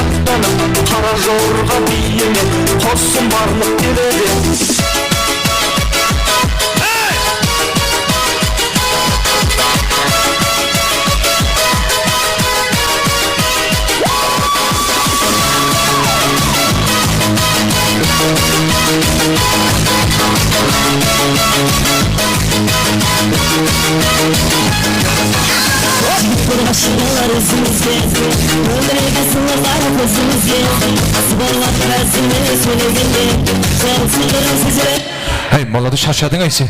Qattanıp qara jorǵa biyime, qossın barlıq ele de. Jigit qurǵashılar izimizge, kóbirek asıllar kózimizge. Asıp alǵan rázimler sóylegende, jawsıldırıp sizler. Hey, malada sharshadıń-ay sen.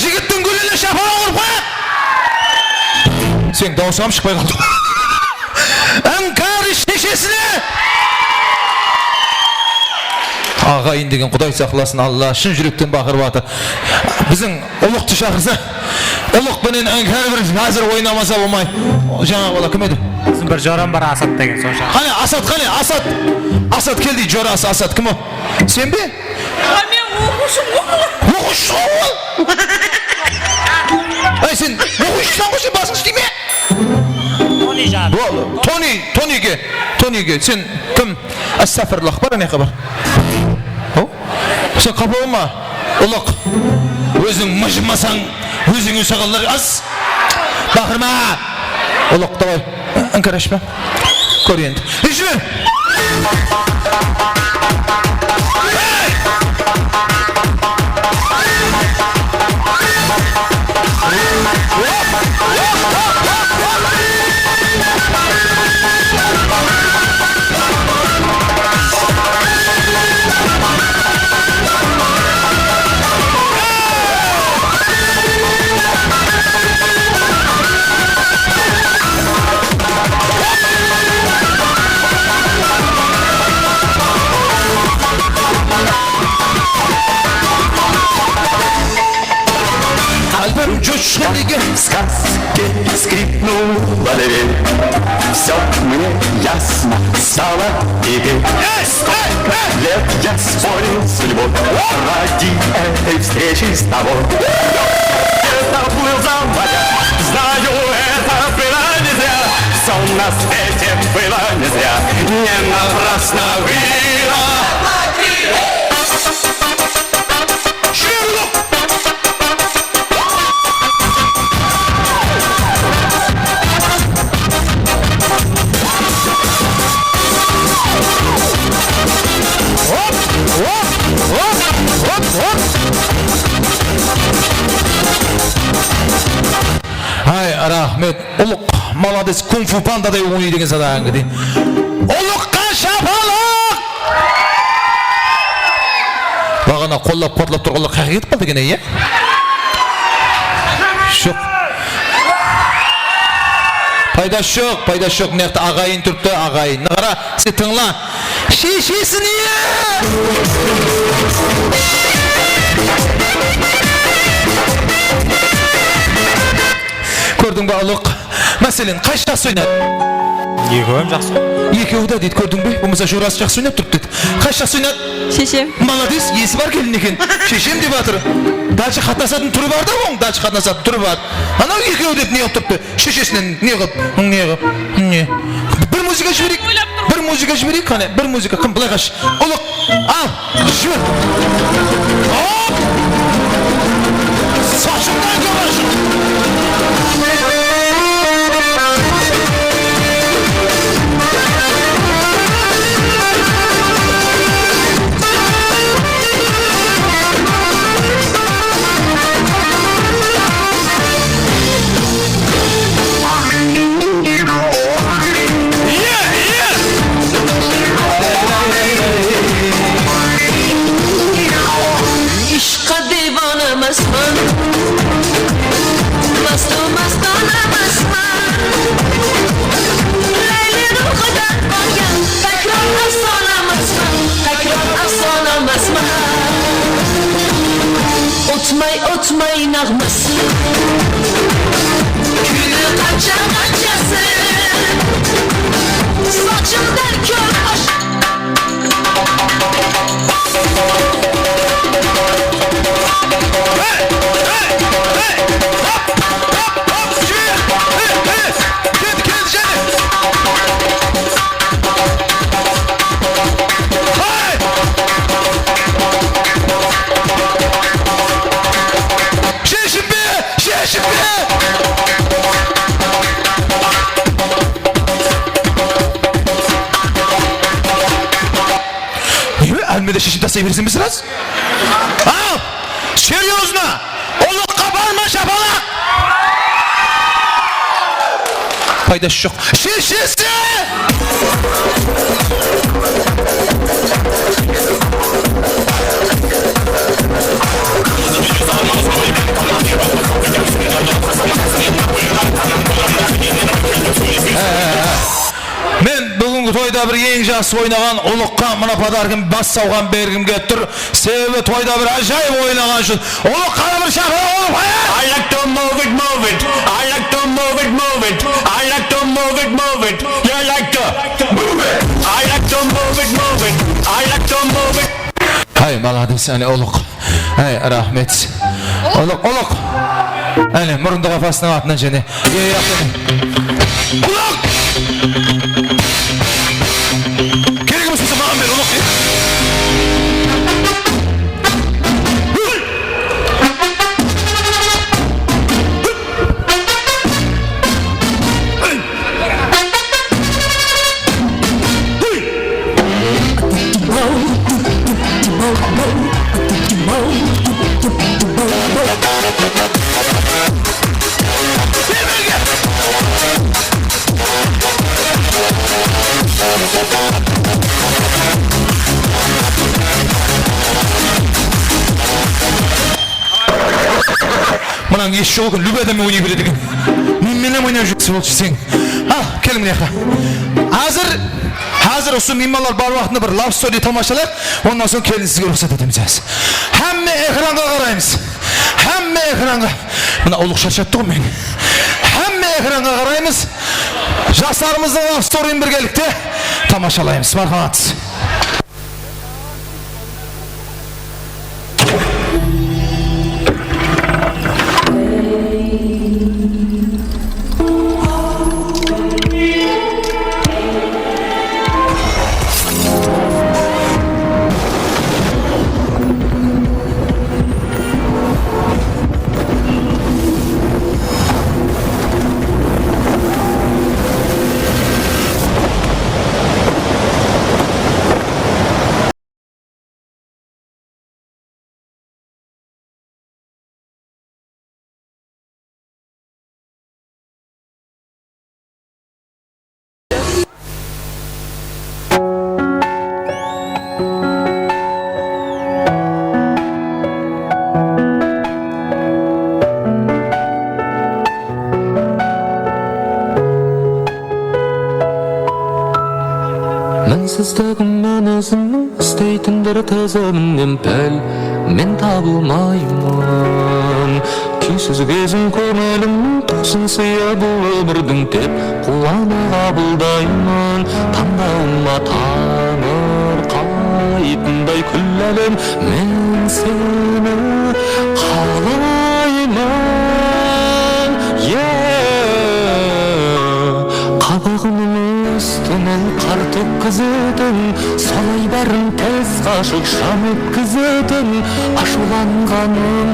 Jigittiń gúline shapalan urıp qoyaq. Sen dawısıń shıqpay qaldı. Inkar sheshesine. Aǵayin degen Quday saqlasın, Alla shın júrekten baqırıp atır. Biziń Ulıqtı shaqırsa, Ulıq penen Inkar bir házir oynamasa bolmay. Jańaǵı bala kim edi? Biziń bir joram bar, Asat degen, sonsha. Qáne, Asat, qáne, Asat! Asat, kel deydi, jorası Asat. Kim o? Sen be? A, men oqıwshım ǵoy. Oqıwshısıń ǵoy ol! Ay, sen oqıwshısań ǵoy, sen basıń isley me? Toni jan. Bol, Toni, Tonige, Tonige, sen kim? Astagfirullah, bar, anaqa bar. Haw? Sen qapa bolma, Ulıq. Óziń mıjımasań, ózińe usaǵanlar az. Baqırma! Ulıq, davay, inkar ashpa. Kór endi. Jiber! Альбом Джош Шеллиге. В сказке скрипнула дверь. Всё мне ясно стало теперь. Лет я спорил с судьбой ради этой встречи с тобой. Я это плыл за моря, знаю, это было не зря. Всё на свете было не зря, не напрасно было. Hop, hop, hop, hop, hop. Ay, raxmet. Ulıq, malades, kung-fu pandaday oynaydı eken sadaǵańa deyin. Ulıqqa shapalaq! Baǵana qollap-quwatlap turǵanlar qayaqqa ketip qaldı eken, iya? Joq. Paydası joq, paydası joq. Mına jaqta aǵayin turıptı, aǵayin. Qara, sen tıńla. Sheshesine! Kórdiń ba, Ulıq? Máselen, qaysı jaqsı oynadı? Ekewi hám jaqsı. Ekewi de deydi, kórdiń be? Bolmasa, jorası jaqsı oynap turıptı deydi. Qaysı jaqsı oynadı? Sheshem. Malades, esi bar kelin eken. Sheshem dep atır. Dalshe qatnasatın túri bar da onıń, dalshe qatnasatın túri bar. Anaw ekewi dep ne qılıp turıptı? Sheshesinen ne qılıp, ne qılıp, ne? Bir muzıka jibereyik. Bir muzıka jibereyik, qáne, bir muzıka. Qım, bılay qash. Ulıq, al, jiber. Hop! Sochımnan kóp ashıq. Ishqqa devonamasman, mastu mastona emasman. Layli ruwxıdan qolgan takror afsona emasman, takror afsona emasman. Otmay, otmay naǵması, kúni qansha, qanshası, sochımdan kóp ashıq. Hey, hey, hey, hop, hop, hop, jiber. Hey, hey, kel, kel, jáne. Hey! Sheshim be! Sheshim be! Nege, álmede sheshim taslay bereseń be sraz? Al! Серьёзно! Ulıqqa bar ma shapalaq? Paydası joq. Sheshesi! Men búgingi toyda bir eń Jaqsı oynaǵan ulıqqa mına podarkin bas sawǵan bergim kelip tur. Sebebi toyda bir ájayıp oynaǵanı ushın. Ulıq, qáne bir shaqırıń, ulıq, hayır! I like to move it, move it. I like to move it, move it. I like to move it, move it. You like to move it. I like to move it, move it. I like to move it. Hay, malades, áne, ulıq. Hay, raxmet. Ulıq, ulıq. Áne, murındı qapasınıń atınan jáne. Ye, ye, ye. Ulıq! Keregi bolsa maǵan ber, ulıq. Mınań esi joq eken, lúbi adam oynay beredi eken. Men menen oynap júrsiz bolshı sen. Ha, keliń mına jaqqa. Házir, házir usı miymanlar bar waqtında bir love story tamashalayıq. Onnan soń kelin sizge ruxsat etemiz házir. Hámme ekranǵa qaraymız. Hámme ekranǵa. Mına ulıq sharshattı ǵoy men. Hámme ekranǵa qaraymız. Jaslarımızdıń love storyın birgelikte tamashalaymız. Marhamat. Minsizligim ózimniń, isleytindir tizimimnen pál men tabılmayman. Kúysiz gezim kóngilim, toysın sıyı bul ómirdiń dep quwanıp qabıldayman. Tańdawıma tańır qaytınday kúlli álem, men seni qalayman, yeah. Qabıǵımnıń ústinen qar tókkizetin, solay bárin tez qashıp jan etkizetin. Ashıwlanǵanım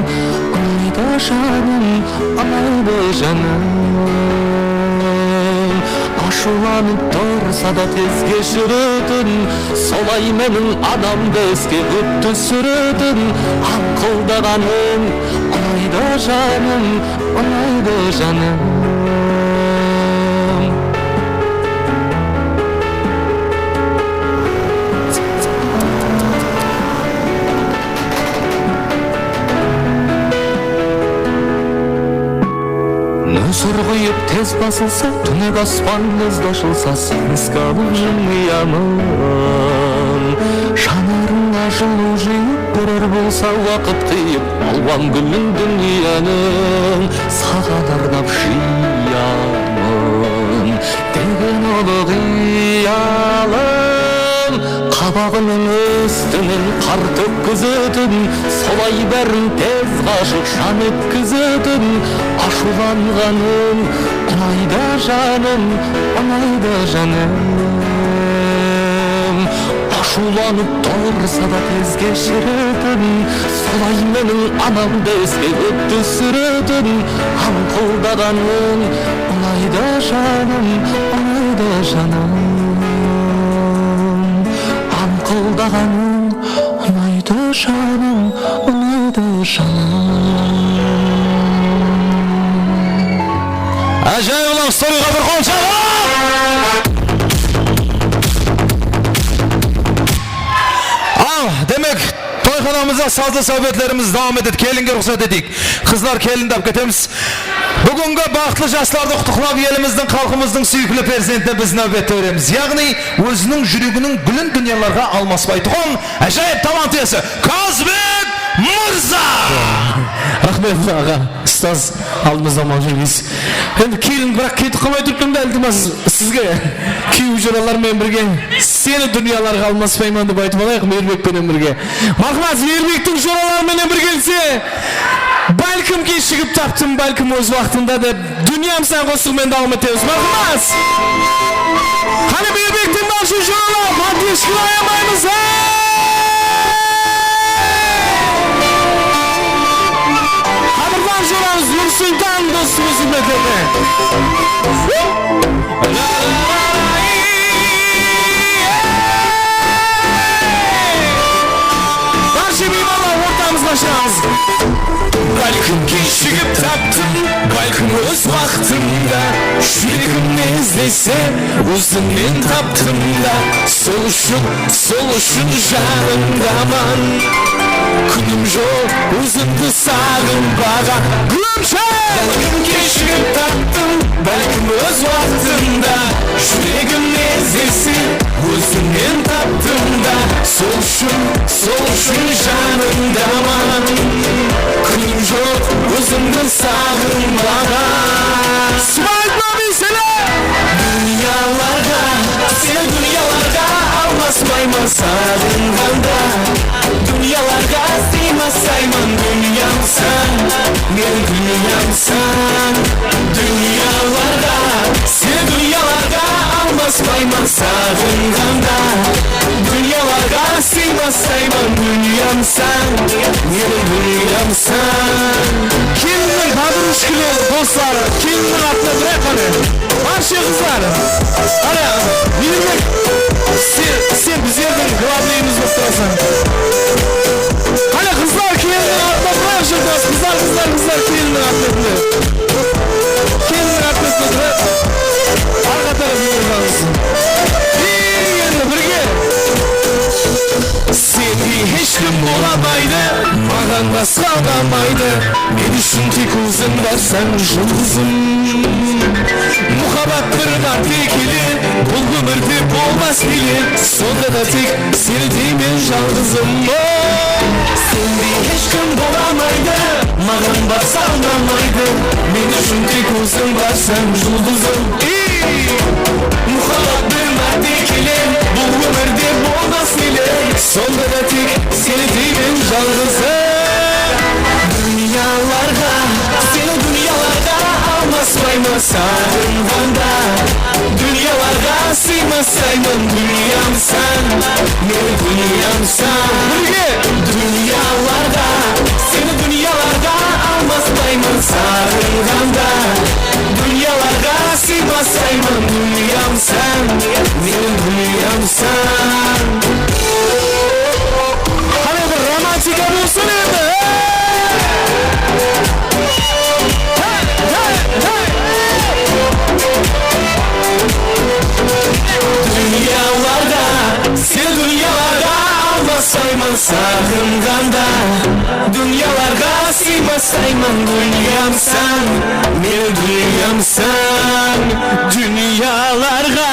unaydı janım, unaydı janım. Ashıwlanıp tursa da tez keshiretin, solay meniń anamdı iske ot túsiretin. Ańqıldaǵanıń unaydı janım, unaydı janım. Nósir quyıp tez basılsa, túnek aspan tez ashılsa, sen iske alıp jılıyamın. Janarıńa jılıw jıyıp, biror bolsa waqıt qıyıp, alwan gúlin dúnyanıń saǵan arnap jıyamın degen ulı qıyalım. Qabaǵınıń ústinen qar tókkizetin, solay bárin tez qashıp jan etkizetin. Ashıwlanǵanıń unaydı janım, unaydı janım. Ashıwlanıp tursa da tez keshiretin, solay meniń anamdı iske ot túsiretin. Ańqıldaǵanıń unaydı janım, unaydı janım. Ańqıldaǵanıń unaydı janım, unaydı janım. Ájayıp love storyǵa bir qol shalıń! Al, demek, toyxanamızda sazlı sáwbetlerimiz dawam etedi. Kelinge ruxsat eteyik. Qızlar, kelindi alıp ketemiz. Búgingi baxıtlı jaslardı qutlıqlap, elimizdiń, xalqımızdıń súyikli perzentine biz náwbette beremiz. Yaǵnıy, óziniń júreginiń gúlin dúnyalarǵa almaspaytuǵın ájayıp talant iyesi Kazbek Mırza! Raxmet, aǵa, ustaz, aldımızda mavjud. Endi kelin, biraq ketip qalmay turıptı, endi Iltimas, sizge kúyew joralar menen birge Seni dúnyalarǵa almaspayman dep aytıp alayıq, Miyirbek penen birge. Marhamat, Miyirbektiń joraları menen birgelikte. Bálkim keshigip taptım, bálkim óz waqtında dep, Dúnyam sán qosıǵı menen dawam etemiz. Marhamat! Qáne, Miyirbektiń baǵıshın joralar, podderskanı ayamaymız, hey! Qádirdan joramız Nursultan dostımız, húrmetlerine. Barsha miymanlar ortamızǵa shıǵamız. Bálkim keshigip taptım, bálkim óz waqtımda. Júregimdi izlese, ózimnen taptım da. Sol ushın, sol ushın janımdaman. Kúnim joq ózimdi saǵınbaǵan. Gúlshar! Bálkim keshigip taptım, bálkim óz waqtında. Júregimdi izlese, ózimnen taptım da. Sol ushın, sol ushın janımdaman. Kúnim joq ózimdi saǵınbaǵan. Smayt Nabi, selam! Dúnyalarǵa, seni dúnyalarǵa almaspayman saǵınǵanda. Dúnyalarǵa sıymaspayman, dúnyamsań, meniń dúnyamsań. Dúnyalarǵa, seni dúnyalarǵa almaspayman saǵınǵanda. Dúnyalarǵa sıymaspayman, dúnyamsań, meniń dúnyamsań. Kelinniń podrushkaları, dosları, kelinniń atına turayıq qáne. Barsha qızlar. Qáne, Miyirbek, sen, sen bizlerdiń glavnıyımız bolıp turasań. Qáne, qızlar, kelinniń atına turayıq, jurtlar. Qızlar, qızlar, qızlar, kelinniń atına turayıq. Kelinniń atına turayıq. Arqa tarafına turıp alıńız. Ey, endi birge. Sendey hesh kim bolamaydı, maǵan basqa unamaydı. Men ushın tek óziń barsań, juldızım. Muhabbat bir márte kele, bul ómirde bolmas ele. Sonda da tek seni deymen, jalǵızım. O! Sendey hesh kim bolamaydı, maǵan basqa unamaydı. Men ushın tek óziń barsań, juldızım. Ey! Muhabbat bir márte kele, bul ómirde bolmas ele. Sonda da tek seni deymen, jalǵızım. Dúnyalarǵa, seni dúnyalarǵa almaspayman saǵınǵanda. Dúnyalarǵa sıymaspayman, dúnyamsań, meniń dúnyamsań. Birge! Dúnyalarǵa, seni dúnyalarǵa almaspayman saǵınǵanda. Dúnyalarǵa sıymaspayman, dúnyamsań, meniń dúnyamsań. Qáne, bir romantika bolsın endi, ey! Dúnyalarǵa, seni dúnyalarǵa almaspayman saǵınǵanda. Dúnyalarǵa sıymaspayman, dúnyamsań, meniń dúnyamsań. Dúnyalarǵa,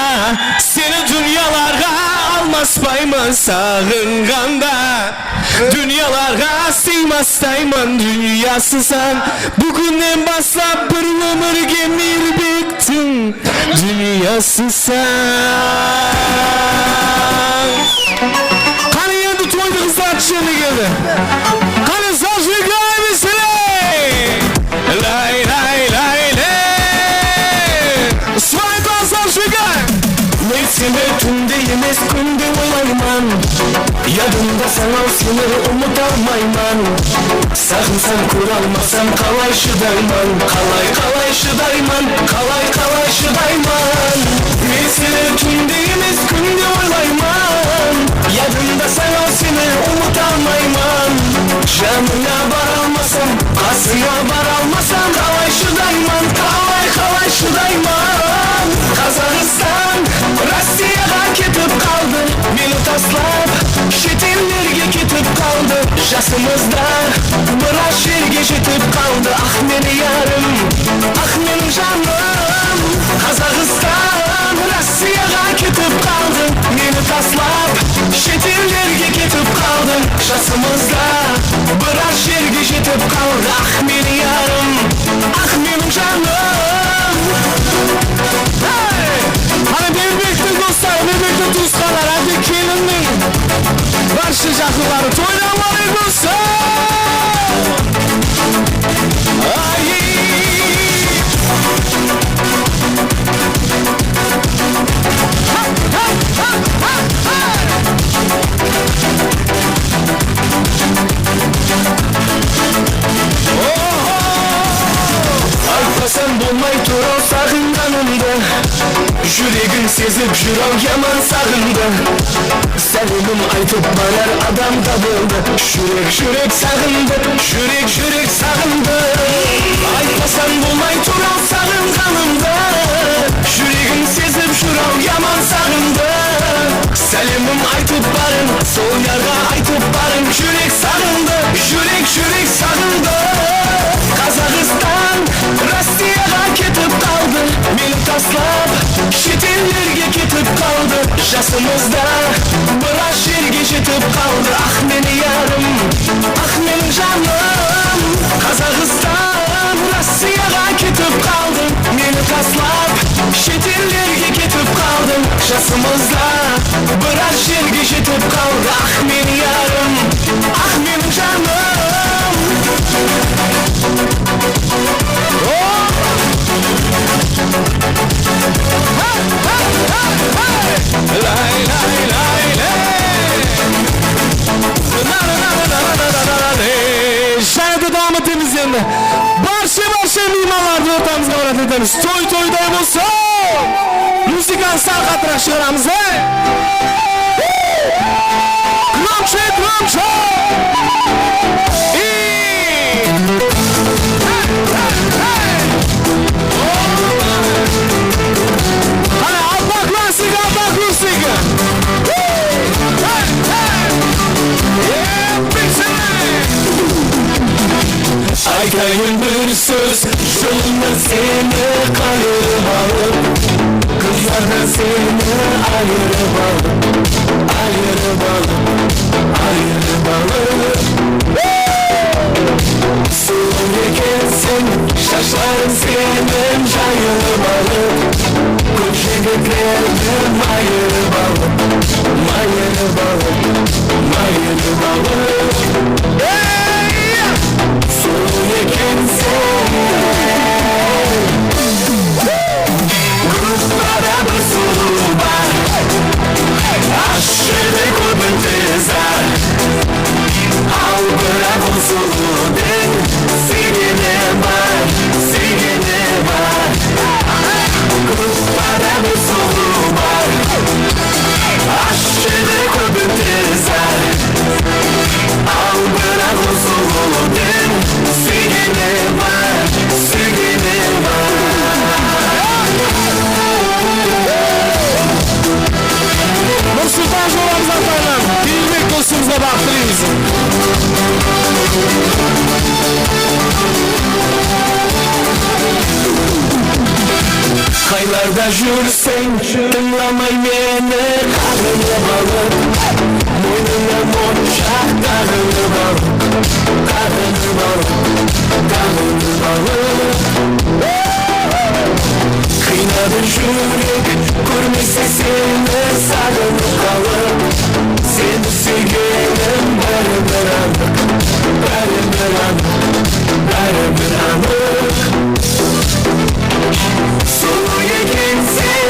seni dúnyalarǵa almaspayman saǵınǵanda. Dúnyalarǵa sıymaspayman, dúnyasısań. Búginnen baslap bir ómirge Miyirbektiń dúnyasısań. Qáne, endi toydı qızlar jerine keldi. Qáne, zajigay veseley! Lay, lay, lay, lay! Usman aytasan, zajigay! Men seni túnde emes, kúnde oylayman. Yadımdasań-aw, seni umıta almayman. Saǵınsam, kóre almasam, qalay shıdayman? Qalay, qalay shıdayman? Qalay, qalay shıdayman? Men seni túnde emes, kúnde oylayman. Yadımdasań-aw, seni umıta almayman. Janıńa bara almasam, qasıńa bara almasam, qalay shıdayman? Qalay, qalay shıdayman? Qazaqstan Rossiyaǵa ketip qaldı, meni taslap shet ellerge ketip qaldı. Jas Jasımızda biraz jerge jetip qaldı, ah, meni yarım, ah, meniń janım. Qazaxstan Rossiyaǵa ketip qaldı, meni taslap, shet ellerge ketip qaldı. Jasımızda biraz jerge jetip qaldı, ah, meni yarım, ah, meniń janım. Hey! Qáne, Berbektiń dostları, Berbektiń tuwısqanları, hátte kelinniń bárshe jaqınları toydan qálegen bolsın! Ay! Aytpasam bolmay tur-aw saǵınǵanımdı. Júregim sezip júr-aw yaman saǵındı. Sálemim aytıp barar adam tabıldı. Júrek, júrek saǵındı, júrek, júrek saǵındı. Aytpasam bolmay tur-aw saǵınǵanımdı. Júregim sezip júr-aw yaman saǵındı. Sálemim aytıp barıń, sol yarǵa aytıp barıń. Júrek saǵındı, júrek, júrek saǵındı. Qazaxstan Rossiyaǵa ketip qaldı, meni taslap, shet ellerge ketip qaldı. Jasımızda biraz jerge jetip qaldı, ah, meni yarım, ah, meniń janım. Qazaxstan Rossiyaǵa ketip qaldı, meni taslap, shet ellerge ketip qaldı. Jasımızda biraz jerge jetip qaldı, ah, meni yarım, ah, meniń janım. Lay, lay, lay, lay. Jáne de dawam etemiz endi. Barsha, barsha miymanlardı ortamızǵa awarat etemiz. Toy toyday bolsın! Muzıkanı sal qatıraq shıǵaramız, ey! Громче, громче! И! Qáne, Alpaq klassika, Alpaq klassika! Aytayın bir sóz, jolımnan seni qayırıp alıp, qızlardan seni ayırıp alıp, ayırıp alıp, ayırıp alıp. Sulıw ekenseń, shashlarıń seniń jayılıp alıp, kóp jigitlerdi mayırıp alıp, mayırıp alıp, mayırıp alıp. Ey! Sulıw ekenseń. Gruppada bir sulıw bar, ashshıdı kóp intizar. Al, biraq o sulıwdıń súygeni bar, súygeni bar. Gruppada bir sulıw bar, ashshıdı kóp intizar. Al, biraq o sulıwdıń súygeni bar, súygeni bar. Nursultan jolamız atlanǵan Beybek dostımızǵa baxıt tileymizler. Qaylarda júrseń, tıńlamay meni qaǵılıp alıp, moynına monshaq taǵılıp alıp, taǵılıp alıp, taǵılıp alıp. Qıynadı júrek, kórmese seni saǵınıp qalıp. Seni súygenim báribir anıq, báribir anıq, báribir anıq. Sulıw ekenseń.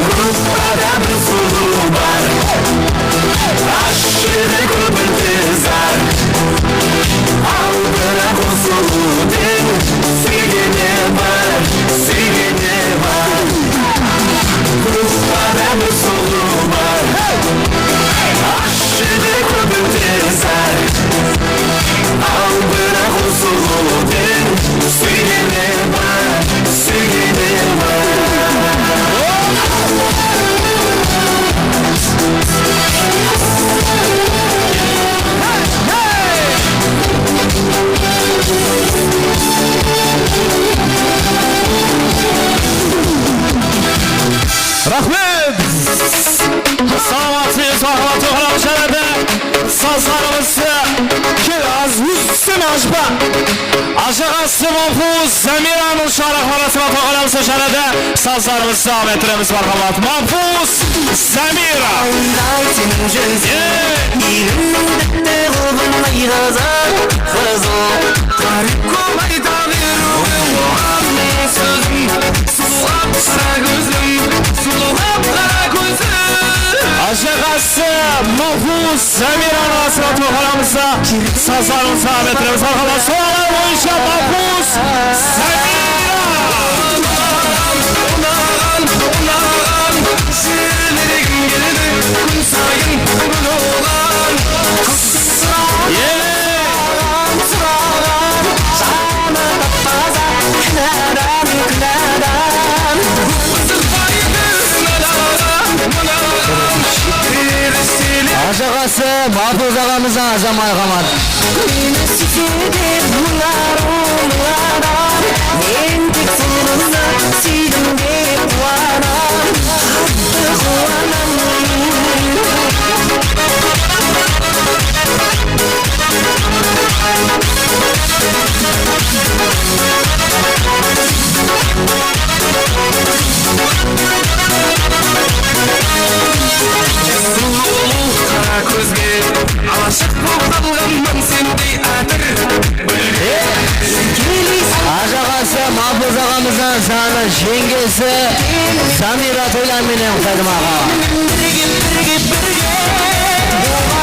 Gruppada bir sulıw bar, ashshıdı kóp intizar. Al, biraq o sulıwdıń súygeni bar, súygeni bar. Salamatsız, marhamat, toqırap sharada. Sazlarımızdı kel az úzsin ajba. Ajaǵası Mahfuz Zamiranıń sharaqları asıma toqırap sharada. Sazlarımızdı davam ettiremiz, marhamat. Mahfuz Zamira. Ayday seniń júziń, elimniń bitti qıldım ay qızıl, qızıl. Tariyp kóp ayta beriw, oǵan meń sózim. Suwlap qara kózim, suwlap qara kózim. Ajaǵası Mahfuz Zamirani asıra toqıramızda sazlarımızdı davam ettiremiz. Marhamat, soralar boyınsha Mahfuz Zamira. Unaǵan, unaǵan, unaǵan, júregim keledi kún sayın gúl oǵan. Ele! Suraǵan, janı tap-taza, kúnadan, kúnadan. Ajaǵası, Mahfuz aǵamızdan azam marhamat. Meni súyse de mıń arıw, mıń adam, men tek sol qızdı súydim dep quwanam, qattı quwanam. Sulıw qara kózge ashıq bolıp qalǵanman, sendey átir. Ajaǵası Mahfuz aǵamızdan janı jeńgesi Zamira toylar menen Qutaydım aǵa. Birge, birge, birge.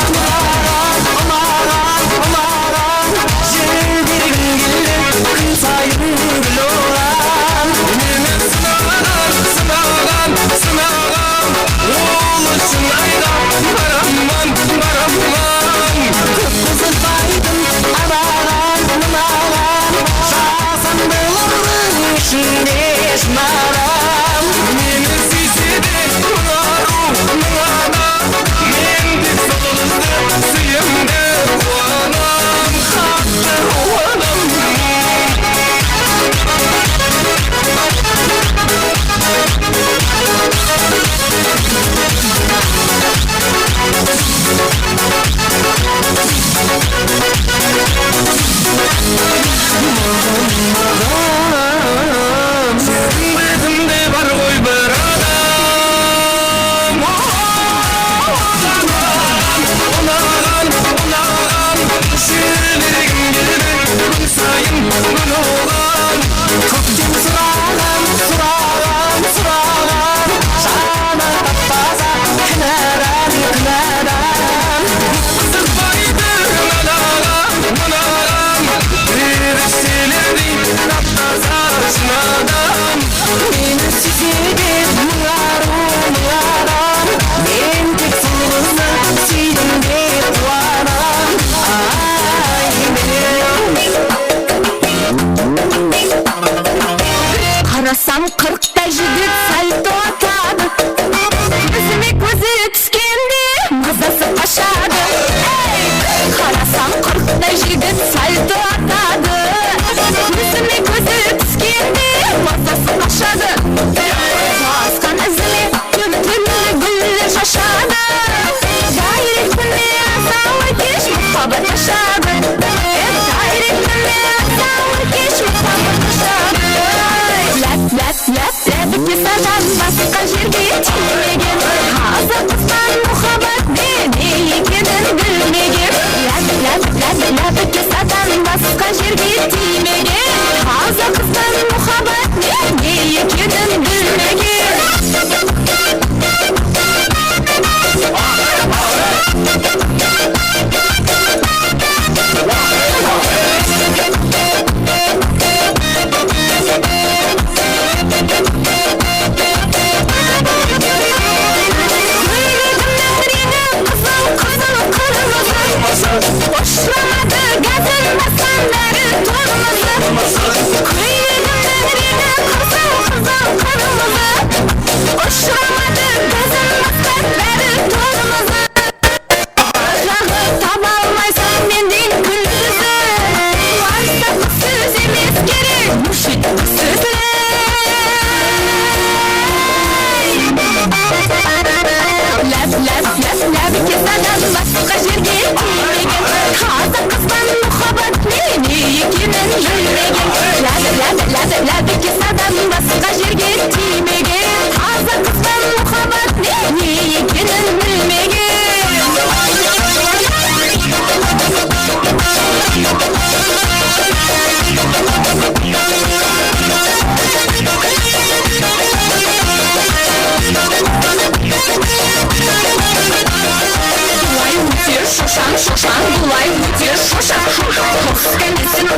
Unaǵan, unaǵan, unaǵan. Júregim keledi kún sayın gúl oǵan. Meni sınaǵan, sınaǵan, sınaǵan. Ol ushın ayda baraman, baraman. Kóp qızıqpaydım anaǵan, mınaǵan. Jasandılımnıń ishinde shınaǵan. Meni súyse de mıń arıw, mıń adam.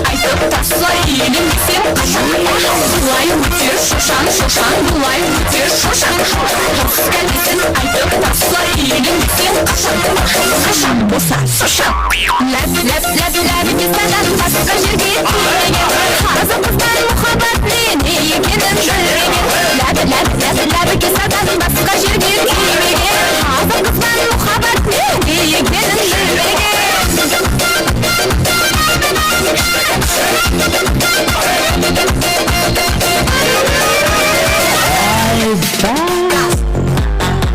Aytıp tasla, iyilinseń qashan? Bulay óter shoshan, shoshan, bulay óter shoshan. Jawsız kálesin aytıp tasla, iyilinseń qashan? Qashan bolsa soshan. Láb, láb, láb, lábige sadan basqa jerge tiymegen. Qazı qızdan muhabbat ne, ne ekenin bilmegen. Láb, láb, láb, lábige sadan basqa jerge tiymegen. Qazı qızdan muhabbat ne, ne ekenin bilmegen.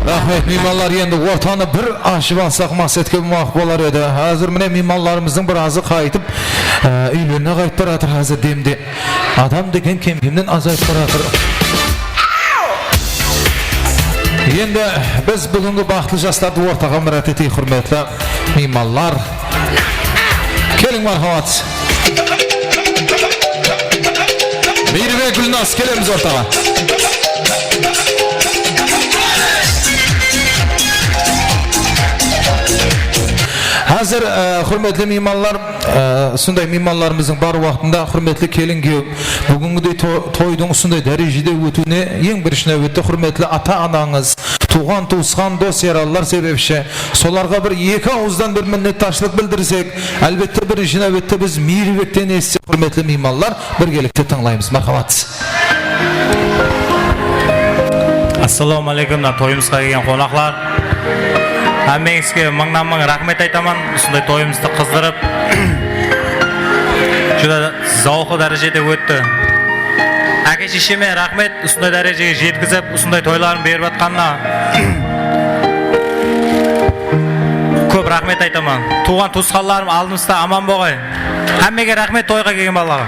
Raxmet, miymanlar, endi ortanı bir ashıp alsaq, Maqsetke maqul bolar edi. Házir mine miymanlarımızdıń birazı qaytıp, e, úylerine qaytıp baratır házir demde. Adam degen kem-kemnen azayıp baratır. Endi biz búgingi baxıtlı jaslardı ortaǵa mirát eteyik, húrmetli miymanlar. Keliń, marhamat. Miyribek, Gúlnaz, kelemiz ortaǵa. Házir, e, húrmetli miymanlar, e, usınday miymanlarımızdıń bar waqtında, húrmetli kelin-kúyew, búgingidey to-, toydıń usınday dárejede ótiwine eń birinshi náwbette húrmetli ata-anańız, tuwǵan-tuwısqan, dos-yaralılar sebepshi. Solarǵa bir eki awızdan bir minnetdarshılıq bildirsek, álbette, birinshi náwbette biz Miyribekten esitsek, húrmetli miymanlar, birgelikte tıńlaymız. Marhamat. Assalawma áleykum, mına toyımızǵa kelgen qonaqlar. Hámmeńizge mıńnan-mıń raxmet aytaman, usınday toyımızdı qızdırıp, júdá zawqlı dárejede ótti. Áke-shesheme raxmet, usınday dárejege jetkizip, usınday toyların berip atqanına kóp raxmet aytaman. Tuwǵan-tuwısqanlarım aldımızda aman bolǵay. Hámmege raxmet, toyǵa kelgen balaǵa.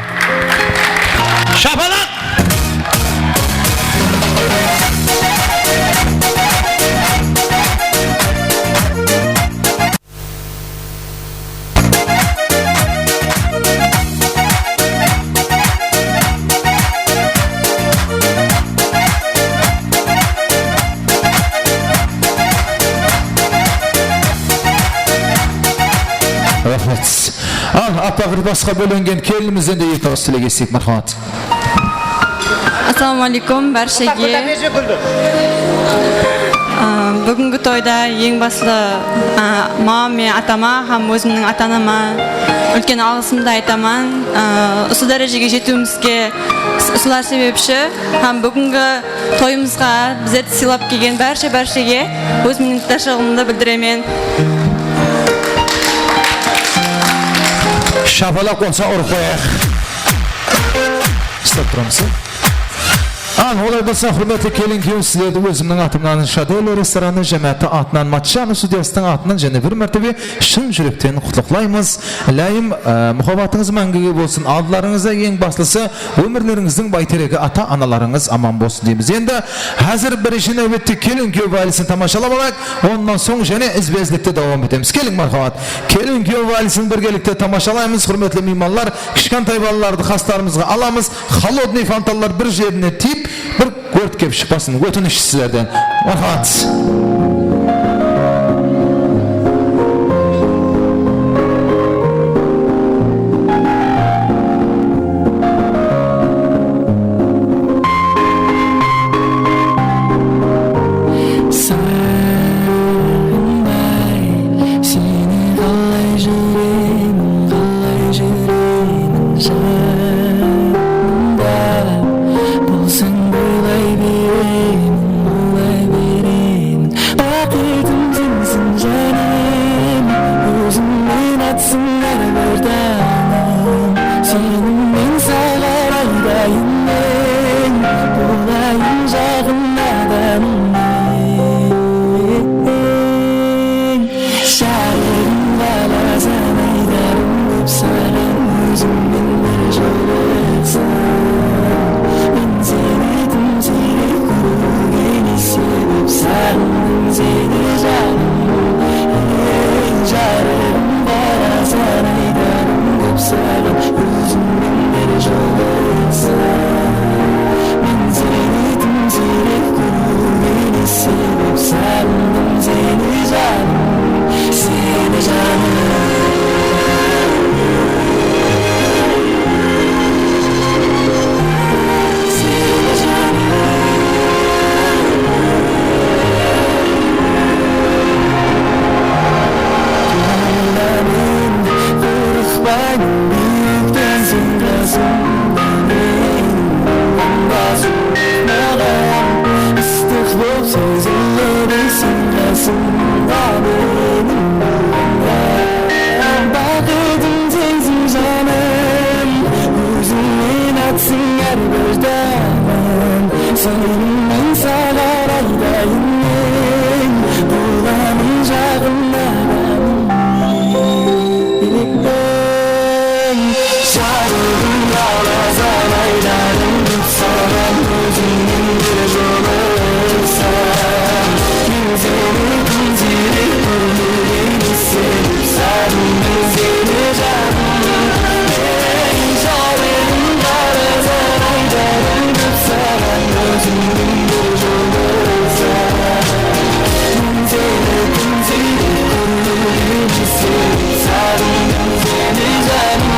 Shapalaq! Raxmet. Al, appaq libasqa bólengen kelinimizden de eki awız tilek esiteyik, marhamat. Assalawma áleykum, bárshege. Á, búgingi toyda eń baslı, á, mamam menen atama hám ózimniń ata-anama úlken alǵısımdı aytaman. Á, usı dárejege jetiwimizge s-, usılar sebepshi hám búgingi toyımızǵa bizlerdi sıylap kelgen bárshe-bárshege óz minnetdarshılıǵımdı bildiremen. Shapalaq bolsa urıp qoyayıq. Uslap turamız. Al, olay bolsa, húrmetli kelin-kúyew, sizlerdi ózimniń atımnan, Shadel restoranı jámááti atınan, Matchanov studiyasınıń atınan jáne bir mártebe shın júrekten qutlıqlaymız. Ilayım, e, muhabbatıńız máńgige bolsın. Aldılarıńızda eń baslısı, ómirlerińizdiń bayteregi ata-analarıńız aman bolsın deymiz. Endi házir birinshi náwbette kelin-kúyew valisin tamashalap alayıq. Onnan soń jáne izbe-izlikte dawam etemiz. Keliń, marhamat. Kelin-kúyew valisin birgelikte tamashalaymız, húrmetli miymanlar. Kishkentay balalardı qaslarımızǵa alamız. Xolodnıy fontanlar bir jerine tiyip, bir górtkep shıqpasın, ótinish sizlerden. Marhamat. Saǵınbay, seni qalay júremen, qalay júremen, janımda bolsań, boylay beremen, boylay beremen. Baxıtım sensiń, janım, ózińnen atsın hár bir dawam. Sırımnı saǵan aytayın men, bolamın jaqın adamıń. Jarıǵım, qalasań aytarım saǵan, ózińnen bir jolıqsam. Men seni kúndelik kúlkige iselim, saǵındım seni, janım. Ey, jarıǵım, qalasań aytarım saǵan, ózińnen bir jolıqsam. Men seni kúndelik kúlkige iselim, saǵındım seni, janım.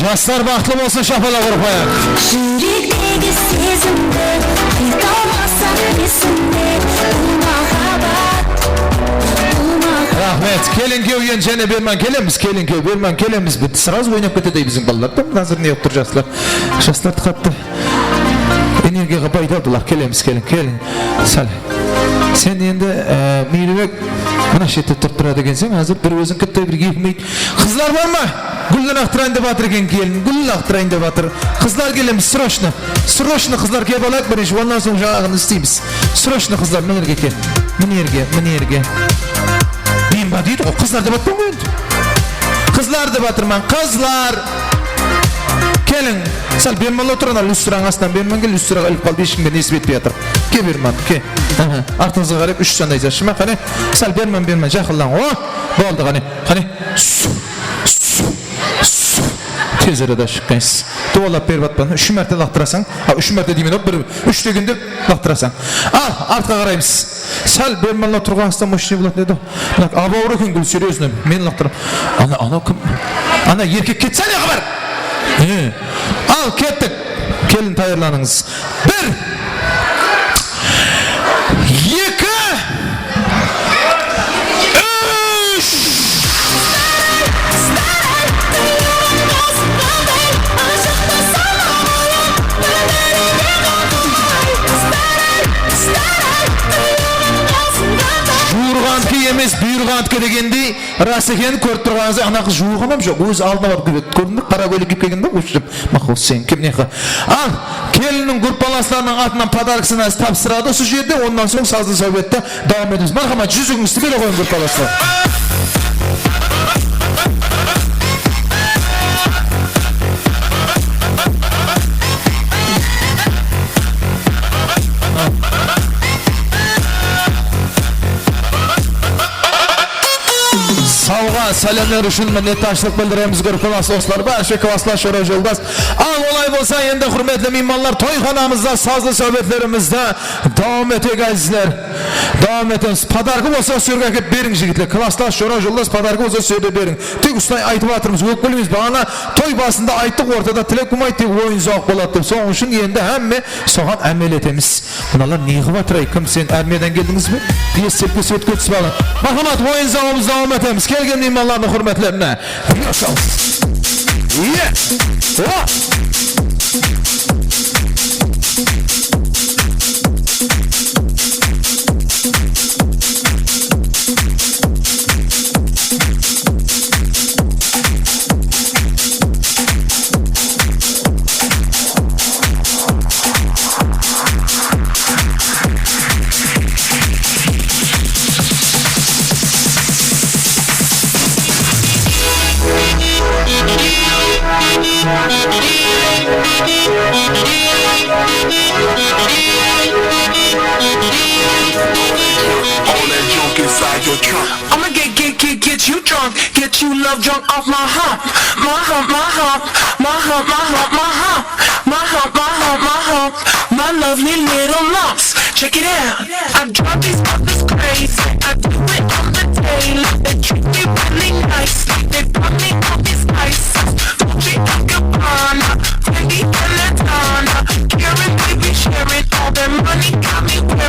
Jaslar baxıtlı bolsın, shapalaq urıp qoyayıq. Júrektegi sezimdi ayta almasam, esimde bul máhábbet, bul máhábbet. Raxmet. Kelin kewgen jáne berman kelemiz, kelin kew berman kelemiz. Bitti, srazı oynap ketedi biziń balalar da. Házir ne qılıp tur jaslar? Jaslar qattı energiyaǵa baydı aldılar. Kelemiz, kelin, kelin. Sál. Sen endi, e, Miyribek, mına shette turıp turadı ekenseń, házir bir óziń kitti, bir eki miyt. Qızlar bar ma? Gúlden aqtırayın dep atır eken kelin, gúl aqtırayın dep atır. Qızlar kelemiz, srochno. Srochno qızlar kelip alayıq birinshi, onnan soń jańaǵını isleymiz. Srochno qızlar, mına jerge kel. Mına jerge, mına jerge. Men bar deydi ǵoy, qızlar dep atpań ǵoy endi. Qızlar dep atırman, qızlar. Keliń. Sál bermanlı otır, ana lyustrań astınan berman kel, lyustraǵa ilip qaldı, hesh kimge nesip etpey atır. Ke berman, ke. Aha, artıńızǵa qarap úsh sanaysash ma, qáne. Sál berman, berman, jaqınlań. O, boldı, qáne. Qáne. Su, su, su. Tez arada shıqqaysız. Dualap berip atpan. Úsh márte laqtırasań. Ha, úsh márte deymen, bir, úsh degende laqtırasań. Al, artqa qaraymız. Sál bermanlı turǵan astan moshniy bolatın edi. Mına, abawır eken gúl, seryoznıy. Men laqtırıp. Ana, ana kim? Ana erkek ketse ne xabar? E. Al, kettik. Kelin, tayarlanıńız. Bir. Eki. Úsh. Juwırǵanıdki emes, buyırǵanıdki degendey, ras eken, kórip turǵanıńızday, ana qız juwırǵan hám joq, ózi aldına barıp kúledi. Kórdiń be, qara kóylek kiyip kelgen de, óshirip, maqul, sen kim, ne qı-, Al, kelinniń gruppalaslarınıń atınan podarkasın tapsıradı usı jerde, onnan soń sazlı sáwbetti dawam etemiz. Marhamat, júzigińizdi bere qoyıń, gruppalaslar. Sawǵa, sálemler ushın minnetdarshılıq bildiremiz, gruppalas doslar, bárshe klasslas, jora-joldas. Al, olay bolsa, endi, húrmetli miymanlar, toyxanamızda sazlı sáwbetlerimizdi dawam eteyik, ázizler. Dawam etemiz. Podarka bolsa, usı jerge ákep beriń, jigitler. Klasslas, jora-joldas, podarka bolsa, usı jerde beriń. Tek usılay aytıp atırmız, ókpelemeyiz. Baǵana toy basında ayttıq, ortada tilek bolmaydı, tek oyın-zawıq boladı dep. Sonıń ushın endi hámme soǵan ámel etemiz. Mınalar ne qılıp atır, ay, kim, sen armiyadan keldińiz be? Pyes sepke svetke túsip alıń. Marhamat, oyın-zawıqtı dawam etemiz. Kelgen miymanlardıń húrmetlerine. Ye! O! All that junk inside your trunk. I'ma get, get, get, get you drunk. Get you love drunk off my hump. My hump, my hump, my hump, my hump, my hump. My hump, my hump, my hump. My lovely little lumps. Check it out. I drive these fuckers crazy. I do it on the daily. They treat me really nice. They buy me all these ices. Dolce and Gabbana, Fendi and Ladonna. Karen, baby, sharing all their money. Got me wearing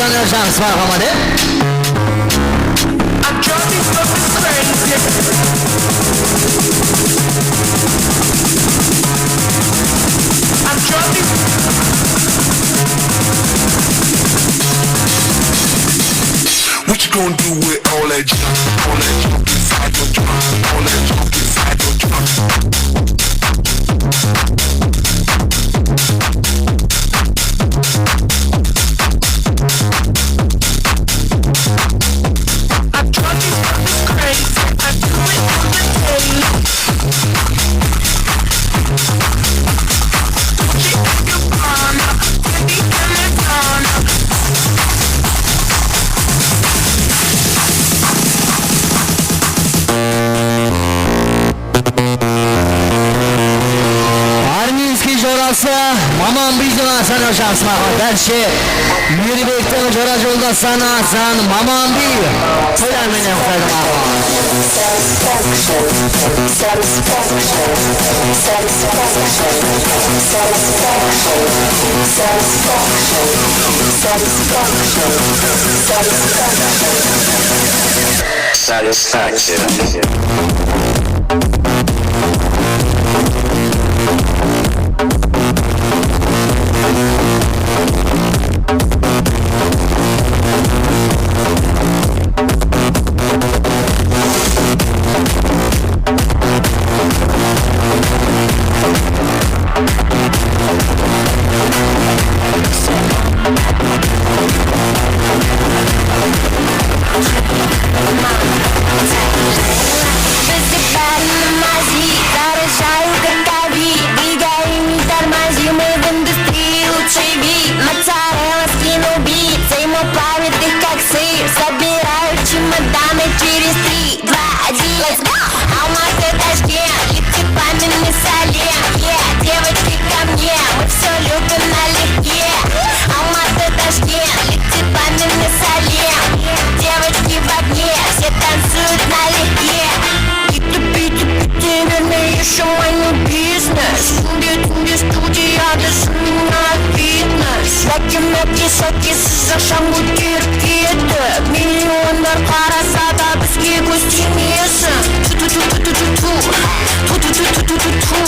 Jaqsı, marhamat, e? What you gonna do with all that junk, all that junk inside your trunk, all that junk inside your trunk? Arminskiy jorası Mamanbiy dep ataladı, jaqsı, marhamat. Dárshe Mirbektiń jora joldası Nazan Mamanbiy. Qoyar menen qutlaydı, marhamat. Satisfaction. Bizde bári namazi, zarı jayıl kakavi, двигай, не тормози, мы в индустрии лучший вид. Моцарелла, скинул бит, взаимоплавит их как сыр. Собираю чемоданы через три, два, один, let's go! Алматы, Ташкент, летит пламенный салем. Yeah, девочки, ко мне, мы всё любим налегке. Алматы, Ташкент, летит пламенный салем. Девочки в огне, все танцуют налегке. Úytip-búytip kete berme, ещё мой бизнес. Kúnde-túnde studiyada shınıńa fitnes. Yaki mákke, shaki, sızıqshań kóterip ketip. Millionlar qarasa da bizge kóz tiymesin. Tu-tu-tu-tu-tu-tu. Tu-tu-tu-tu-tu-tu.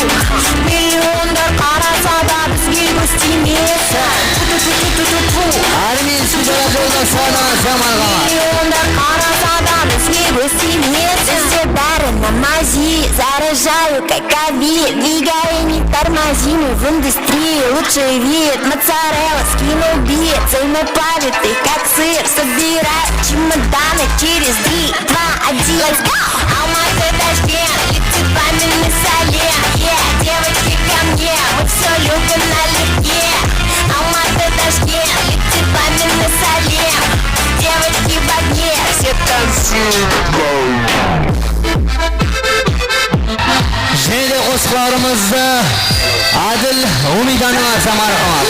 Millionlar qarasa da bizge kóz tiymesin. Tu-tu-tu-tu-tu-tu. Arminskiy jora joldası Nazan, marhamat. Millionlar qarasa da bizge kóz tiymesin. Bizde bári namazi, zarı jayıl kakavi, двигай, не тормози, мы в индустрии лучший вид. Моцарелла, скинул бит, взаимоплавит их как сыр. Собирай чемоданы через три, два, один, let's go! Алматы, Ташкент, летит пламенный салем. Yeah, девочки, ко мне, мы всё любим налегке. Алматы, Ташкент, летит пламенный салем. Девочки в огне, все танцуют. Jáne de qosıqlarımızdı Ádil Úmidjanov atsa, marhamat.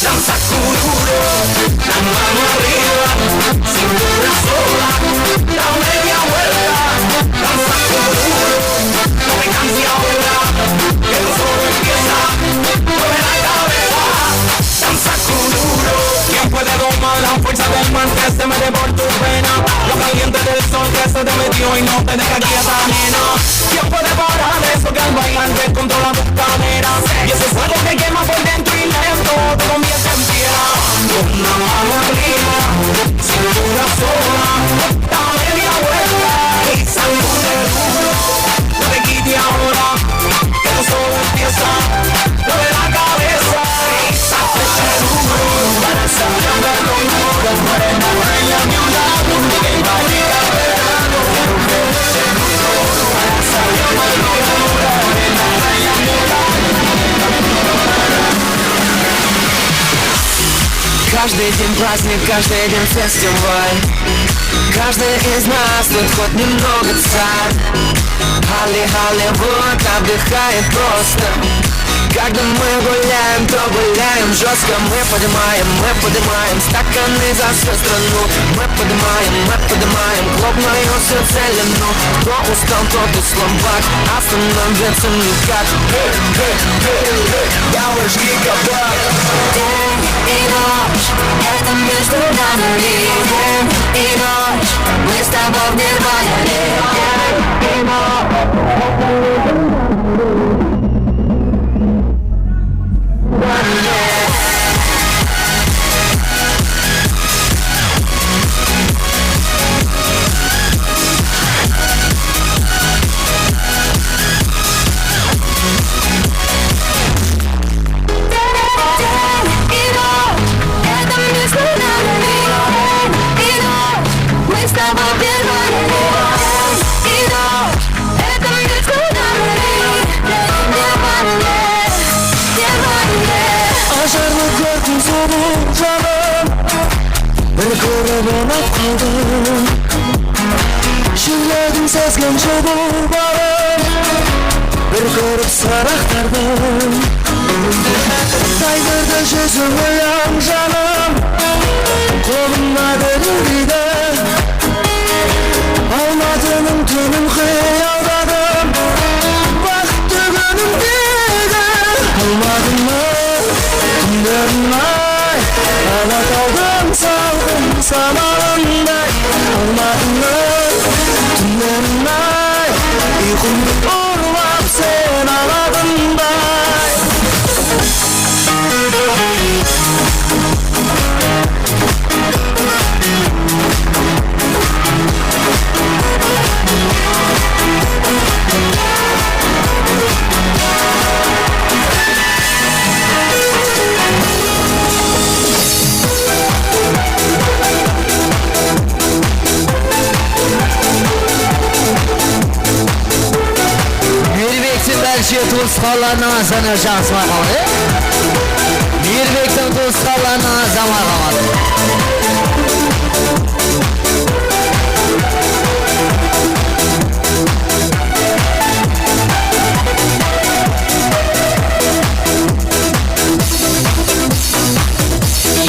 Danza kuduro, la mano arriba, cintura sola, la media vuelta. Danza kuduro, no te canses ahora, que esto solo empieza. Mueve la cabeza, danza kuduro. ¿Quién puede domar la fuerza de un mar que se mete por tu vena? Lo caliente del sol que se te metió y no te deja quieta, nena. ¿Quién puede parar eso que el bailante controla tu cadera? Y ese fuego que quema por dentro y lento te convierte en piedra. Con la mano arriba, cintura sola, da media vuelta y sacude duro. No te quites ahora, que esto solo empieza. Mueve la cabeza. Каждый день праздник, каждый день фестиваль. Каждый из нас тут хоть немного царь. Холли-, Холливуд отдыхает просто. Когда мы гуляем, то гуляем жёстко. Мы поднимаем, мы поднимаем стаканы за всю страну. Мы поднимаем, мы поднимаем клубную всю целину. Кто устал, тот и слабак, остановиться никак. Давай, жги кабак. День и ночь, это между нами. День и ночь, мы с тобой в нирване. День и ночь. Ajarlı kórdim sulıw janım, bir kórip unap qaldım. Júrlegim sezgen jıwıw barın, bir kórip sıraqtardım. Taydırdı júziń uyań janım, qolımda dirirdeydi. Almatınıń túnin qıyaldadım, baxıttı kúnimdegi. Almatımnıń túnlerin ay, Alatawdıń salqın samalınday. Almatımnıń túnlerin ay, uyqımdı urlap sen alatınday. Miyirbektiń bárshe tuwısqanlarına azana jańsımay qaldı, e? Miyirbektiń tuwısqanlarına azamay qaldı.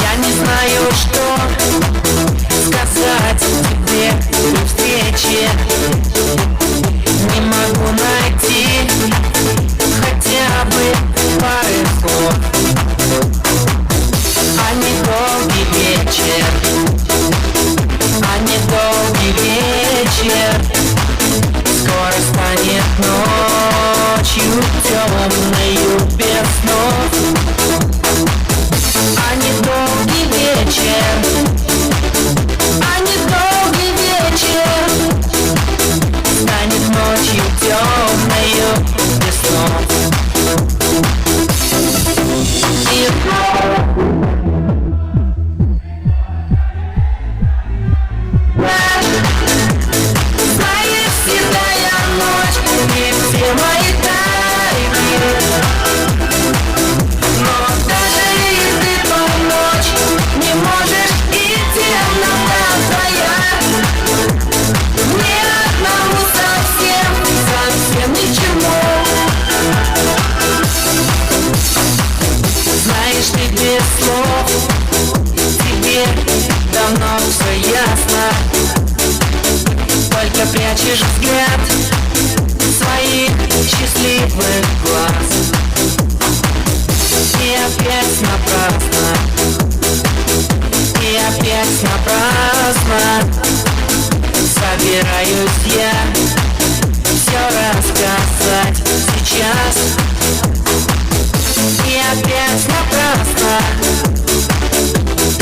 Я не знаю, что сказать тебе при встрече. Не могу найти хотя бы пары слов. А недолгий вечер, а недолгий вечер скоро станет ночью тёмною без снов. А недолгий вечер, а недолгий вечер станет ночью тёмною без снов. И Знаешь, седая ночь, ты все мои тайны. Но даже и ты помочь не можешь, и темнота твоя ни одному совсем, совсем ничему. Знаешь, ты без слов, тебе давно всё ясно. Только прячешь взгляд своих счастливых глаз. И опять напрасно, и опять напрасно собираюсь я всё рассказать сейчас. И опять напрасно,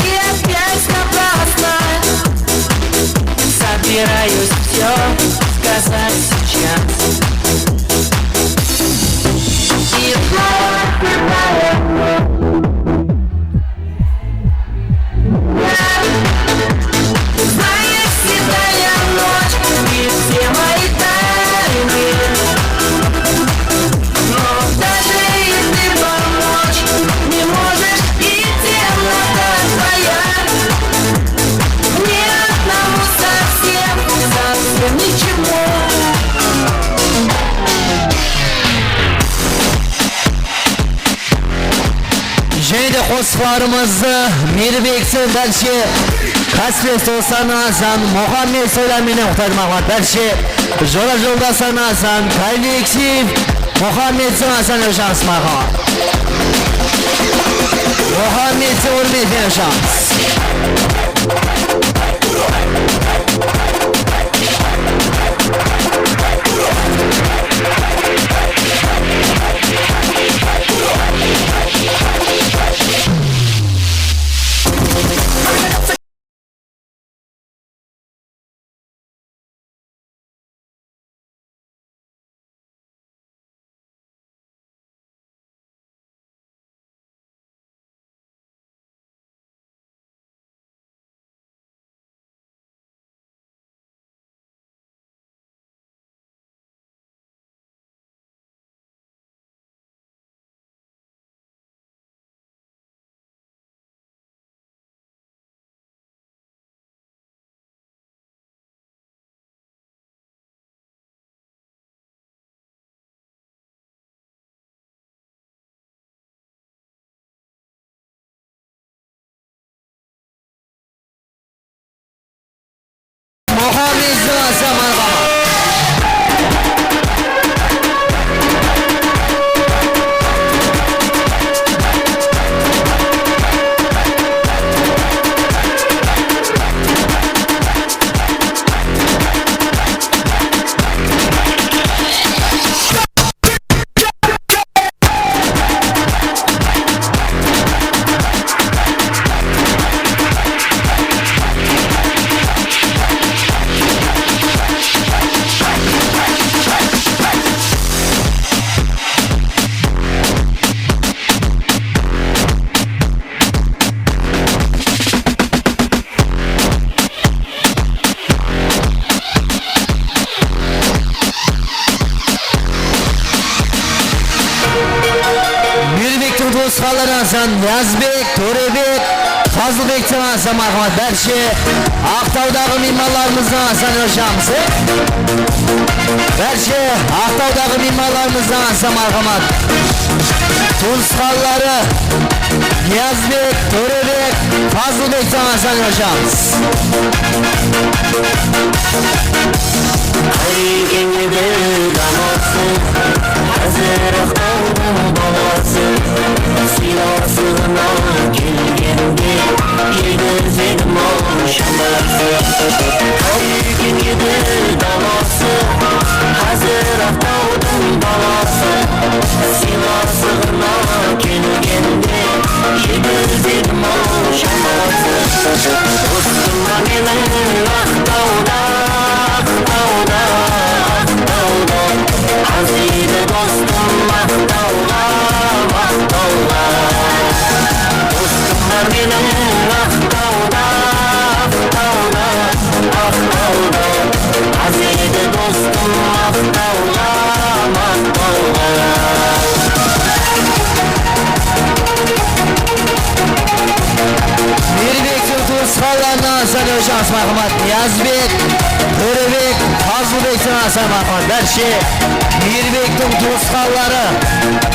и опять напрасно собираюсь всё сказать сейчас. И вновь припадаю. Знаешь, седая ночь, ты все мои тайны. Но Jáne de qosıqlarımızdı Miyirbektiń bárshe kásiples doslarına azan Muhammed Soylan menen Qutay Mamat, bárshe jora joldaslarına azan kollektiv Muhammedtiń azan hojamız marhamat. Muhammedtiń húrmetine hojamız. Muhammed Zıwa Samarqand. Miyirbektiń tuwısqanları azan Niyazbek, Tórebek, Fazılbektiń azan marhamat, bárshe Aqtawdaǵı miymanlarımızdıń azan hojamız. Bárshe Aqtawdaǵı miymanlarımızdıń azan marhamat. Tuwısqanları Niyazbek, Tórebek, Fazılbektiń azan hojamız. Qárekeń edi dalası, házir Aqtawdıń balası. Sıylasıǵına kelgende, egizegim-aw shaması. Qárekeń edi dalası, házir Aqtawdıń balası. Sıylasıǵına kelgende, egizegim-aw shaması. Dostım bar meniń Aqtawda, Aqtawda, Aqtawda. Arzıydı dostım Aqtawǵa, Aqtawǵa. Dostım bar meniń Aqtawda, Aqtawda, Aqtawda. Arzıydı dostım Aqtawǵa, Aqtawǵa. Miyirbektiń tuwısqanlarına azan hojamız marhamat. Niyazbek, Tórebek, Fazılbektiń azan marhamat. Bárshe Miyirbektiń tuwısqanları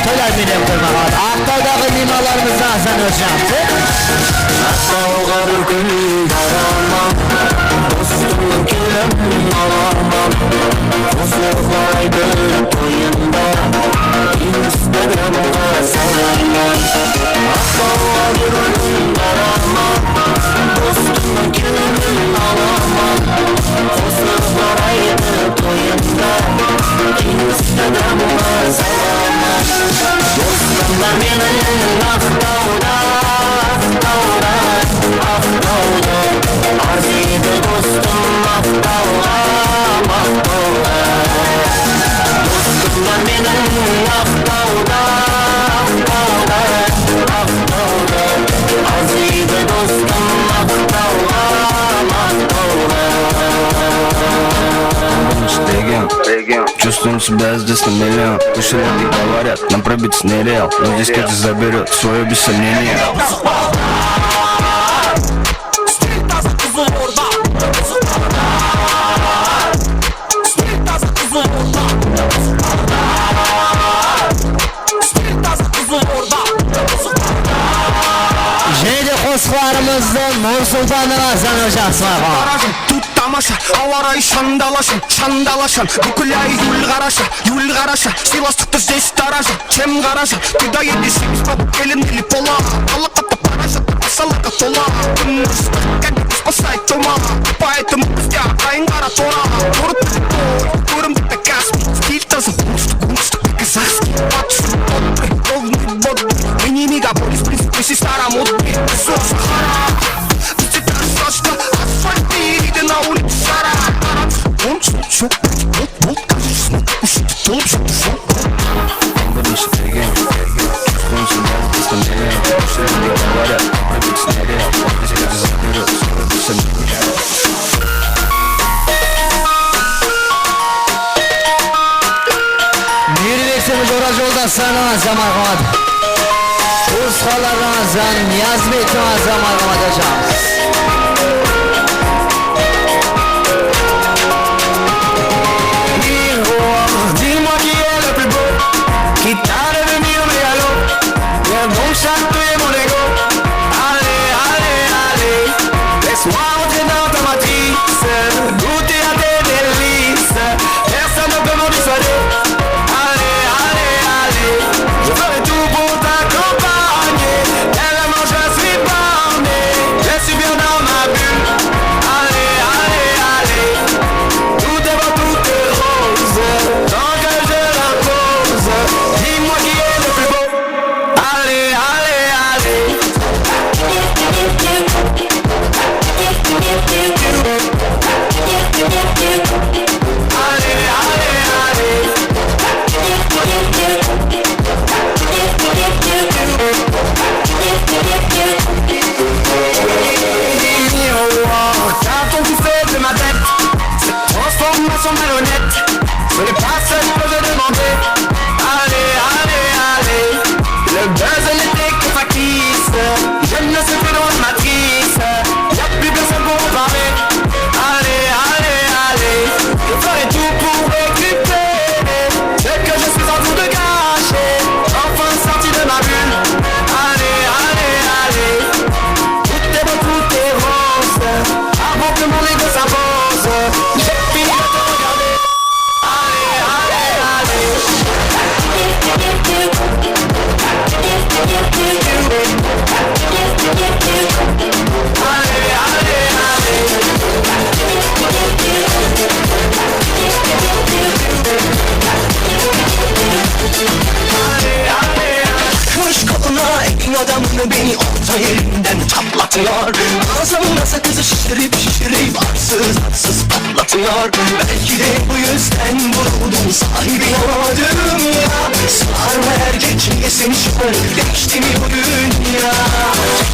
Toylar menen Qutay marhamat. Aqtawdaǵı miymanlarımızdıń azan hojamız. Aqtawǵa bir kún baraman, dostımnıń kewlin alaman. Qosıqlar aytıp toyında Instagramǵa salaman. Aqtawǵa bir kún baraman, dostımnıń kewlin alaman. Qosıqlar aytıp toyında Instagramǵa salaman. Dostım bar meniń Aqtawda, Aqtawda, Aqtawda. Arzıydı dostım Aqtawǵa, Aqtawǵa. Dostım bar meniń Aqtawda, Aqtawda, Aqtawda. Arzıydı dostım Aqtawǵa, Aqtawǵa. Чувствуем себя здесь на миллион. Слышали, говорят, нам пробиться нереал. Но здесь каждый заберёт своё без сомнения. Qosıqlarımızdıń Nur Sultannan azanı jaqsı maqal. Tut tamasha, awa rayı shandalashan, shandalashan. Búkil ay gúl qarasha, gúl qarasha. Sıylastıqtı zes tarasha, chem qarasha. Kúdá ete segiz bap kelin ili pola. Alaqata parasha, masalarǵa tola. Kún ıstıq, kánde ispasay toma. Paytım bizde aqayın qara tora. Turıp kórimdi. Каспий, стиль таза, русский, русский, казахский, папский, модный, полный, модный. Мини мегаполис, принципы старомодный. Всё, Сахара. Бізге тас тастар, асфальт, на улице шара. Бум, шум, шум, бум, бум, бум, бум, бум, бум, бум. Miyirbeksemiz Orazjoldas, Sanaǵan Samarqand. Usqalardan azan, Niyazbekten azan Samarqand ajanımız. Miroir, dis-moi qui est le plus beau, qui t'a devenu mégalo. Viens donc chatouiller mon ego. Allez, allez, allez, laisse-moi entrer dans ta matrice, goûter à tes délices. Personne ne peut m'en dissuader. Allez, allez, allez, je ferai tout pour t'accompagner. Tellement je suis borné, je suis bien dans ma bulle. Allez, allez, allez, tout est beau, tout est rose, tant que je l'impose. Dis-moi qui est le plus beau. Allez, allez, allez. Allez, allez, allez. Miroir, qu'as-tu fait de ma tête ? Cette transformation malhonnête, ce n'est pas ce que je demandais. Allez, allez, allez. Le buzz n'était que factice. Je ne suis plus dans la matrice. Y a plus personne pour en parler. Allez, allez, allez. Je ferai tout pour récupérer ce que je suis en train de gâcher. Enfin sorti de ma bulle. Allez, allez, allez. Tout est beau, tout est rose. Avant que mon ego s'impose, j'ai fini de te regarder. Allez, allez, allez. Allez, allez, allez. Allez, allez, allez. Kúsh qolına eń adamını beni orta elinden çatlatıyor. Ağzımda sakızı şişirip şişirip arsız arsız patlatıyor. Belki de bu yüzden vuruldum sahibine o dünya. Sarma erkek çingesin şu an, değişti mi bu dünya?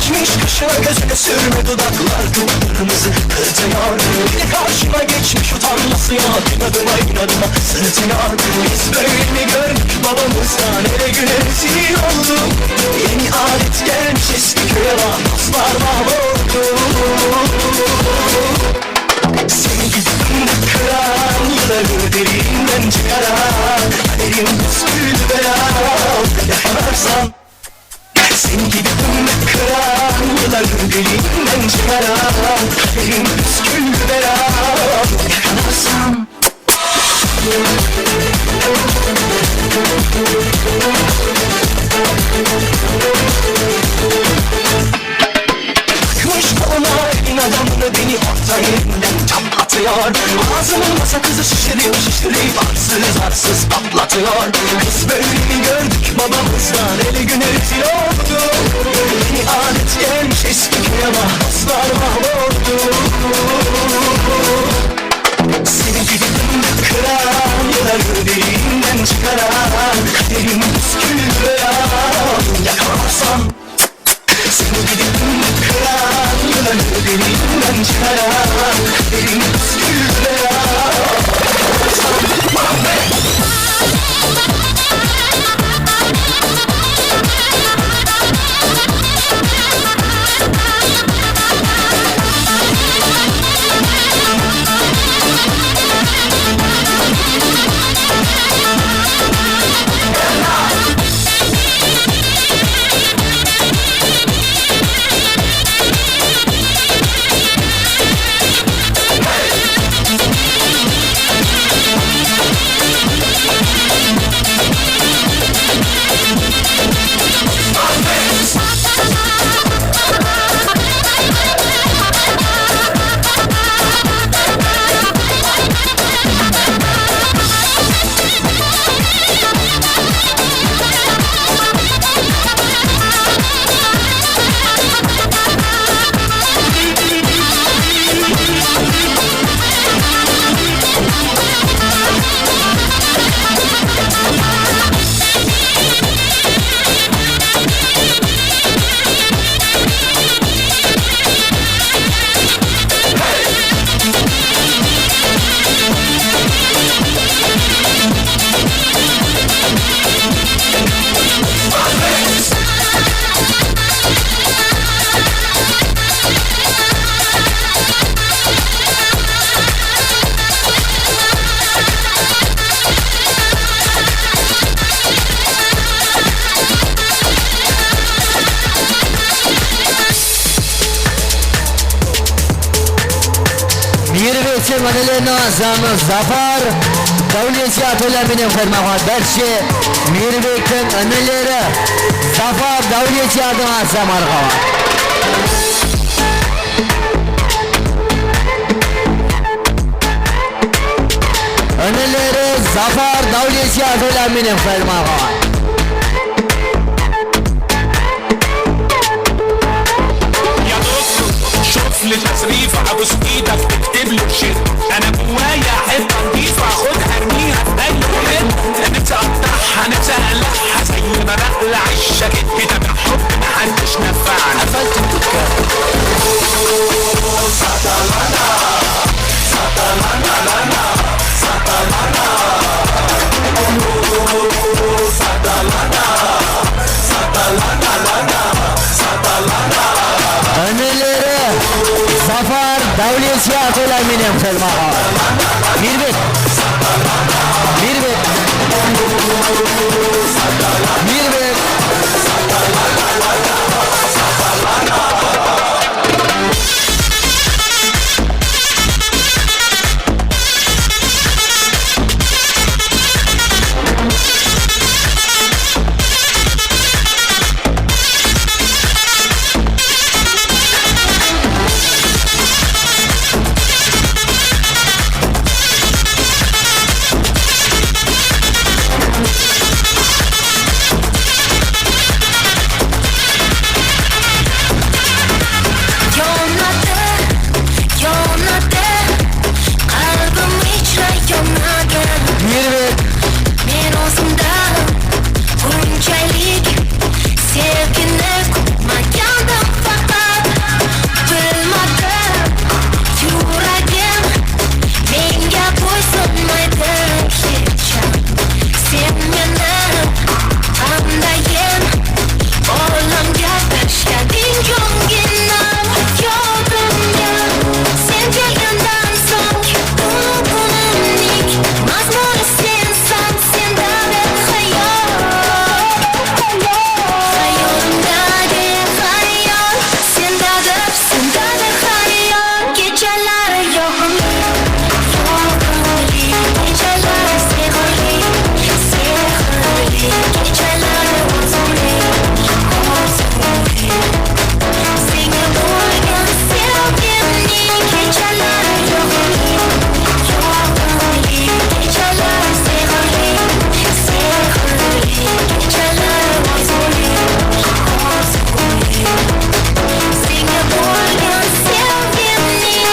Çekmiş kaşına gözüne sürme dudaklar kıpkırmızı kızıyor. Bir de karşıma geçmiş utanması yok. İnadıma inadıma sırıtıyor. Biz böyle mi gördük babamızdan? Ele güne rezil olduk. Yeni adet gelmiş eski köye bak. Dostlar mahvoldu. Seni gittim kıran yılanı derinden çıkaran. Kaderim püsküllü belam yakalarsam. Seni gittim kıran yılanı derinden çıkaran. Kaderim püsküllü belam yakalarsam. Kúsh qolına eń adamını beni orta elinden çatlatıyor. Ağzımın sakızı şişirip şişirip arsız arsız patlatıyor. Biz böyle mi gördük babamızdan? Eli güne rezil oldu. Yeni adet gelmiş eski köye bak. Dostlar mahvoldu. Seni gidip kıran yılanı derinden çıkaran. Kaderim püsküllü belam yakalarsam. Seni gidip kıran yılanı derinden çıkaran. Kaderim püsküllü belam yakalarsam. Inileriniń aǵzamı Zafar Dáwletiyar toylar menen qoyılmaǵa. Dárshe Miyirbektiń inileri Zafar Dáwletiyardıń aǵzamı arqawa. Inileri Zafar Dáwletiyar toylar menen qoyılmaǵa. يا دكتور، شوف لي تصريف، ابوس ايدك، اكتب له شيت. انا جوايا حته نضيفه، خدها ارميها في اي حته. نفسي اقطعها، نفسي اقلعها، زي ما بقلع الشاكيت. بتاع حب محدش نفعني، قفلت الدكان. Inileri Zafar Dáwletiyar toylar menen qoyılmaǵa. Miyirbek. Miyirbek. Miyirbek. Yonadı, yonadı, qálbim icra yonadı. Miyirbek. Men ózimdi bunchalik sevgini kútmagandim faqat. Bilmadim, yuragim menga boysunmaydi hech ham. Sen meni qandayin olamga tashlading, jońginam yodimga. Sen kelgandan soń bu kúnimning mazmuni sensań, sen daǵi xayol. Xayolimdagi xayol, sen daǵi, sen daǵi xayol. Kechalar yoqimli, yoqimli, kechalar sehrli, sehrli, kechalar oʻzimli, oʻzimli. Senga boʻlgan sevgimning kechalari yoqimli, yoqimli, kechalar sehrli, sehrli, kechalar oʻzimli, oʻzimli. Senga boʻlgan sevgimning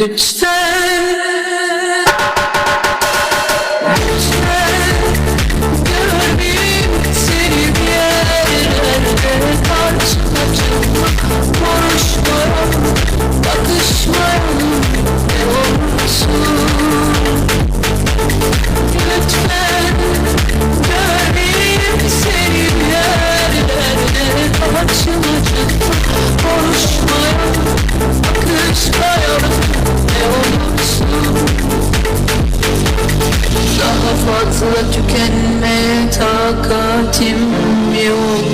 Lütfen, lütfen, görmeyim seni bir yerlerde. Karşıma çıkma, konuşma, bakışma, ne olursun. Lütfen, görmeyim seni bir yerlerde. Karşıma çıkma, konuşma, bakışma, ne olursun. Daha fazla tükenmeye takatim yok.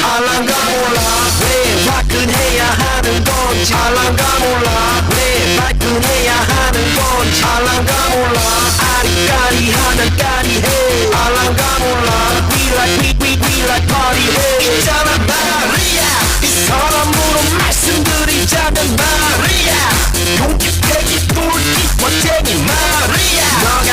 알랑가 몰라 왜 화끈해야 하는 건지. 알랑가 몰라 왜 발끈해야 하는 건지. 알랑가 몰라 아리까리하면 까리해. 알랑가 몰라 we like, we, we, we like party 해. 있잖아 마리아, 이 사람으로 말씀드리자면 마리아, 용기, 패기, 똘끼, 멋쟁이 마리아. 너가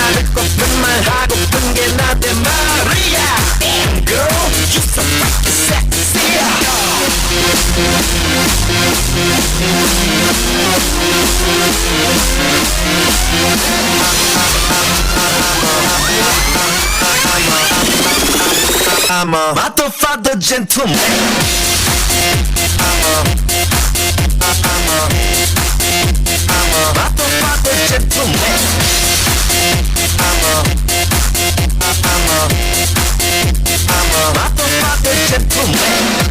I'm a motherfucker gentleman. I'm a, I'm a, I'm a motherfucker gentleman. I'm a, I'm a, I'm a motherfucker gentleman.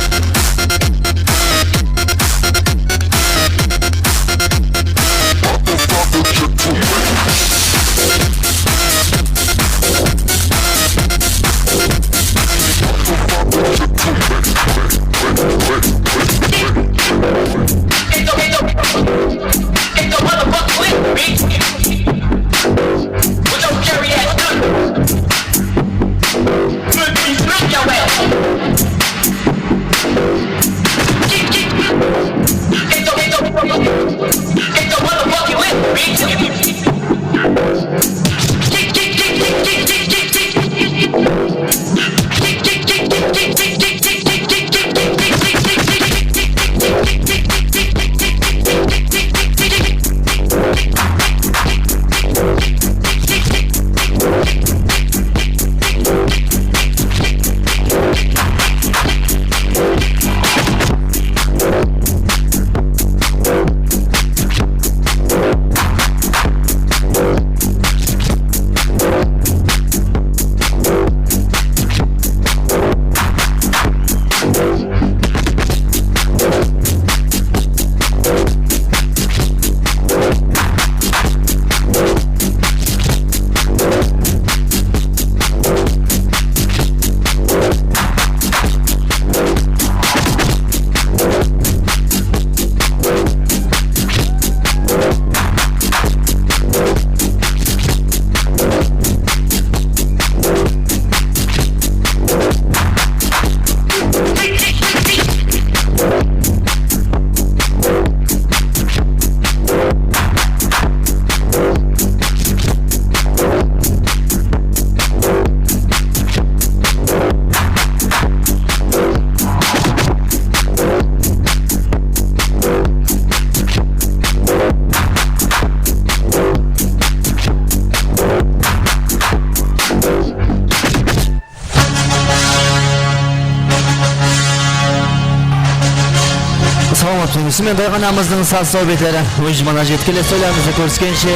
Salawmat bolsın. Men toyxanamızdıń saz sáwbetleri óz juwmana jetip keledi. Toylarımızda kóriskenshe,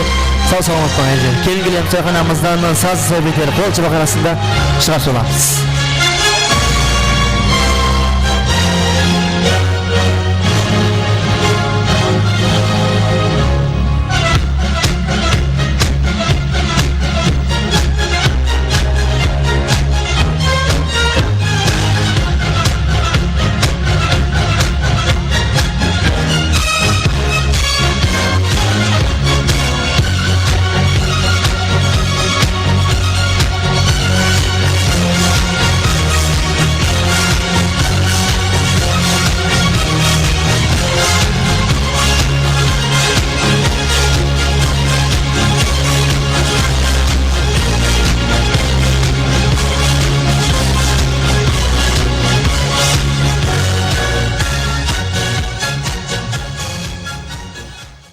saw-salamat bolıń. Kelin kelemiz toyxanamızdıń saz sáwbetleri qol shıbaq arasında shıǵarıp salamız.